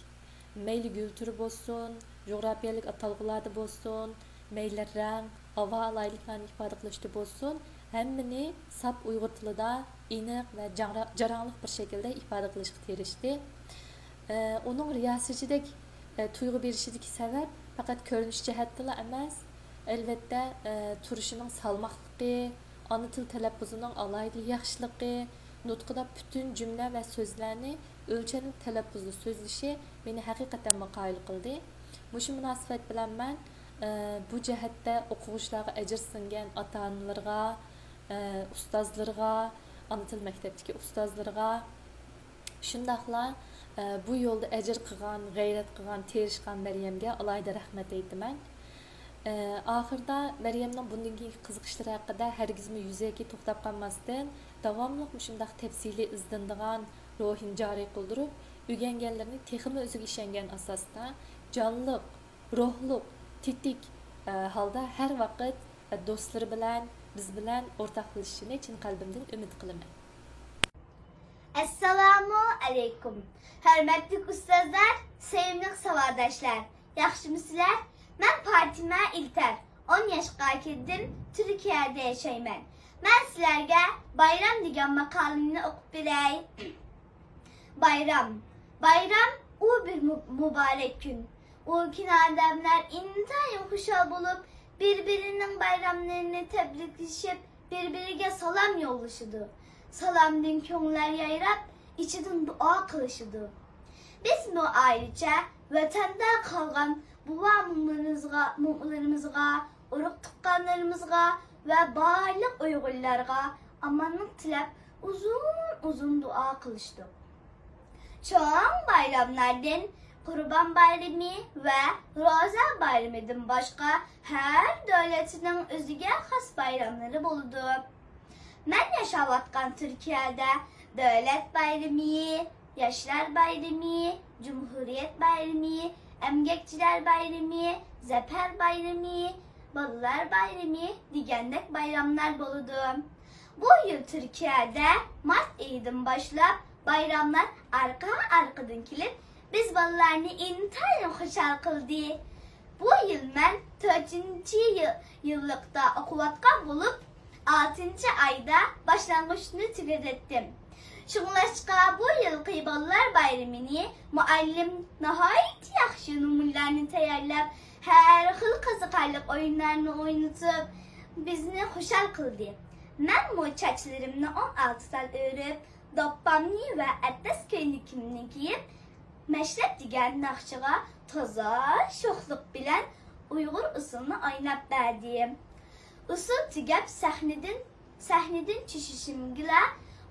مەيلى گۈل تۈرى بولسۇن، جۇغراپىيەلىك ئاتالغۇلاردا بولسۇن، مەيلى رەڭ، ھاۋا ئالاھىدىلىكلەرنى ئىپادە قىلىشتا بولسۇن، ھەممىنى ساپ ئۇيغۇر تىلىدا ئېنىق ۋە جاڭرا-، جاراڭلىق بىر شەكىلدە ئىپادە قىلىشقا تىرىشتى. ئە، ئۇنىڭ رىياسەتچىدەك، ئە، تۇيغۇ بېرىشىدىكى سەۋەب پەقەت كۆرۈنۈش جەھەتتىلا ئەمەس، ئەلۋەتتە، ئە، تۇرۇشىنىڭ سالماقلىقى، ئانا تىل تەلەپپۇزىنىڭ ئالاھىدە ياخشىلىقى، نۇتقىدا پۈتۈن جۈملە ۋە سۆزلەرنى ئۆلچەملىك تەلەپپۇزدا سۆزلىشى مېنى ھەقىقەتەنمۇ قايىل قىلدى. مۇشۇ مۇناسىۋەت بىلەن مەن، ئە، بۇ جەھەتتە ئوقۇغۇچىلارغا ئەجىر سىڭگەن ئاتا-ئانىلىرىغا، ئە، ئۇستازلىرىغا، ئانا تىل مەكتەپتىكى ئۇستازلىرىغا، شۇنداقلا، ئە، بۇ يولدا ئەجىر قىلغان، غەيرەت قىلغان، تىرىشقان مەريەمگە ئالاھىدە رەھمەت ئېيتىمەن. ئە، ئاخىرىدا مەريەمنىڭ بۇندىن كېيىنكى قىزىقىشلىرى ھەققىدە ھەرگىزمۇ يۈزەكى توختاپ قالماستىن، داۋاملىق مۇشۇنداق تەپسىلىي ئىزدىنىدىغان روھىنى جارى قىلدۇرۇپ، ئۆگەنگەنلىرىنى تېخىمۇ ئۆزىگە ئىشەنگەن ئاساستا جانلىق، روھلۇق، تېتىك، ئە، ھالدا ھەر ۋاقىت، ئە، دوستلىرى بىلەن، بىز بىلەن ئورتاقلىشىشىنى چىن قەلبىمدىن ئۈمىد قىلىمەن. ئەسسالامۇ ئەلەيكۇم. ھۆرمەتلىك ئۇستازلار، سۆيۈملۈك ساۋاقداشلار، ياخشىمۇسىلەر؟ مەن پاتىمە ئىلتەر، ئون ياشقا كىردىم، تۈركىيەدە ياشايمەن. مەن سىلەرگە بايرام دېگەن ماقالىمنى ئوقۇپ بېرەي. بايرام. بايرام، ئۇ بىر مۇ-، مۇبارەك كۈن. ئۇ كۈن ئادەملەر ئىنتايىن خۇشال بولۇپ، بىر-بىرىنىڭ بايراملىرىنى تەبرىكلىشىپ، بىر-بىرىگە سالام يوللىشىدۇ. سالامدىن كۆڭۈللەر يايراپ، ئىچىدىن دۇئا قىلىشىدۇ. بىزمۇ ئائىلىچە ۋەتەندە قالغان بوۋا-مومىلىرىمىزغا، مومىلىرىمىزغا، ئۇرۇق-تۇغقانلىرىمىزغا ۋە بارلىق ئۇيغۇرلارغا ئامانلىق تىلەپ، ئۇزۇن-ئۇزۇن دۇئا قىلىشتۇق. چوڭ بايراملاردىن، قۇربان بايرىمى ۋە روزا بايرىمىدىن باشقا، ھەر دۆلەتنىڭ ئۆزىگە خاس بايراملىرى بولىدۇ. مەن ياشاۋاتقان تۈركىيەدە دۆلەت بايرىمى، ياشلار بايرىمى، جۇمھۇرىيەت بايرىمى، ئەمگەكچىلەر بايرىمى، زەپەر بايرىمى، بالىلار بايرىمى دېگەندەك بايراملار بولىدۇ. بۇ يىل تۈركىيەدە مارت ئېيىدىن باشلاپ بايراملار ئارقا-ئارقىدىن كېلىپ، بىز بالىلارنى ئىنتايىن خۇشال قىلدى. بۇ يىل مەن تۆتىنچى يىل-، يىللىقتا ئوقۇۋاتقان بولۇپ، ئالتىنچى ئايدا باشلانغۇچنى تۈگىتىتتىم. شۇڭلاشقا بۇ يىلقى بالىلار بايرىمىنى مۇئەللىم ناھايىتى ياخشى نومۇرلارنى تەييارلاپ، ھەر خىل قىزىقارلىق ئويۇنلارنى ئوينىتىپ، بىزنى خۇشال قىلدى. مەنمۇ چاچلىرىمنى ئون ئالتە تال ئۆرۈپ، دوپپامنى ۋە ئەتلەس كۆينىكىمنى كىيىپ، مەشرەپ دېگەن ناخشىغا تازا شوخلۇق بىلەن ئۇيغۇر ئۇسسۇلىنى ئويناپ بەردىم. ئۇسسۇل تۈگەپ سەھنىدىن، سەھنىدىن چۈشۈشۈمگىلا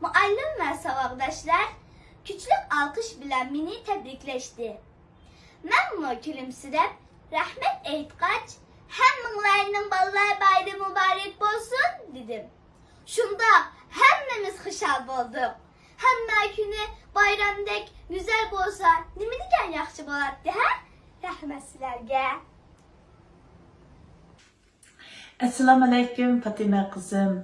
مۇئەللىم ۋە ساۋاقداشلار كۈچلۈك ئالقىش بىلەن مېنى تەبرىكلەشتى. مەنمۇ كۈلۈمسىرەپ رەھمەت ئېيتقاچ، ھەممىڭلارنىڭ بالىلار بايرىمى مۇبارەك بولسۇن دېدىم. شۇنداق، ھەممىمىز خۇشال بولدۇق. ھەممە كۈنى بايرامدەك گۈزەل بولسا، نېمە دېگەن ياخشى بولاتتى، ھە؟ رەھمەت سىلەرگە. ئەسسالامۇ ئەلەيكۇم، پاتىمە قىزىم.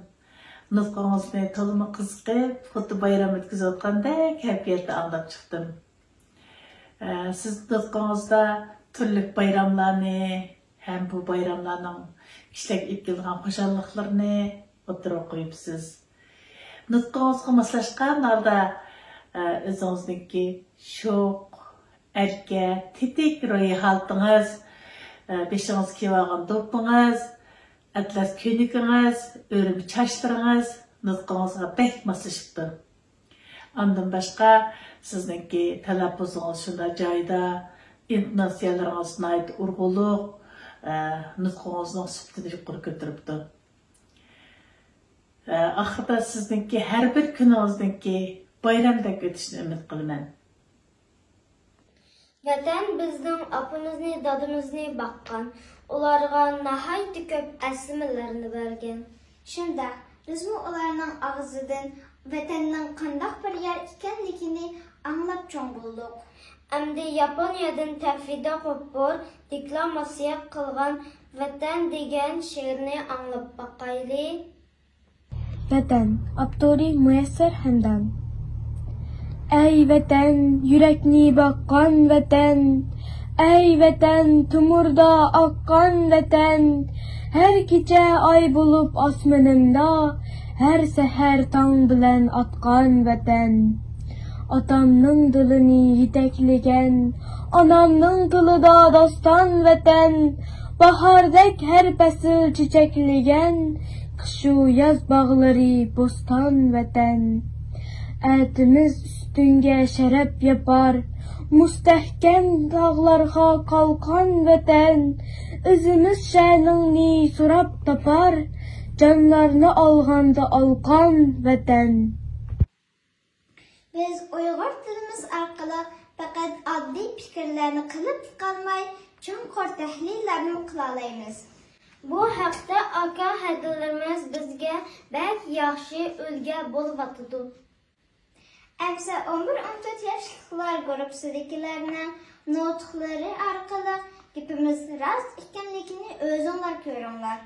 نۇتقىڭىزنى تولىمۇ قىزىقىپ، خۇددى بايرام ئۆتكۈزۈۋاتقاندەك كەيپىياتتا ئاڭلاپ چىقتىم. ئە، سىز نۇتقىڭىزدا تۈرلۈك بايراملارنى ھەم بۇ بايراملارنىڭ كىشىلەرگە ئېلىپ كېلىدىغان خۇشاللىقلىرىنى ئوتتۇرىغا قويۇپسىز. نۇتقىڭىزغا ماسلاشقان ھالدا، ئە، ئۆزىڭىزنىڭكى شوخ، ئەركە، تېتىك روھىي ھالىتىڭىز، ئە، بېشىڭىزغا كىيىۋالغان دوپپىڭىز، ئەتلەس كۆينىكىڭىز، ئۆرۈمە چاچلىرىڭىز نۇتقىڭىزغا بەك ماسلىشىپتۇ. ئاندىن باشقا، سىزنىڭكى تەلەپپۇزىڭىز شۇنداق جايىدا، ئىنتوناتسىيەلىرىڭىز ناھايىتى ئۇرغۇلۇق، ئە، نۇتقىڭىزنىڭ سۈپىتىنى يۇقىرى كۆتۈرۈپتۇ. ئە، ئاخىرىدا سىزنىڭكى ھەر بىر كۈنىڭىزنىڭكى بايرامدەك ئۆتۈشىنى ئۈمىد قىلىمەن. ۋەتەن بىزنىڭ ئاپىمىزنى، دادىمىزنى باققان، ئۇلارغا ناھايىتى كۆپ ئەسلىمىلەرنى بەرگەن. شۇنداق، بىزمۇ ئۇلارنىڭ ئاغزىدىن ۋەتەننىڭ قانداق بىر يەر ئىكەنلىكىنى ئاڭلاپ چوڭ بولدۇق. ئەمدى ياپونىيەدىن تەفىدە غوپپۇر دېكلاماتسىيە قىلغان ۋەتەن دېگەن شېئىرنى ئاڭلاپ باقايلى. ۋەتەن، ئاپتورى مۇيەسسەر ھەمدان. ئەي ۋەتەن، يۈرەكنى باققان ۋەتەن، ئەي ۋەتەن، تومۇردا ئاققان ۋەتەن، ھەر كېچە ئاي بولۇپ ئاسمىنىمدا، ھەر سەھەر تاڭ بىلەن ئاتقان ۋەتەن. ئاتامنىڭ دىلىنى يېتەكلىگەن، ئانامنىڭ تىلىدا داستان ۋەتەن، باھاردەك ھەر پەسىل چېچەكلىگەن، قىشۇ ياز باغلىرى بوستان ۋەتەن. ئەتىمىز ئۈستۈڭگە شەرەپ ياپار، مۇستەھكەم تاغلارغا قالقان ۋەتەن، ئىزىمىز شەنىڭنى سوراپ تاپار، جانلارنى ئالغاندا ئالقان ۋەتەن. بىز ئۇيغۇر تىلىمىز ئارقىلىق پەقەت ئاددىي پىكىرلەرنى قىلىپلا قالماي، چوڭقۇر تەھلىللەرنىمۇ قىلالايمىز. بۇ ھەقتە ئاكا ھەدىلىرىمىز بىزگە بەك ياخشى ئۈلگە بولۇۋاتىدۇ. ئەمسە ئون بىر، ئون تۆت ياشلىقلار گۇرۇپپىسىدىكىلەرنىڭ نۇتۇقلىرى ئارقىلىق گېپىمىز راست ئىكەنلىكىنى ئۆزۈڭلار كۆرۈڭلار.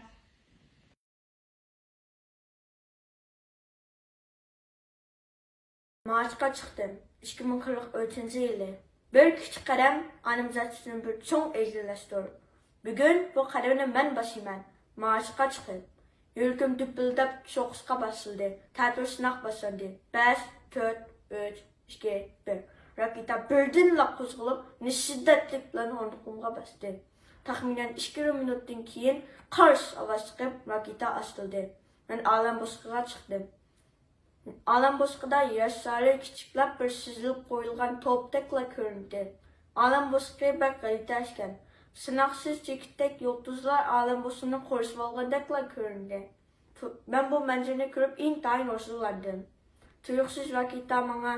مائاشقا چىقتىم. ئىككى مىڭ قىرىق ئۈچىنچى يىلى. بىر كىچىك قەدەم ئانام زاتىدىن بىر چوڭ ئىگىلەشتۇر. بۈگۈن بۇ قەدەمنى مەن باشلايمەن. مائاشقا چىقىپ، يۈرىكىم دۈپۈلدەپ سوقۇشقا باشلىدى. تەتۈر سىناق باشلاندى. بەش، تۆت، ئۈچ، ئىككى، بىر. راكېتا بىردىنلا قوزغىلىپ، شىددەتلىك بىلەن ئورنۇقۇمغا باستى. تەخمىنەن ئىككى يېرىم مىنۇتتىن كېيىن قارس ئاۋاز چىقىپ، راكېتا ئاستىلىدى. مەن ئالەم بوشلۇقىغا چىقتىم. ئالەم بوشلۇقىدا يەر شارى كىچىكلەپ بىر سىزىلىپ قويۇلغان توپتەكلا كۆرۈندى. ئالەم بوشلۇقى بەك غەلىتە ئىكەن. سىناقسىز چېكىتتەك يۇلتۇزلار ئالەم بوشلۇقىنى قورشىۋالغاندەكلا كۆرۈندى. مەن بۇ مەنزىرىنى كۆرۈپ ئىنتايىن ھوشسىزلاندىم. تۇيۇقسىز راكېتا ماڭا،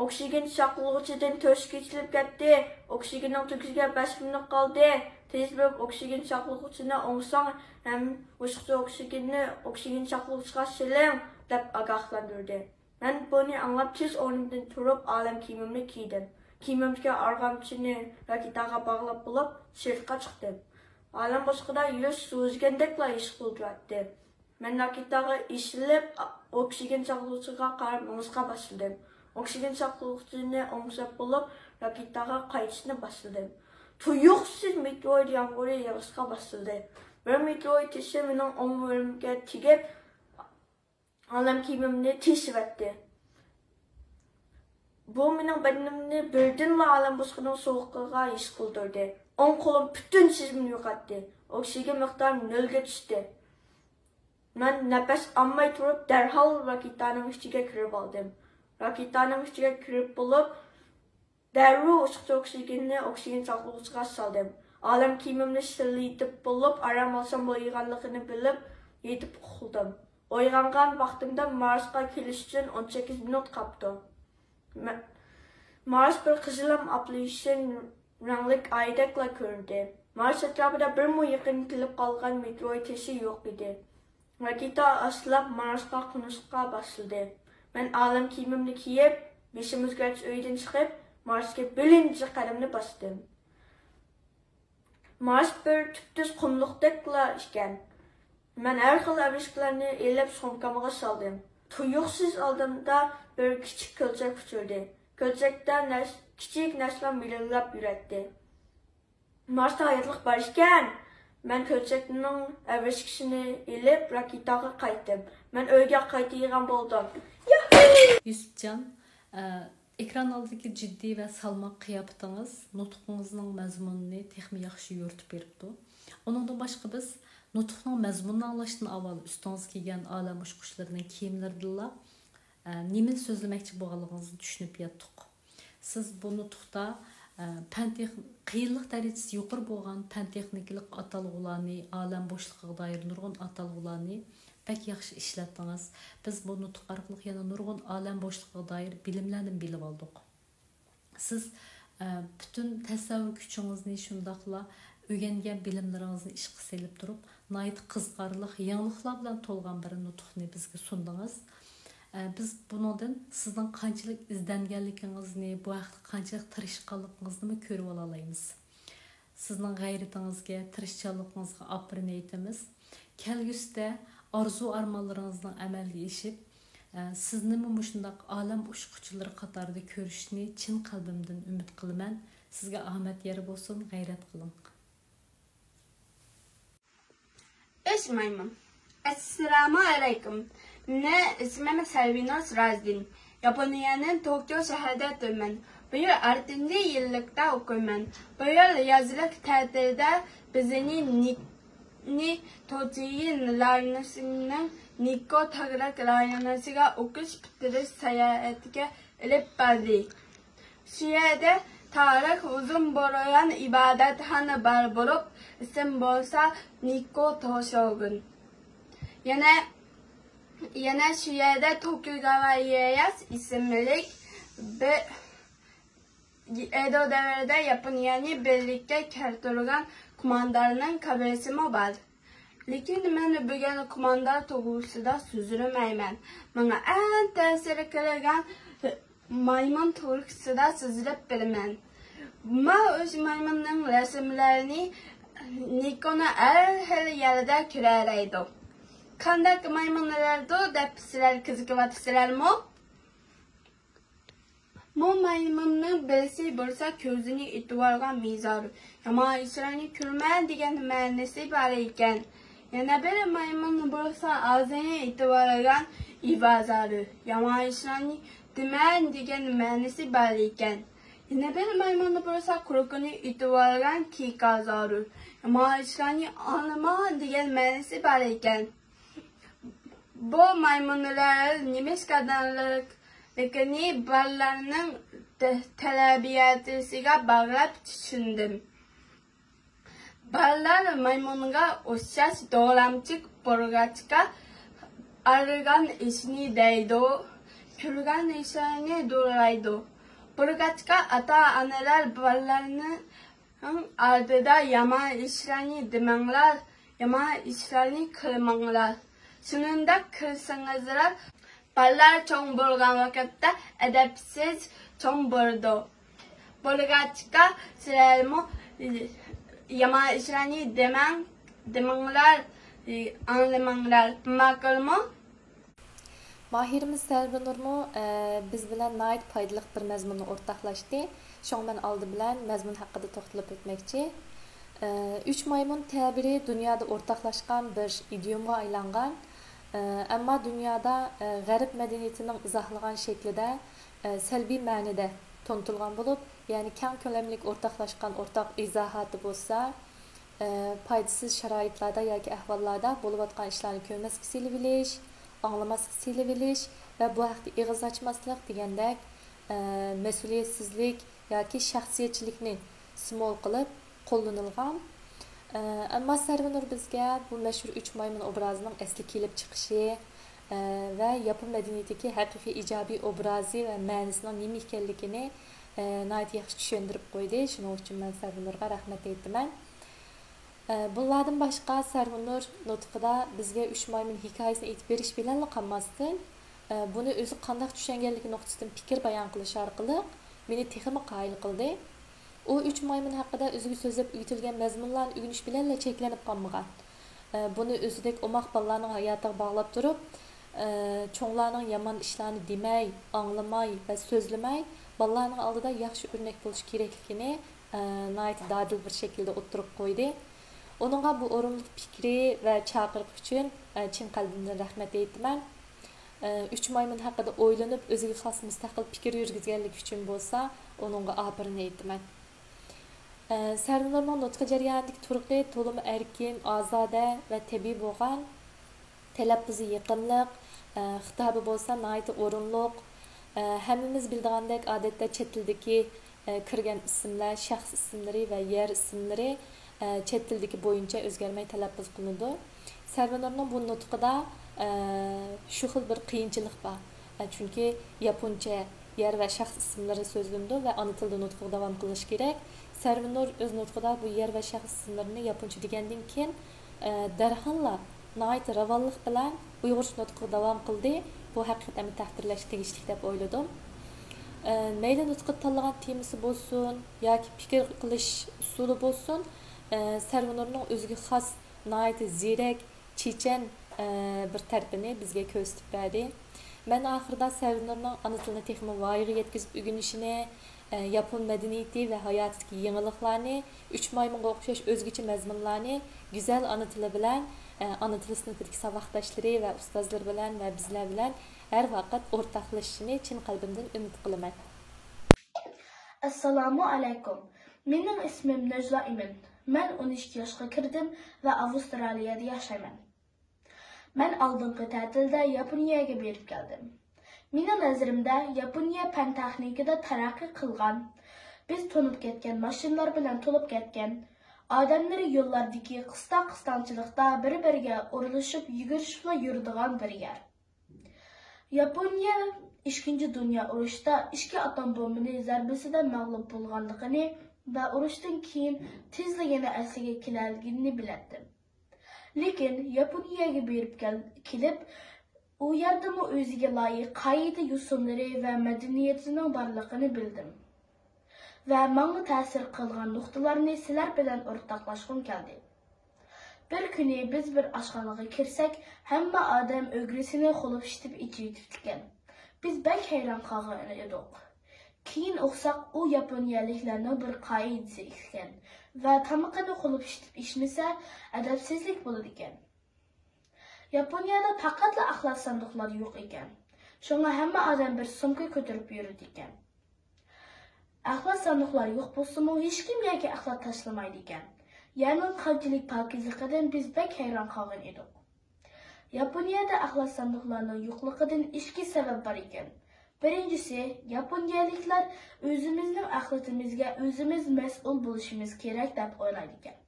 ئوكسىگېن ساقلىغۇچىدىن تۆسۈك ئېچىلىپ كەتتى، ئوكسىگېننىڭ تۈگىشىگە بەش مىنۇت قالدى، تېز بېرىپ ئوكسىگېن ساقلىغۇچىنى ئوڭساڭ ھەم ئوشۇقچە ئوكسىگېننى ئوكسىگېن ساقلىغۇچىغا سېلىڭ، دەپ ئاگاھلاندۇردى. مەن بۇنى ئاڭلاپ تېز ئورنۇمدىن تۇرۇپ ئالەم كىيىمىمنى كىيدىم. كىيىمىمدىكى ئارغامچىنى راكېتاغا باغلاپ بولۇپ سىرتقا چىقتىم. ئالەم بوشلۇقىدا يۈرۈش سۇ ئۈزگەندەكلا ھېس قىلدۇراتتى. مەن راكېتاغا ئېسىلىپ، ئوكسىگېن ساقلىغۇچىغا قاراپ مېڭىشقا باشلىدىم. ئوكسىگېن ساقلىغۇچىنى ئوڭشاپ بولۇپ، راكېتاغا قايتىشنى باشلىدىم. تۇيۇقسىز مېتېئوئىد يامغۇرى يېغىشقا باشلىدى. بىر مېتېئوئىد تېشى مېنىڭ ئوڭ بۇرنۇمغا تېگىپ، ئالەم كىيىمىمنى تېشىۋەتتى. بۇ مېنىڭ بەدىنىمنى بىردىنلا ئالەم بوشلۇقىنىڭ سوغۇقلۇقىغا ھېس قىلدۇردى. ئوڭ قولۇم پۈتۈن سېزىمىنى يوقاتتى. ئوكسىگېن مىقدارىم نۆلگە چۈشتى. مەن نەپەس ئالماي تۇرۇپ، دەرھال راكېتانىڭ ئىچىگە كىرىپ ئالدىم. راكېتانىڭ ئىچىگە كىرىپ بولۇپ، دەررۇ ئوشۇقچە ئوكسىگېننى ئوكسىگېن ساقلىغۇچىغا سالدىم. ئالەم كىيىمىمنى شىللىتىپ بولۇپ، ئارام ئالسام بولىدىغانلىقىنى بىلىپ، يېتىپ ئۇخلىدىم. ئويغانغان ۋاقتىمدا مارسقا كېلىش ئۈچۈن ئون سەككىز مىنۇت قاپتۇ. مە-، مارس بىر قىزىلام ئاپلىشىن رەڭلىك ئايدەكلا كۆرۈندى. مارس ئەتراپىدا بىرمۇ يېقىن كېلىپ قالغان مېتېئوئىت تېشى يوق ئىدى. راكېتا ئاستىلاپ مارسقا قونۇشقا باشلىدى. مەن ئالەم كىيىمىمنى كىيىپ، بېشىم ئۆزگەرتىش ئۆيىدىن چىقىپ، مارسقا بىرىنچى قەدەمنى باستىم. مارس بىر تۈپتۈز قۇملۇقتەكلا ئىكەن. مەن ھەر خىل ئەۋرىشكىلەرنى ئېلىپ سومكامغا سالدىم. تۇيۇقسىز ئالدىمدا بىر كىچىك كۆلچەك ئۇچرىدى. كۆلچەكتە نەرس-، كىچىك نەرسىلەر مىلىللاپ يۈرەتتى. مارستا ھاياتلىق بار ئىكەن! مەن كۆلچەكنىڭ ئەۋرىشكىسىنى ئېلىپ راكېتاغا قايتتىم. مەن ئۆيگە قايتىدىغان بولدۇم. ياھۇ! يۈسۈپجان، ئە، ئېكران ئالدىدىكى جىددىي ۋە سالماق قىياپىتىڭىز نۇتقىڭىزنىڭ مەزمۇنىنى تېخىمۇ ياخشى يورۇتۇپ بېرىپتۇ. ئۇنىڭدىن باشقا بىز نۇتۇقنىڭ مەزمۇنىنى ئاڭلاشتىن ئاۋۋال ئۈستىڭىزگە كىيگەن ئالەم ئۇچقۇچلىرىنىڭ كىيىملىرىدىنلا، ئە، نېمىنى سۆزلىمەكچى بولغانلىقىڭىزنى چۈشىنىپ يەتتۇق. سىز بۇ نۇتۇقتا، ئە، پەن تېخ-، قىيىنلىق دەرىجىسى يۇقىرى بولغان پەن تېخنىكىلىق ئاتالغۇلارنى، ئالەم بوشلۇقىغا دائىر نۇرغۇن ئاتالغۇلارنى بەك ياخشى ئىشلەتتىڭىز. بىز بۇ نۇتۇق ئارقىلىق يەنە نۇرغۇن ئالەم بوشلۇقىغا دائىر بىلىملەرنى بىلىپ ئالدۇق. سىز، ئە، پۈتۈن تەسەۋۋۇر كۈچىڭىزنى، شۇنداقلا ئۆگەنگەن بىلىملىرىڭىزنى ئىشقا سېلىپ تۇرۇپ، ناھايىتى قىزىقارلىق يېڭىلىقلار بىلەن تولغان بىر نۇتۇقنى بىزگە سۇندىڭىز. ئە، بىز بۇنىڭدىن سىزنىڭ قانچىلىك ئىزدەنگەنلىكىڭىزنى، بۇ ھەقتە قانچىلىك تىرىشقانلىقىڭىزنىمۇ كۆرۈۋالالايمىز. سىزنىڭ غەيرىتىڭىزگە، تىرىشچانلىقىڭىزغا ئاپىرىن ئېيتىمىز. كەلگۈسىدە ئارزۇ-ئارمانلىرىڭىزنىڭ ئەمەلگە ئېشىپ، ئە، سىزنىمۇ مۇشۇنداق ئالەم ئۇچقۇچىلىرى قاتارىدا كۆرۈشنى چىن قەلبىمدىن ئۈمىد قىلىمەن. سىزگە ئامەت يار بولسۇن، غەيرەت قىلىڭ. ئۈچ مايمۇن. ئەسسالامۇ ئەلەيكۇم. مېنىڭ ئىسمىم سەرۋىنۇر سىراجدىن. ياپونىيەنىڭ توكيو شەھىرىدە تۇرىمەن. بۇ يىل ئالتىنچى يىللىقتا ئوقۇيمەن. بۇ يىل يازلىق تەتىلدە بىزنى نى-، نى-، توجيىن رايونىنىڭ نىككو تاغلىق رايونىغا ئوقۇش پۈتتۈرۈش ساياھىتىگە ئېلىپ باردى. شۇ يەردە تارىخ ئۇزۇن بولغان ئىبادەتخانا بار بولۇپ، ئىسمى بولسا نىككو توشوگۇن. يەنە، يەنە شۇ يەردە توكۇگاۋا ئىيېياسى ئىسىملىك بىر ئېدو دەۋرىدە ياپونىيەنى بىرلىككە كەلتۈرگەن كوماندارنىڭ قەبرىسىمۇ بار. لېكىن مەن بۈگۈن كوماندار توغرىسىدا سۆزلىمەيمەن. ماڭا ئەڭ تەسىر قىلغان مايمۇن توغرىسىدا سۆزلەپ بېرىمەن. ماۋۇ ئۈچ مايمۇننىڭ رەسىملىرىنى نىككونىڭ ھەر خىل يەردە كۆرەلەيدۇ. قانداق مايمۇنلاردۇ دەپ سىلەر قىزىقىۋاتىسىلەرمۇ؟ بۇ مايمۇننىڭ بىرسى بولسا كۆزىنى ئېتىۋالغان مىزارۇ، يامان ئىشلارنى كۆرمەن دېگەن مەنىسى بار ئىكەن. يەنە بىر مايمۇن بولسا ئاغزىنى ئېتىۋالغان ئىۋازارۇ، يامان ئىشلارنى دېمەن دېگەن مەنىسى بار ئىكەن. يەنە بىر مايمۇن بولسا قۇلىقىنى ئېتىۋالغان كىكازارۇ، يامان ئىشلارنى ئاڭلىماڭ دېگەن مەنىسى بار ئىكەن. بۇ مايمۇنلار نېمىشقا داڭلىقلىقىنى بالىلارنىڭ تە-، تەربىيەسىگە باغلاپ چۈشەندىم. بالىلار مايمۇنغا ئوخشاش دولامچۇق بولغاچقا، ئاغرىغان ئىشنى دەيدۇ، كۈلگەن ئىشلارنى دولايدۇ. بولغاچقا، ئاتا-ئانىلار بالىلارنىڭ ئالدىدا يامان ئىشلارنى دېمەڭلار، يامان ئىشلارنى قىلماڭلار. شۇنىڭدەك قىلسىڭىزلا، بالىلار چوڭ بولغان ۋاقىتتا ئەدەپسىز چوڭ بولىدۇ. بولغاچقا، سىلەرمۇ يامان ئىشلارنى دېمەڭ، دېمەڭلار، ئاڭلىماڭلار. ماقۇلمۇ؟ ماھىرىمىز سەرۋىنۇرمۇ، ئە، بىز بىلەن ناھايىتى پايدىلىق بىر مەزمۇننى ئورتاقلاشتى. شۇڭا مەن ئالدى بىلەن مەزمۇن ھەققىدە توختىلىپ ئۆتمەكچى. ئە، ئۈچ مايمۇن تەبىرى دۇنيادا ئورتاقلاشقان بىر ئىدىيومغا ئايلانغان. ئە، ئەمما دۇنيادا، ئە، غەرب مەدەنىيىتىنىڭ ئىزاھلىغان شەكلىدە، ئە، سەلبىي مەنىدە تونۇتۇلغان بولۇپ، يەنى كەڭ كۆلەملىك ئورتاقلاشقان ئورتاق ئىزاھاتى بولسا، ئە، پايدىسىز شارائىتلاردا ياكى ئەھۋاللاردا بولۇۋاتقان ئىشلارنى كۆرمەسكە سېلىۋېلىش، ئاڭلىماسلىق سېلىۋېلىش ۋە بۇ ھەقتە ئېغىز ئاچماسلىق دېگەندەك، ئە، مەسئۇلىيەتسىزلىك ياكى شەخسىيەتچىلىكنى سىمۋول قىلىپ قوللىنىلغان. ئە، ئەمما سەرۋىنۇر بىزگە بۇ مەشھۇر ئۈچ مايمۇن ئوبرازىنىڭ ئەسلى كېلىپ چىقىشى، ئە، ۋە ياپون مەدەنىيىتىدىكى ھەقىقىي ئىجابىي ئوبرازى ۋە مەنىسىنىڭ نېمە ئىكەنلىكىنى، ئە، ناھايىتى ياخشى چۈشەندۈرۈپ قويدى. شۇنىڭ ئۈچۈن مەن سەرۋىنۇرغا رەھمەت ئېيتىمەن. ئە، بۇلاردىن باشقا، سەرۋىنۇر نۇتقىدا بىزگە ئۈچ مايمۇن ھېكايىسىنى ئېيتىپ بېرىش بىلەنلا قالماستىن، ئە، بۇنى ئۆزى قانداق چۈشەنگەنلىكى نۇقتىسىدىن پىكىر بايان قىلىش ئارقىلىق مېنى تېخىمۇ قايىل قىلدى. ئۇ ئۈچ مايمۇن ھەققىدە ئۆزىگە سۆزلەپ ئۆگىتىلگەن مەزمۇنلارنى ئۆگىنىش بىلەنلا چەكلىنىپ قالمىغان. ئە، بۇنى ئۆزىدەك ئوماق بالىلارنىڭ ھاياتىغا باغلاپ تۇرۇپ، ئە، چوڭلارنىڭ يامان ئىشلارنى دېمەي، ئاڭلىماي ۋە سۆزلىمەي، بالىلارنىڭ ئالدىدا ياخشى ئۆرنەك بولۇش كېرەكلىكىنى، ئە، ناھايىتى دادىل بىر شەكىلدە ئوتتۇرىغا قويدى. ئۇنىڭغا بۇ ئورۇنلۇق پىكرى ۋە چاقىرىقى ئۈچۈن، ئە، چىن قەلبىمدىن رەھمەت ئېيتىمەن. ئە، ئۈچ مايمۇن ھەققىدە ئويلىنىپ، ئۆزىگە خاس مۇستەقىل پىكىر يۈرگۈزگەنلىكى ئۈچۈن بولسا، ئۇنىڭغا ئاپىرىن ئېيتىمەن. ئە، سەرۋىنۇرنىڭ نۇتقى جەريانىدىكى تۇرقى تولىمۇ ئەركىن، ئازادە ۋە تەبىئىي بولغان. تەلەپپۇزى يېقىملىق، ئە، خىتابى بولسا ناھايىتى ئورۇنلۇق. ئە، ھەممىمىز بىلىدىغاندەك، ئادەتتە چەت تىلدىكى، ئە، كىرگەن ئىسىملەر، شەخس ئىسىملىرى ۋە يەر ئىسىملىرى، ئە، چەت تىلدىكى بويىچە ئۆزگەرمەي تەلەپپۇز قىلىنىدۇ. سەرۋىنۇرنىڭ بۇ نۇتقىدا، ئە، شۇ خىل بىر قىيىنچىلىق بار. ئە، چۈنكى ياپونچە يەر ۋە شەخس ئىسىملىرى سۆزلىنىدۇ ۋە ئانا تىلدا نۇتقىغا داۋام قىلىش كېرەك. سەرۋىنۇر ئۆز نۇتقىدا بۇ يەر ۋە شەخس ئىسىملىرىنى ياپونچە دېگەندىن كېيىن، ئە، دەرھاللا ناھايىتى راۋانلىق بىلەن ئۇيغۇرچە نۇتقىغا داۋام قىلدى. بۇ ھەقىقەتەنمۇ تەقدىرلەشكە تېگىشلىك دەپ ئويلىدىم. ئە، مەيلى نۇتقىدا تاللىغان تېمىسى بولسۇن ياكى پىكىر قىلىش ئۇسۇلى بولسۇن، ئە، سەرۋىنۇرنىڭ ئۆزىگە خاس ناھايىتى زېرەك، چېچەن، ئە، بىر تەرىپىنى بىزگە كۆرسىتىپ بەردى. مەن ئاخىرىدا سەرۋىنۇرنىڭ ئانا تىلىنى تېخىمۇ ۋايىغا يەتكۈزۈپ ئۆگىنىشىنى، ئە، ياپون مەدەنىيىتى ۋە ھاياتىدىكى يېڭىلىقلارنى، ئۈچ مايمۇنغا ئوخشاش ئۆزگىچە مەزمۇنلارنى گۈزەل ئانا تىلى بىلەن، ئە، ئانا تىلى سىنىپىدىكى ساۋاقداشلىرى ۋە ئۇستازلىرى بىلەن ۋە بىزلەر بىلەن ھەر ۋاقىت ئورتاقلىشىشىنى چىن قەلبىمدىن ئۈمىد قىلىمەن. ئەسسالامۇ ئەلەيكۇم. مېنىڭ ئىسمىم نەجلا ئىمىن. مەن ئون ئىككى ياشقا كىردىم ۋە ئاۋسترالىيەدە ياشايمەن. مەن ئالدىنقى تەتىلدە ياپونىيەگە بېرىپ كەلدىم. مېنىڭ نەزىرىمدە ياپونىيە پەن تېخنىكىدا تەرەققىي قىلغان، بىز تونۇپ كەتكەن ماشىنىلار بىلەن تولۇپ كەتكەن، ئادەملىرى يوللاردىكى قىستاق-قىستاڭچىلىقتا بىر-بىرىگە ئۇرۇلۇشۇپ يۈگۈرۈشۈپلا يۈرىدىغان بىر يەر. ياپونىيە ئىككىنچى دۇنيا ئۇرۇشىدا ئىككى ئاتوم بومبىنى زەربىسىدە مەغلۇپ بولغانلىقىنى ۋە ئۇرۇشتىن كېيىن تېزلا يەنە ئەسلىگە كېلەلىگىنىنى بىلەتتىم. لېكىن ياپونىيەگە بېرىپ كەل-، كېلىپ، ئۇ يەردىمۇ ئۆزىگە لايىق قائىدە-يوسۇنلىرى ۋە مەدەنىيىتىنىڭ بارلىقىنى بىلدىم. ۋە ماڭا تەسىر قىلغان نۇقتىلارنى سىلەر بىلەن ئورتاقلاشقۇم كەلدى. بىر كۈنى بىز بىر ئاشخانىغا كىرسەك، ھەممە ئادەم ئۆگرىسىنى خۇلۇپ ئىشلىتىپ ئىچىۋېتىپتىكەن. بىز بەك ھەيران قالغان ئىدۇق. كېيىن ئۇقساق، ئۇ ياپونىيەلىكلەرنىڭ بىر قائىدىسى ئىكەن ۋە تامىقىنى خۇلۇپ ئىشلىتىپ ئىچمىسە، ئەدەپسىزلىك بولىدىكەن. ياپونىيەدە پەقەتلا ئەخلەت ساندۇقلار يوق ئىكەن. شۇڭا ھەممە ئادەم بىر سومكا كۆتۈرۈپ يۈرىدىكەن. ئەخلەت ساندۇقلار يوق بولسىمۇ، ھېچكىم يەرگە ئەخلەت تاشلىمايدىكەن. يەرنىڭ قانچىلىك پاكىزلىقىدىن بىز بەك ھەيران قالغان ئىدۇق. ياپونىيەدە ئەخلەت ساندۇقلارنىڭ يوقلۇقىدىن ئىككى سەۋەب بار ئىكەن. بىرىنچىسى، ياپونىيەلىكلەر ئۆزىمىزنىڭ ئەخلىتىمىزگە ئۆزىمىز مەسئۇل بولۇشىمىز كېرەك دەپ ئويلايدىكەن.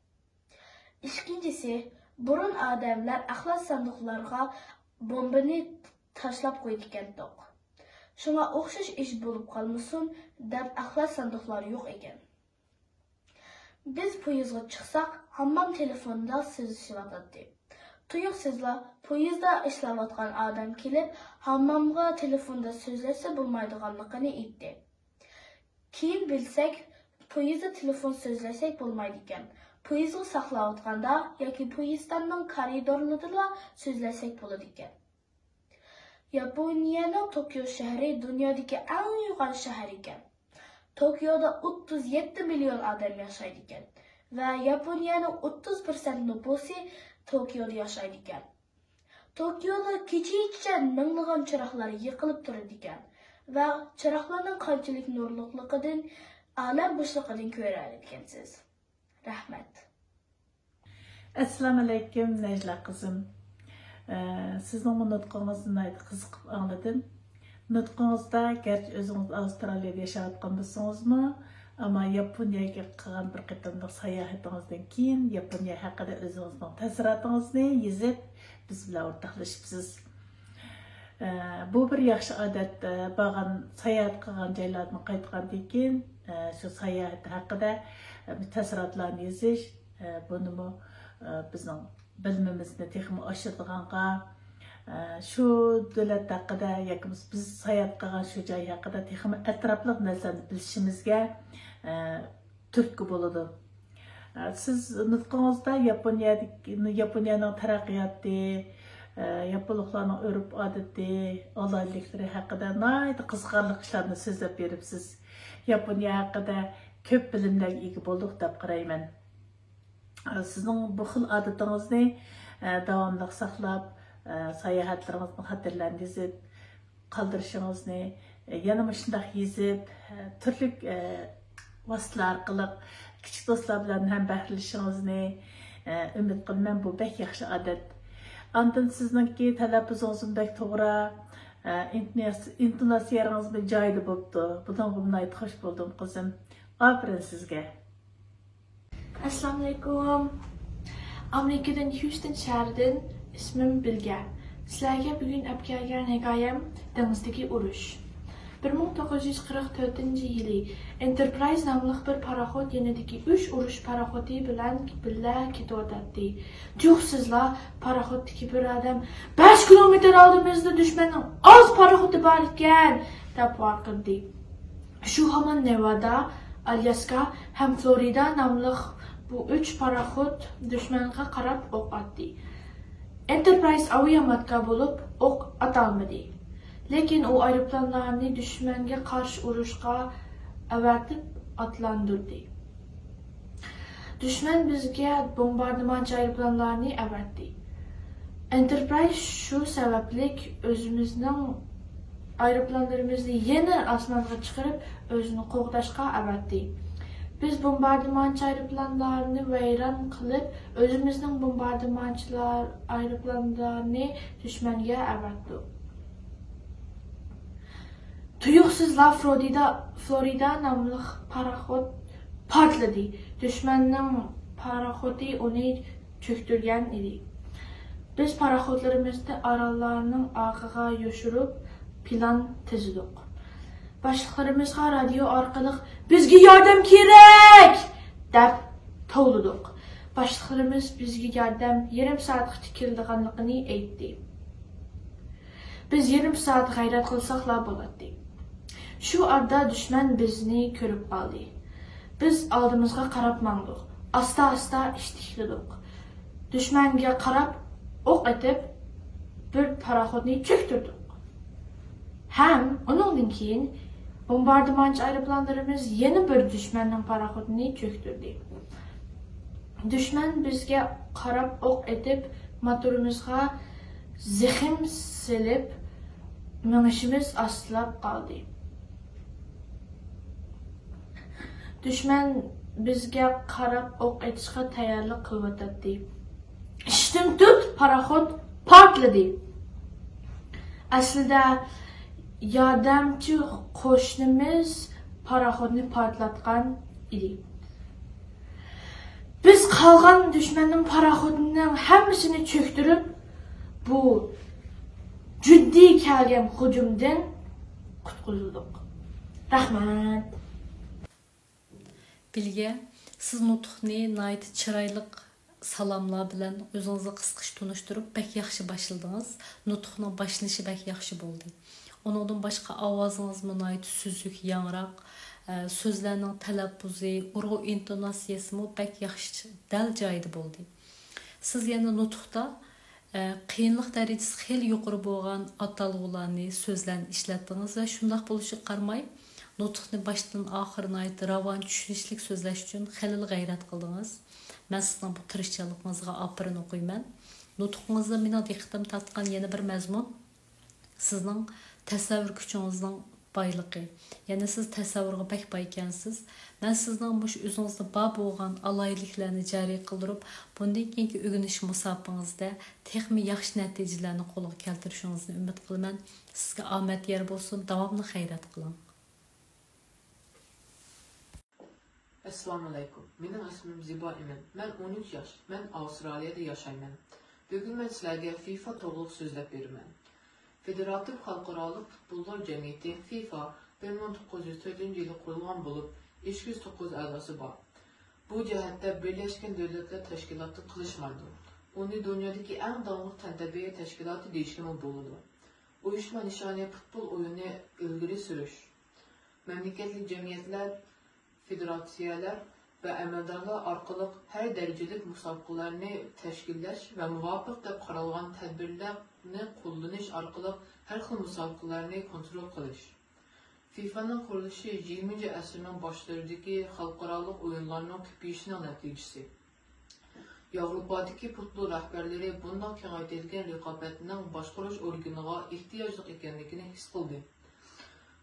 ئىككىنچىسى، بۇرۇن ئادەملەر ئەخلەت ساندۇقلارغا بومبىنى تاشلاپ قويىدىكەنتۇق. شۇڭا ئوخشاش ئىش بولۇپ قالمىسۇن دەپ ئەخلەت ساندۇقلار يوق ئىكەن. بىز پويىزغا چىقساق، ھاممام تېلېفوندا سۆزلىشىۋاتاتتى. تۇيۇقسىزلا پويىزدا ئىشلەۋاتقان ئادەم كېلىپ، ھاممامغا تېلېفوندا سۆزلەشسە بولمايدىغانلىقىنى ئېيتتى. كېيىن بىلسەك، پويىزدا تېلېفون سۆزلەشسەك بولمايدىكەن. پويىزغا ساقلاۋاتقاندا ياكى پويىزداننىڭ كارىدورلىرىدىلا سۆزلەشسەك بولىدىكەن. ياپونىيەنىڭ توكيو شەھىرى دۇنيادىكى ئەڭ يوغان شەھەر ئىكەن. توكيودا ئوتتۇز يەتتە مىليون ئادەم ياشايدىكەن ۋە ياپونىيەنىڭ ئوتتۇز پىرسەنت نوپۇسى توكيودا ياشايدىكەن. توكيودا كېچىچە مىڭلىغان چىراغلار يېقىلىپ تۇرىدىكەن ۋە چىراغلارنىڭ قانچىلىك نۇرلۇقلۇقىدىن ئالەم بوشلۇقىدىن كۆرەلەيدىكەنسىز. رەھمەت. ئەسسالامۇئەلەيكۇم نەجلا قىزىم. ئە، سىزنىڭ بۇ نۇتقىڭىزنى ناھايىتى قىزىقىپ ئاڭلىدىم. نۇتقىڭىزدا گەرچە ئۆزىڭىز ئاۋسترالىيەدە ياشاۋاتقان بولسىڭىزمۇ، ئەمما ياپونىيەگە قىلغان بىر قېتىملىق ساياھىتىڭىزدىن كېيىن ياپونىيە ھەققىدە ئۆزىڭىزنىڭ تەسىراتىڭىزنى يېزىپ، بىز بىلەن ئورتاقلىشىپسىز. ئە، بۇ بىر ياخشى ئادەت. ئە، بارغان، ساياھەت قىلغان جايلاردىن قايتقاندىن كېيىن، ئە، شۇ ساياھەت ھەققىدە، ئە، بىر تەسىراتلارنى يېزىش، ئە، بۇنىمۇ، ئە، بىزنىڭ بىلىمىمىزنى تېخىمۇ ئاشۇرىدىغانغا، ئە، شۇ دۆلەت ھەققىدە ياكى بىز، بىز ساياھەت قىلغان شۇ جاي ھەققىدە تېخىمۇ ئەتراپلىق نەرسىلەرنى بىلىشىمىزگە، ئە، تۈرتكە بولىدۇ. ئە، سىز نۇتقىڭىزدا ياپونىيەدىكى، ياپونىيەنىڭ تەرەققىياتى، ئە، ياپونلۇقلارنىڭ ئۆرپ-ئادىتى، ئالاھىدىلىكلىرى ھەققىدە ناھايىتى قىزىقارلىق ئىشلارنى سۆزلەپ بېرىپسىز. ياپونىيە ھەققىدە كۆپ بىلىملەرگە ئىگە بولدۇق دەپ قارايمەن. سىزنىڭ بۇ خىل ئادىتىڭىزنى، ئە، داۋاملىق ساقلاپ، ئە، ساياھەتلىرىڭىزنى خاتىرىلەرنى يېزىپ قالدۇرۇشىڭىزنى، ئە، يەنە مۇشۇنداق يېزىپ، ئە، تۈرلۈك، ئە، ۋاسىتىلەر ئارقىلىق كىچىك دوستلار بىلەن ھەم بەھرىلىشىڭىزنى، ئە، ئۈمىد قىلىمەن. بۇ بەك ياخشى ئادەت. ئاندىن سىزنىڭكى تەلەپپۇزىڭىزمۇ بەك توغرا، ئە، ئىنتوناس-، ئىنتوناتسىيەڭىزمۇ جايىدا بوپتۇ. بۇنىڭغا ناھايىتى خوش بولدۇم، قىزىم. ئاپىرىن سىزگە. ئەسسالامۇئەلەيكۇم. ئامېرىكىدىن، ھيۇستون شەھىرىدىن، ئىسمىم بىلگە. سىلەرگە بۈگۈن ئەپ كەلگەن ھېكايەم دېڭىزدىكى ئۇرۇش. بىر مىڭ توققۇز يۈز قىرىق تۆتىنچى يىلى ئېنتېرپرايز ناملىق بىر پاراخوت يېنىدىكى ئۈچ ئۇرۇش پاراخوتى بىلەن بىللە كېتىۋاتاتتى. تۇيۇقسىزلا پاراخوتتىكى بىر ئادەم، «بەش كىلومېتىر ئالدىمىزدا دۈشمەننىڭ ئالتە پاراخوتى بار ئىكەن!» دەپ ۋارقىرىدى. شۇ ھامان نېۋادا، ئالياسكا ھەم فلورىدا ناملىق بۇ ئۈچ پاراخوت دۈشمەنگە قاراپ ئوق ئاتتى. ئېنتېرپرايز ئاۋىئاماتكا بولۇپ ئوق ئاتالمىدى. لېكىن ئۇ ئايروپىلانلارنى دۈشمەنگە قارشى ئۇرۇشقا ئەۋەتىپ ئاتلاندۇردى. دۈشمەن بىزگە بومباردىمانچى ئايروپىلانلارنى ئەۋەتتى. ئېنتېرپرايز شۇ سەۋەبلىك ئۆزىمىزنىڭ ئايروپىلانلىرىمىزنى يەنە ئاسمانغا چىقىرىپ، ئۆزىنى قوغداشقا ئەۋەتتى. بىز بومباردىمانچى ئايروپىلانلارنى ۋەيران قىلىپ، ئۆزىمىزنىڭ بومباردىمانچىلار ئايروپىلانلارنى دۈشمەنگە ئەۋەتتۇق. تۇيۇقسىزلا فلورىدا، فلورىدا ناملىق پاراخوت پارتلىدى. دۈشمەننىڭ پاراخوتى ئۇنى چۆكتۈرگەن ئىدى. بىز پاراخوتلىرىمىزنى ئاراللارنىڭ ئاغىغا يوشۇرۇپ، پىلان تۈزدۇق. باشلىقلىرىمىزغا رادىيو ئارقىلىق، «بىزگە ياردەم كېرەك!» دەپ توۋلىدۇق. باشلىقلىرىمىز بىزگە ياردەم يېرىم سائەتكىچە كېلىدىغانلىقىنى ئېيتتى. بىز يېرىم سائەت غەيرەت قىلساقلا بولاتتى. شۇ ئارىدا دۈشمەن بىزنى كۆرۈپ قالدى. بىز ئالدىمىزغا قاراپ ماڭدۇق. ئاستا-ئاستا ئىتتىكلىدۇق. دۈشمەنگە قاراپ ئوق ئېتىپ، بىر پاراخوتنى چۆكتۈردۇق. ھەم ئۇنىڭدىن كېيىن بومباردىمانچى ئايروپىلانلىرىمىز يەنە بىر دۈشمەننىڭ پاراخوتىنى چۆكتۈردى. دۈشمەن بىزگە قاراپ ئوق ئېتىپ، موتورىمىزغا زېخىم سېلىپ، مېڭىشىمىز ئاستىلاپ قالدى. دۈشمەن بىزگە قاراپ ئوق ئېتىشقا تەييارلىق قىلىۋاتاتتى. ئىشتىن تۇت، پاراخوت پارتلىدى. ئەسلىدە ياردەمچى قوشنىمىز پاراخوتنى پارتلاتقان ئىدى. بىز قالغان دۈشمەننىڭ پاراخوتىنىڭ ھەممىسىنى چۆكتۈرۈپ، بۇ جىددىي كەلگەن ھۇجۇمدىن قۇتقۇزۇلدۇق. رەھمەت. بىلگە، سىز نۇتۇقنى ناھايىتى چىرايلىق سالاملار بىلەن ئۆزىڭىزنى قىسقىچە تونۇشتۇرۇپ، بەك ياخشى باشلىدىڭىز. نۇتۇقنىڭ باشلىنىشى بەك ياخشى بولدى. ئۇنىڭدىن باشقا، ئاۋازىڭىزمۇ ناھايىتى سۈزۈك، ياڭراق، ئە، سۆزلەرنىڭ تەلەپپۇزى، ئۇرغۇ ئىنتوناتسىيەسىمۇ بەك ياخشى، دەل جايىدا بولدى. سىز يەنە نۇتۇقتا، ئە، قىيىنلىق دەرىجىسى خېلى يۇقىرى بولغان ئاتالغۇلارنى، سۆزلەرنى ئىشلەتتىڭىز ۋە شۇنداق بولۇشىغا قارىماي، نۇتۇقنى باشتىن ئاخىر ناھايىتى راۋان، چۈشىنىشلىك سۆزلەش ئۈچۈن خېلىلا غەيرەت قىلدىڭىز. مەن سىزنىڭ بۇ تىرىشچانلىقىڭىزغا ئاپىرىن ئوقۇيمەن. نۇتۇقىڭىزدا مېنىڭ دىققىتىمنى تارتقان يەنە بىر مەزمۇن، سىزنىڭ تەسەۋۋۇر كۈچىڭىزنىڭ بايلىقى. يەنى سىز تەسەۋۋۇرغا بەك باي ئىكەنسىز. مەن سىزنىڭ مۇشۇ ئۆزىڭىزدە بار بولغان ئالاھىدىلىكلەرنى جارى قىلدۇرۇپ، بۇندىن كېيىنكى ئۆگىنىش مۇساپىڭىزدە تېخىمۇ ياخشى نەتىجىلەرنى قولغا كەلتۈرۈشىڭىزنى ئۈمىد قىلىمەن. سىزگە ئامەت يار بولسۇن، داۋاملىق غەيرەت قىلىڭ. ئەسسالامۇئەلەيكۇم. مېنىڭ ئىسمىم زىبا ئىمىن. مەن ئون ئۈچ ياش. مەن ئاۋسترالىيەدە ياشايمەن. بۈگۈن مەن سىلەرگە فىفا توغرۇلۇق سۆزلەپ بېرىمەن. فېدېراتىپ خەلقئارالىق پۇتبوللار جەمئىيىتى فىفا بىر مىڭ توققۇز يۈز تۆتىنچى يىلى قۇرۇلغان بولۇپ، ئىككى يۈز توققۇز ئەزاسى بار. بۇ جەھەتتە بىرلەشكەن دۆلەتلەر تەشكىلاتى قىلىشمايدۇ. ئۇنى دۇنيادىكى ئەڭ داڭلىق تەنتەربىيە تەشكىلاتى دېيىشكىمۇ بولىدۇ. ئۇيۇشما نىشانى پۇتبول ئويۇنىنى ئىلگىرى سۈرۈش. مەملىكەتلىك جەمئىيەتلەر، فېدېراتسىيەلەر ۋە ئەمەلدارلار ئارقىلىق ھەر دەرىجىلىك مۇسابىقىلەرنى تەشكىللەش ۋە مۇۋاپىق دەپ قارالغان تەدبىرلەرنى قوللىنىش ئارقىلىق ھەر خىل مۇسابىقىلەرنى كونترول قىلىش. فىفانىڭ قۇرۇلۇشى يىگىرمىنچى ئەسىرنىڭ باشلىرىدىكى خەلقئارالىق ئويۇنلارنىڭ كۆپىيىشىنىڭ نەتىجىسى. ياۋروپادىكى پۇتبول رەھبەرلىرى بۇنداق كېڭەيتىلگەن رىقابەتنىڭ باشقۇرۇش ئورگىنىغا ئېھتىياجلىق ئىكەنلىكىنى ھېس قىلدى.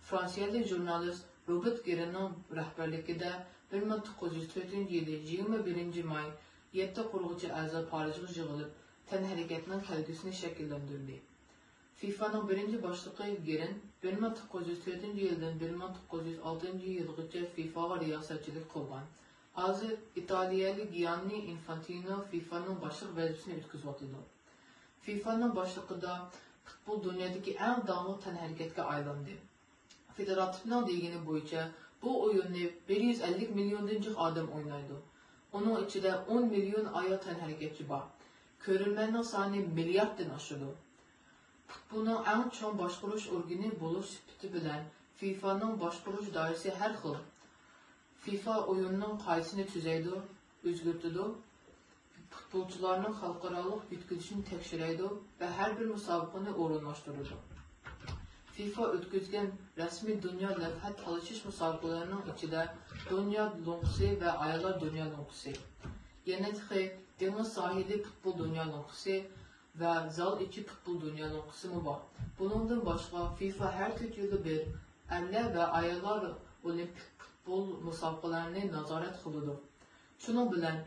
فرانسىيەلىك ژۇرنالىست روبېرت گېرېننىڭ رەھبەرلىكىدە بىر مىڭ توققۇز يۈز تۆتىنچى يىلى يىگىرمە بىرىنچى ماي يەتتە قۇرغۇچى ئەزا پارىژغا يىغىلىپ، تەنھەرىكەتنىڭ كەلگۈسىنى شەكىللەندۈردى. فىفانىڭ بىرىنچى باشلىقى گېرېن بىر مىڭ توققۇز يۈز تۆتىنچى يىلدىن بىر مىڭ توققۇز يۈز ئالتىنچى يىلغىچە فىفاغا رىياسەتچىلىك قىلغان. ھازىر ئىتالىيەلىك گىياننى ئىنفانتىنو فىفانىڭ باشلىق ۋەزىپىسىنى ئۆتكۈزۈۋاتىدۇ. فىفانىڭ باشلىقىدا پۇتبول دۇنيادىكى ئەڭ داڭلىق تەنھەرىكەتكە ئايلاندى. فېدېراتىپنىڭ دېگىنى بويىچە، بۇ ئويۇننى بىر يۈز ئەللىك مىليوندىن جىق ئادەم ئوينايدۇ. ئۇنىڭ ئىچىدە ئون مىليون ئايال تەنھەرىكەتچى بار. كۆرۈرمەننىڭ سانى مىلياردتىن ئاشىدۇ. پۇتبولنىڭ ئەڭ چوڭ باشقۇرۇش ئورگىنى بولۇش سۈپىتى بىلەن، فىفانىڭ باشقۇرۇش دائىرىسى ھەر خىل. فىفا ئويۇننىڭ قائىدىسىنى تۈزەيدۇ، ئۆزگەرتىدۇ، پۇتبولچىلارنىڭ خەلقئارالىق يۆتكىلىشىنى تەكشۈرەيدۇ ۋە ھەر بىر مۇسابىقىنى ئورۇنلاشتۇرىدۇ. فىفا ئۆتكۈزگەن رەسمىي دۇنيا لەۋھە تالىشىش مۇسابىقىلىرىنىڭ ئىچىدە دۇنيا لوڭقىسى ۋە ئاياللار دۇنيا لوڭقىسى، يەنە تېخى دېڭىز ساھىلى پۇتبول دۇنيا لوڭقىسى ۋە زال ئىچى پۇتبول دۇنيا لوڭقىسىمۇ بار. بۇنىڭدىن باشقا، فىفا ھەر تۆت يىلدا بىر ئەرلەر ۋە ئاياللار ئولىمپىك پۇتبول مۇسابىقىلىرىنى نازارەت قىلىدۇ. شۇنىڭ بىلەن،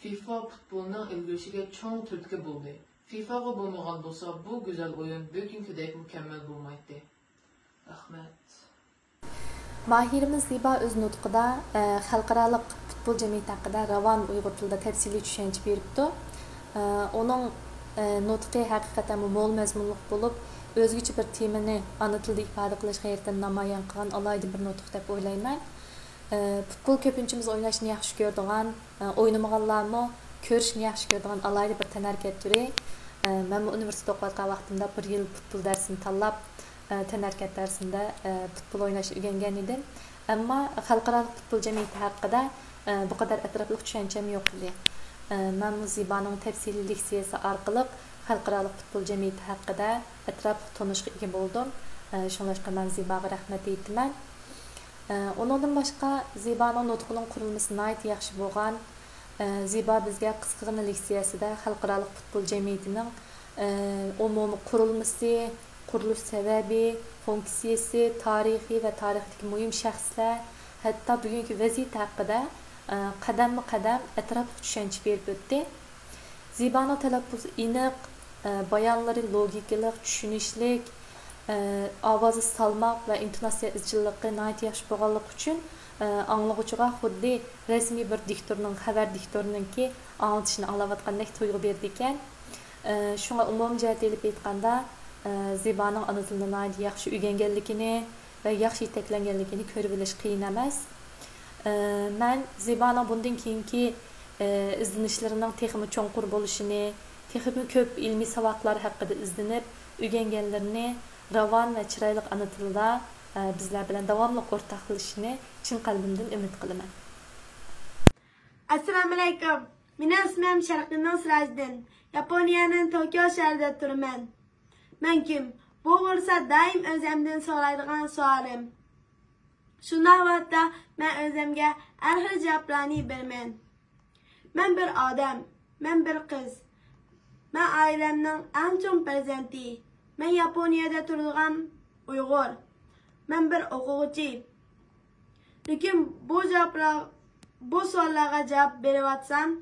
فىفا پۇتبولنىڭ ئىلگىرىشىگە چوڭ تۈرتكە بولدى. فىفاغا بولمىغان بولسا، بۇ گۈزەل ئويۇن بۈگۈنكىدەك مۇكەممەل بولمايتتى. رەھمەت. ماھىرىمىز زىبا ئۆز نۇتقىدا، ئە، خەلقئارالىق پۇتبول جەمئىيىتى ھەققىدە راۋان ئۇيغۇر تىلىدا تەپسىلىي چۈشەنچە بېرىپتۇ. ئە، ئۇنىڭ، ئە، نۇتقى ھەقىقەتەنمۇ مول مەزمۇنلۇق بولۇپ، ئۆزگىچە بىر تېمىنى ئانا تىلدا ئىپادە قىلىش غەيرىتىنى نامايان قىلغان ئالاھىدە بىر نۇتۇق دەپ ئويلايمەن. ئە، پۇتبول كۆپىنچىمىز ئويناشنى ياخشى كۆرىدىغان، ئە، ئوينىمىغانلارمۇ كۆرۈشنى ياخشى كۆرىدىغان ئالاھىدە بىر تەنھەرىكەت تۈرى. ئە، مەنمۇ ئۇنىۋېرسىتېتتا ئوقۇۋاتقان ۋاقتىمدا بىر يىل پۇتبول دەرسىنى تاللاپ، ئە، تەنھەرىكەت دەرسىمدە، ئە، پۇتبول ئويناشنى ئۆگەنگەن ئىدىم. ئەمما خەلقئارالىق پۇتبول جەمئىيىتى ھەققىدە، ئە، بۇ قەدەر ئەتراپلىق چۈشەنچەم يوق ئىدى. ئە، مەنمۇ زىبانىڭ تەپسىلىي لېكسىيەسى ئارقىلىق خەلقئارالىق پۇتبول جەمئىيىتى ھەققىدە ئەتراپلىق تونۇشقا ئىگە بولدۇم. ئە، شۇڭلاشقا مەن زىباغا رەھمەت ئېيتىمەن. ئە، ئۇنىڭدىن باشقا، زىبانىڭ نۇتقىنىڭ قۇرۇلمىسى ناھايىتى ياخشى بولغان. ئە، زىبا بىزگە قىسقىغىنە لېكسىيەسىدە خەلقئارالىق پۇتبول جەمئىيىتىنىڭ، ئە، ئومۇمىي قۇرۇلمىسى، قۇرۇلۇش سەۋەبى، فۇنكسىيەسى، تارىخى ۋە تارىختىكى مۇھىم شەخسلەر، ھەتتا بۈگۈنكى ۋەزىيەت ھەققىدە، ئە، قەدەممۇ قەدەم ئەتراپلىق چۈشەنچە بېرىپ ئۆتتى. زىبانىڭ تەلەپپۇزى ئېنىق، ئە، بايانلىرى لوگىكىلىق، چۈشىنىشلىك، ئە، ئاۋازى سالماق ۋە ئىنتوناتسىيە ئىزچىللىقى ناھايىتى ياخشى بولغانلىقى ئۈچۈن، ئاڭلىغۇچىغا خۇددى رەسمىي بىر دىكتورنىڭ، خەۋەر دىكتورىنىڭكى ئاڭلىتىشىنى ئاڭلاۋاتقاندەك تۇيغۇ بېرىدىكەن. شۇڭا ئومۇمىي جەھەتتە ئېلىپ ئېيتقاندا، زىبانىڭ ئانا تىلنى ناھايىتى ياخشى ئۆگەنگەنلىكىنى ۋە ياخشى يېتەكلەنگەنلىكىنى كۆرۈۋېلىش قىيىن ئەمەس. مەن زىبانىڭ بۇندىن كېيىنكى ئىزدىنىشلىرىنىڭ تېخىمۇ چوڭقۇر بولۇشىنى، تېخىمۇ كۆپ ئىلمىي ساۋاقلار ھەققىدە ئىزدىنىپ، ئۆگەنگەنلىرىنى راۋان ۋە چىرايلىق ئانا تىلدا، ئە، بىزلەر بىلەن داۋاملىق ئورتاقلىشىشىنى چىن قەلبىمدىن ئۈمىد قىلىمەن. ئەسسالامۇئەلەيكۇم. مېنىڭ ئىسمىم شەرقىنىڭ سىراجىدىن. ياپونىيەنىڭ توكيو شەھىرىدە تۇرىمەن. مەن كىم؟ بۇ بولسا دائىم ئۆزۈمدىن سورايدىغان سوئالىم. شۇنداق ۋاقىتتا مەن ئۆزۈمگە ھەر خىل جاۋابلارنى بېرىمەن. مەن بىر ئادەم، مەن بىر قىز. مەن ئائىلەمنىڭ ئەڭ چوڭ پەرزەنتى. مەن ياپونىيەدە تۇرىدىغان ئۇيغۇر. مەن بىر ئوقۇغۇچى. لېكىن بۇ جاۋابلار، بۇ سوئاللارغا جاۋاب بېرىۋاتسام،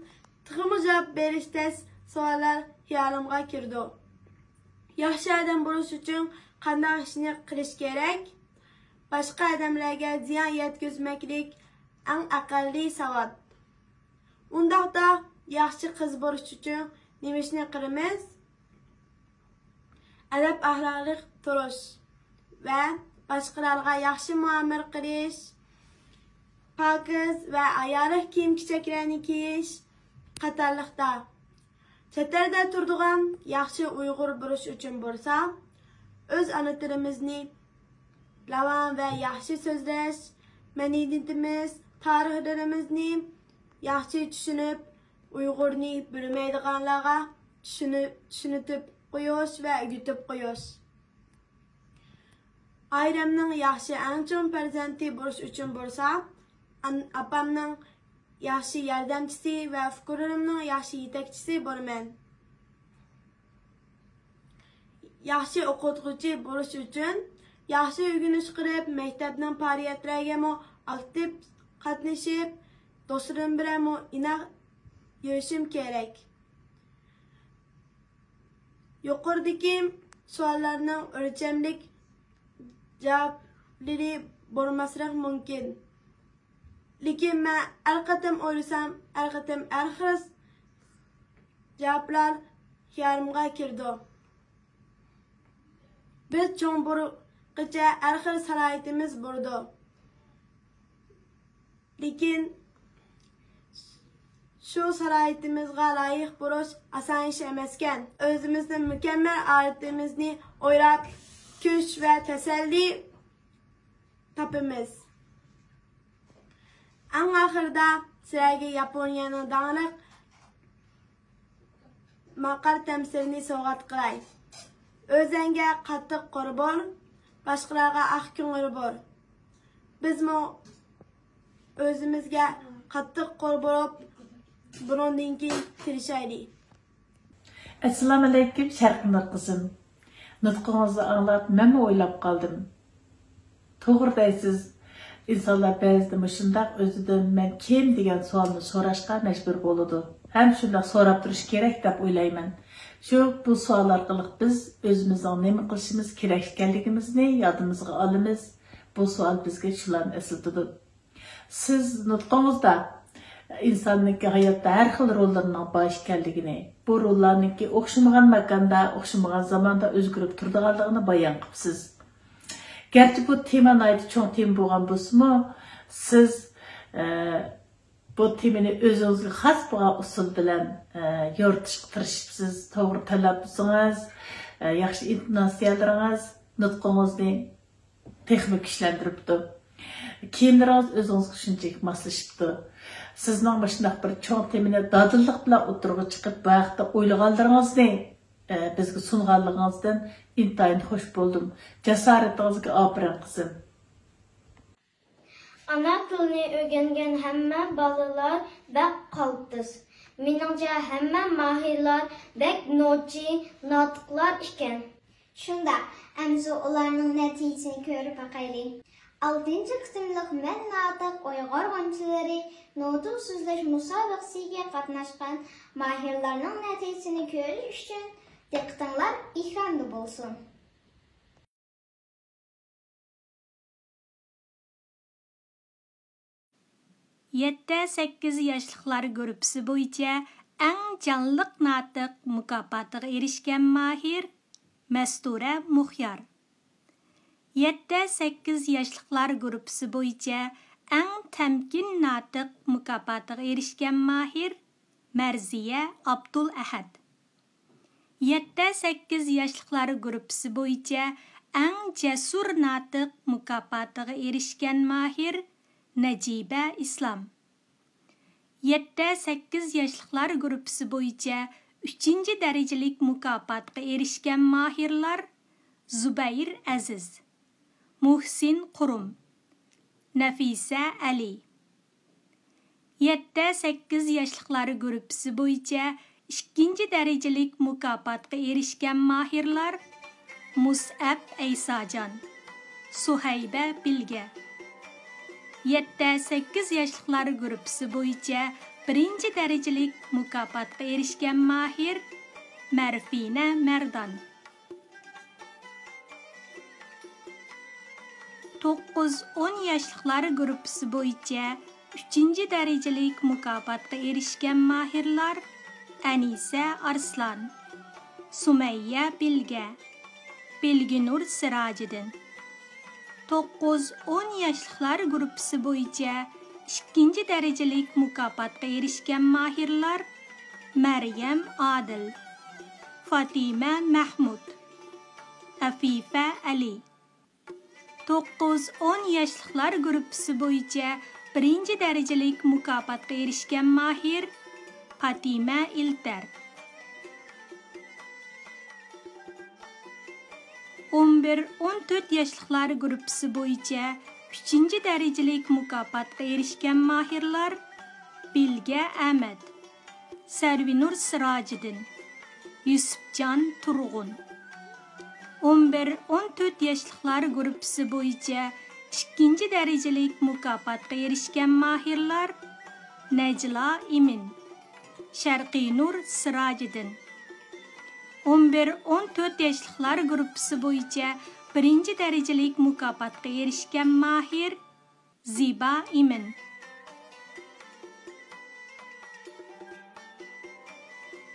تېخىمۇ جاۋاب بېرىش تەس سوئاللار خىيالىمغا كىرىدۇ. ياخشى ئادەم بولۇش ئۈچۈن قانداق ئىشنى قىلىش كېرەك؟ باشقا ئادەملەرگە زىيان يەتكۈزمەكلىك ئەڭ ئەقەللىي ساۋات. ئۇنداقتا ياخشى قىز بولۇش ئۈچۈن نېمە ئىشنى قىلىمىز؟ ئەدەپ-ئەخلاقلىق تۇرۇش ۋە باشقىلارغا ياخشى مۇئامىلە قىلىش، پاكىز ۋە ھايالىق كىيىم-كېچەكلەرنى كىيىش قاتارلىقتا. چەت ئەلدە تۇرىدىغان ياخشى ئۇيغۇر بولۇش ئۈچۈن بولسا، ئۆز ئانا تىلىمىزنى راۋان ۋە ياخشى سۆزلەش، مەدەنىيىتىمىز، تارىخلىرىمىزنى ياخشى چۈشىنىپ، ئۇيغۇرنى بىلمەيدىغانلارغا چۈشىنى-، چۈشىنىتىپ قويۇش ۋە ئۆگىتىپ قويۇش. ئائىلەمنىڭ ياخشى، ئەڭ چوڭ پەرزەنتى بولۇش ئۈچۈن بولسا، ئان-، ئاپامنىڭ ياخشى ياردەمچىسى ۋە ئۇكىلىرىمنىڭ ياخشى يېتەكچىسى بولىمەن. ياخشى ئوقۇتقۇچى بولۇش ئۈچۈن ياخشى ئۆگىنىش قىلىپ، مەكتەپنىڭ پائالىيەتلىرىگىمۇ ئاكتىپ قاتنىشىپ، دوستلىرىم بىلەنمۇ ئىناق يۈرۈشۈم كېرەك. يۇقىرىدىكى سوئاللارنىڭ ئۆلچەملىك جاۋابلىرى بولماسلىقى مۇمكىن. لېكىن مەن ھەر قېتىم ئويلىسام، ھەر قېتىم ھەر خىل جاۋابلار خىيالىمغا كېلىدۇ. بىز چوڭ بولغۇچە ھەر خىل سالاھىيىتىمىز بولىدۇ. لېكىن شۇ سالاھىيىتىمىزغا لايىق بولۇش ئاسان ئىش ئەمەسكەن. ئۆزىمىزنى مۇكەممەل ھالىتىمىزنى ئويلاپ، كۈچ ۋە تەسەللى تاپىمىز. ئەڭ ئاخىرىدا سىلەرگە ياپونىيەنىڭ داڭلىق ماقال تەمسىلىنى سوۋغات قىلاي. ئۆزۈڭگە قاتتىق قورا بول، باشقىلارغا ئاق كۆڭۈل بول. بىزمۇ ئۆزىمىزگە قاتتىق قورا بولۇپ، بۇنىڭدىن كېيىن تىرىشايلى. ئەسسالامۇئەلەيكۇم، شەرقىي نۇر قىزىم. نۇتقىڭىزنى ئاڭلاپ، مەنمۇ ئويلاپ قالدىم. توغرا دەيسىز، ئىنسانلار بەزىدە مۇشۇنداق ئۆزىدىن «مەن كىم؟» دېگەن سوئالنى سوراشقا مەجبۇر بولىدۇ. ھەم شۇنداق سوراپ تۇرۇش كېرەك دەپ ئويلايمەن. شۇ، بۇ سوئال ئارقىلىق بىز ئۆزىمىزنىڭ نېمە قىلىشىمىز كېرەك ئىكەنلىكىمىزنى يادىمىزغا ئالىمىز. بۇ سوئال بىزگە شۇلارنى ئەسلىتىدۇ. سىز نۇتقىڭىزدا ئىنساننىڭكى ھاياتتا ھەر خىل روللىرىنىڭ بار ئىكەنلىكىنى، بۇ روللارنىڭكى ئوخشىمىغان ماكاندا، ئوخشىمىغان زاماندا ئۆزگىرىپ تۇرىدىغانلىقىنى بايان قىپسىز. گەرچە بۇ تېما ناھايىتى چوڭ تېما بولغان بولسىمۇ، سىز، ئە، بۇ تېمىنى ئۆزىڭىزگە خاس بولغان ئۇسۇل بىلەن، ئە، يورۇتۇشقا تىرىشىپسىز. توغرا تەلەپپۇزىڭىز، ئە، ياخشى ئىنتوناتسىيەلىرىڭىز نۇتقىڭىزنى تېخىمۇ كۈچلەندۈرۈپتۇ. كىيىملىرىڭىز ئۆزىڭىزگە شۇنچىلىك ماسلىشىپتۇ. سىزنىڭ مۇشۇنداق بىر چوڭ تېمىنى دادىللىق بىلەن ئوتتۇرىغا چىقىپ، بۇ ھەقتە ئويلىغانلىرىڭىزنى، ئە، بىزگە سۇنغانلىقىڭىزدىن ئىنتايىن خۇش بولدۇم. جاسارىتىڭىزگە ئاپىرىن، قىزىم. ئانا تىلنى ئۆگەنگەن ھەممە بالىلار بەك قالتىس. مېنىڭچە، ھەممە ماھىرلار بەك نوچى، ناتىقلار ئىكەن. شۇنداق، ئەمسە ئۇلارنىڭ نەتىجىسىنى كۆرۈپ باقايلى. ئالتىنچى قېتىملىق مەن ناتىق ئۇيغۇر غۇنچىلىرى نوتىل سۆزلەش مۇسابىقىسىگە قاتناشقان ماھىرلارنىڭ نەتىجىسىنى كۆرۈش ئۈچۈن دىققىتىڭلار ئېكراندا بولسۇن. يەتتە سەككىز ياشلىقلار گۇرۇپپىسى بويىچە ئەڭ جانلىق ناتىق مۇكاپاتىغا ئېرىشكەن ماھىر مەستۇرە مۇخيار. يەتتە سەككىز ياشلىقلار گۇرۇپپىسى بويىچە ئەڭ تەمكىن ناتىق مۇكاپاتىغا ئېرىشكەن ماھىر مەرزىيە ئابدۇلئەھەد. يەتتە سەككىز ياشلىقلار گۇرۇپپىسى بويىچە ئەڭ جەسۇر ناتىق مۇكاپاتىغا ئېرىشكەن ماھىر نەجىبە ئىسلام. يەتتە سەككىز ياشلىقلار گۇرۇپپىسى بويىچە ئۈچىنچى دەرىجىلىك مۇكاپاتقا ئېرىشكەن ماھىرلار زۇبەيىر ئەزىز، مۇھسىن قۇرۇم، نەفىسە ئەلى. يەتتە سەككىز ياشلىقلار گۇرۇپپىسى بويىچە ئىككىنچى دەرىجىلىك مۇكاپاتقا ئېرىشكەن ماھىرلار مۇسئەب ئەيساجان، سۇھەيبە بىلگە. يەتتە سەككىز ياشلىقلار گۇرۇپپىسى بويىچە بىرىنچى دەرىجىلىك مۇكاپاتقا ئېرىشكەن ماھىر مەرفىنە مەردان. توققۇز ئون ياشلىقلار گۇرۇپپىسى بويىچە ئۈچىنچى دەرىجىلىك مۇكاپاتقا ئېرىشكەن ماھىرلار ئەنىسە ئارسلان، سۇمەييە بىلگە، بىلگىنۇر سىراجىدىن. توققۇز ئون ياشلىقلار گۇرۇپپىسى بويىچە ئىككىنچى دەرىجىلىك مۇكاپاتقا ئېرىشكەن ماھىرلار مەريەم ئادىل، فاتىمە مەھمۇد، ئەفىفە ئەلى. توققۇز ئون ياشلىقلار گۇرۇپپىسى بويىچە بىرىنچى دەرىجىلىك مۇكاپاتقا ئېرىشكەن ماھىر پاتىمە ئىلتەر. ئون بىر ئون تۆت ياشلىقلار گۇرۇپپىسى بويىچە ئۈچىنچى دەرىجىلىك مۇكاپاتقا ئېرىشكەن ماھىرلار بىلگە ئەمەت، سەرۋىنۇر سىراجىدىن، يۈسۈپجان تۇرغۇن. ئون بىر ئون تۆت ياشلىقلار گۇرۇپپىسى بويىچە ئىككىنچى دەرىجىلىك مۇكاپاتقا ئېرىشكەن ماھىرلار نەجلا ئىمىن، شەرقىينۇر سىراجىدىن. ئون بىر ئون تۆت ياشلىقلار گۇرۇپپىسى بويىچە بىرىنچى دەرىجىلىك مۇكاپاتقا ئېرىشكەن ماھىر زىبا ئىمىن.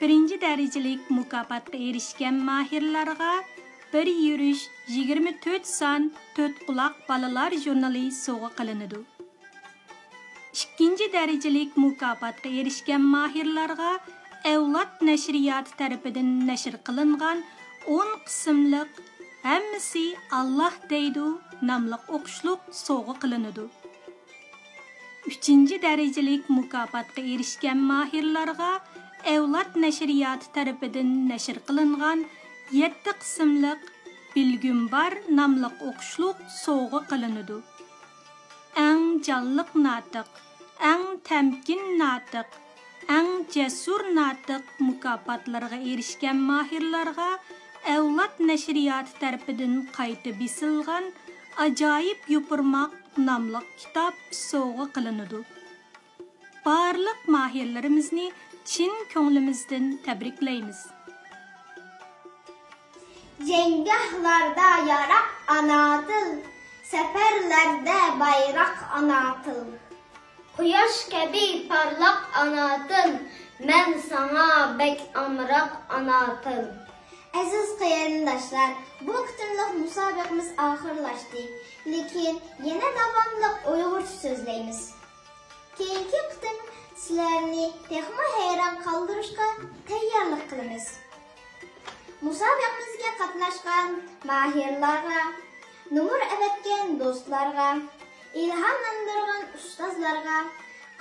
بىرىنچى دەرىجىلىك مۇكاپاتقا ئېرىشكەن ماھىرلارغا بىر يۈرۈش يىگىرمە تۆت سان تۆت قۇلاق بالىلار ژۇرنىلى سوۋغا قىلىنىدۇ. ئىككىنچى دەرىجىلىك مۇكاپاتقا ئېرىشكەن ماھىرلارغا ئەۋلاد نەشرىياتى تەرىپىدىن نەشر قىلىنغان ئون قىسىملىق ھەممىسى ئاللاھ دەيدۇ ناملىق ئوقۇشلۇق سوۋغا قىلىنىدۇ. ئۈچىنچى دەرىجىلىك مۇكاپاتقا ئېرىشكەن ماھىرلارغا ئەۋلاد نەشرىياتى تەرىپىدىن نەشر قىلىنغان يەتتە قىسىملىق بىلگۈم بار ناملىق ئوقۇشلۇق سوۋغا قىلىنىدۇ. ئەڭ جانلىق ناتىق، ئەڭ تەمكىن ناتىق، ئەڭ جەسۇر ناتىق مۇكاپاتلىرىغا ئېرىشكەن ماھىرلارغا ئەۋلاد نەشرىياتى تەرىپىدىن قايتا بېسىلغان ئاجايىپ يوپۇرماق ناملىق كىتاب سوۋغا قىلىنىدۇ. بارلىق ماھىرلىرىمىزنى چىن كۆڭلىمىزدىن تەبرىكلەيمىز. جەڭگاھلاردا ياراق ئانا تىل، سەپەرلەردە بايراق ئانا تىل. قۇياش كەبى پارلاق ئانا تىل، مەن ساڭا بەك ئامراق ئانا تىل. ئەزىز قېرىنداشلار، بۇ قېتىملىق مۇسابىقىمىز ئاخىرلاشتى، لېكىن يەنە داۋاملىق ئۇيغۇرچە سۆزلەيمىز. كېيىنكى قېتىم سىلەرنى تېخىمۇ ھەيران قالدۇرۇشقا تەييارلىق قىلىمىز. مۇسابىقىمىزگە قاتناشقان ماھىرلارغا، نومۇر ئەۋەتكەن دوستلارغا، ئىلھاملاندۇرغان ئۇستازلارغا،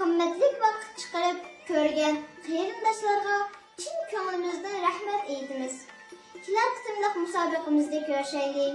قىممەتلىك ۋاقىت چىقىرىپ كۆرگەن قېرىنداشلارغا چىن كۆڭلىمىزدىن رەھمەت ئېيتىمىز. كېلەر قېتىملىق مۇسابىقىمىزدە كۆرۈشەيلى.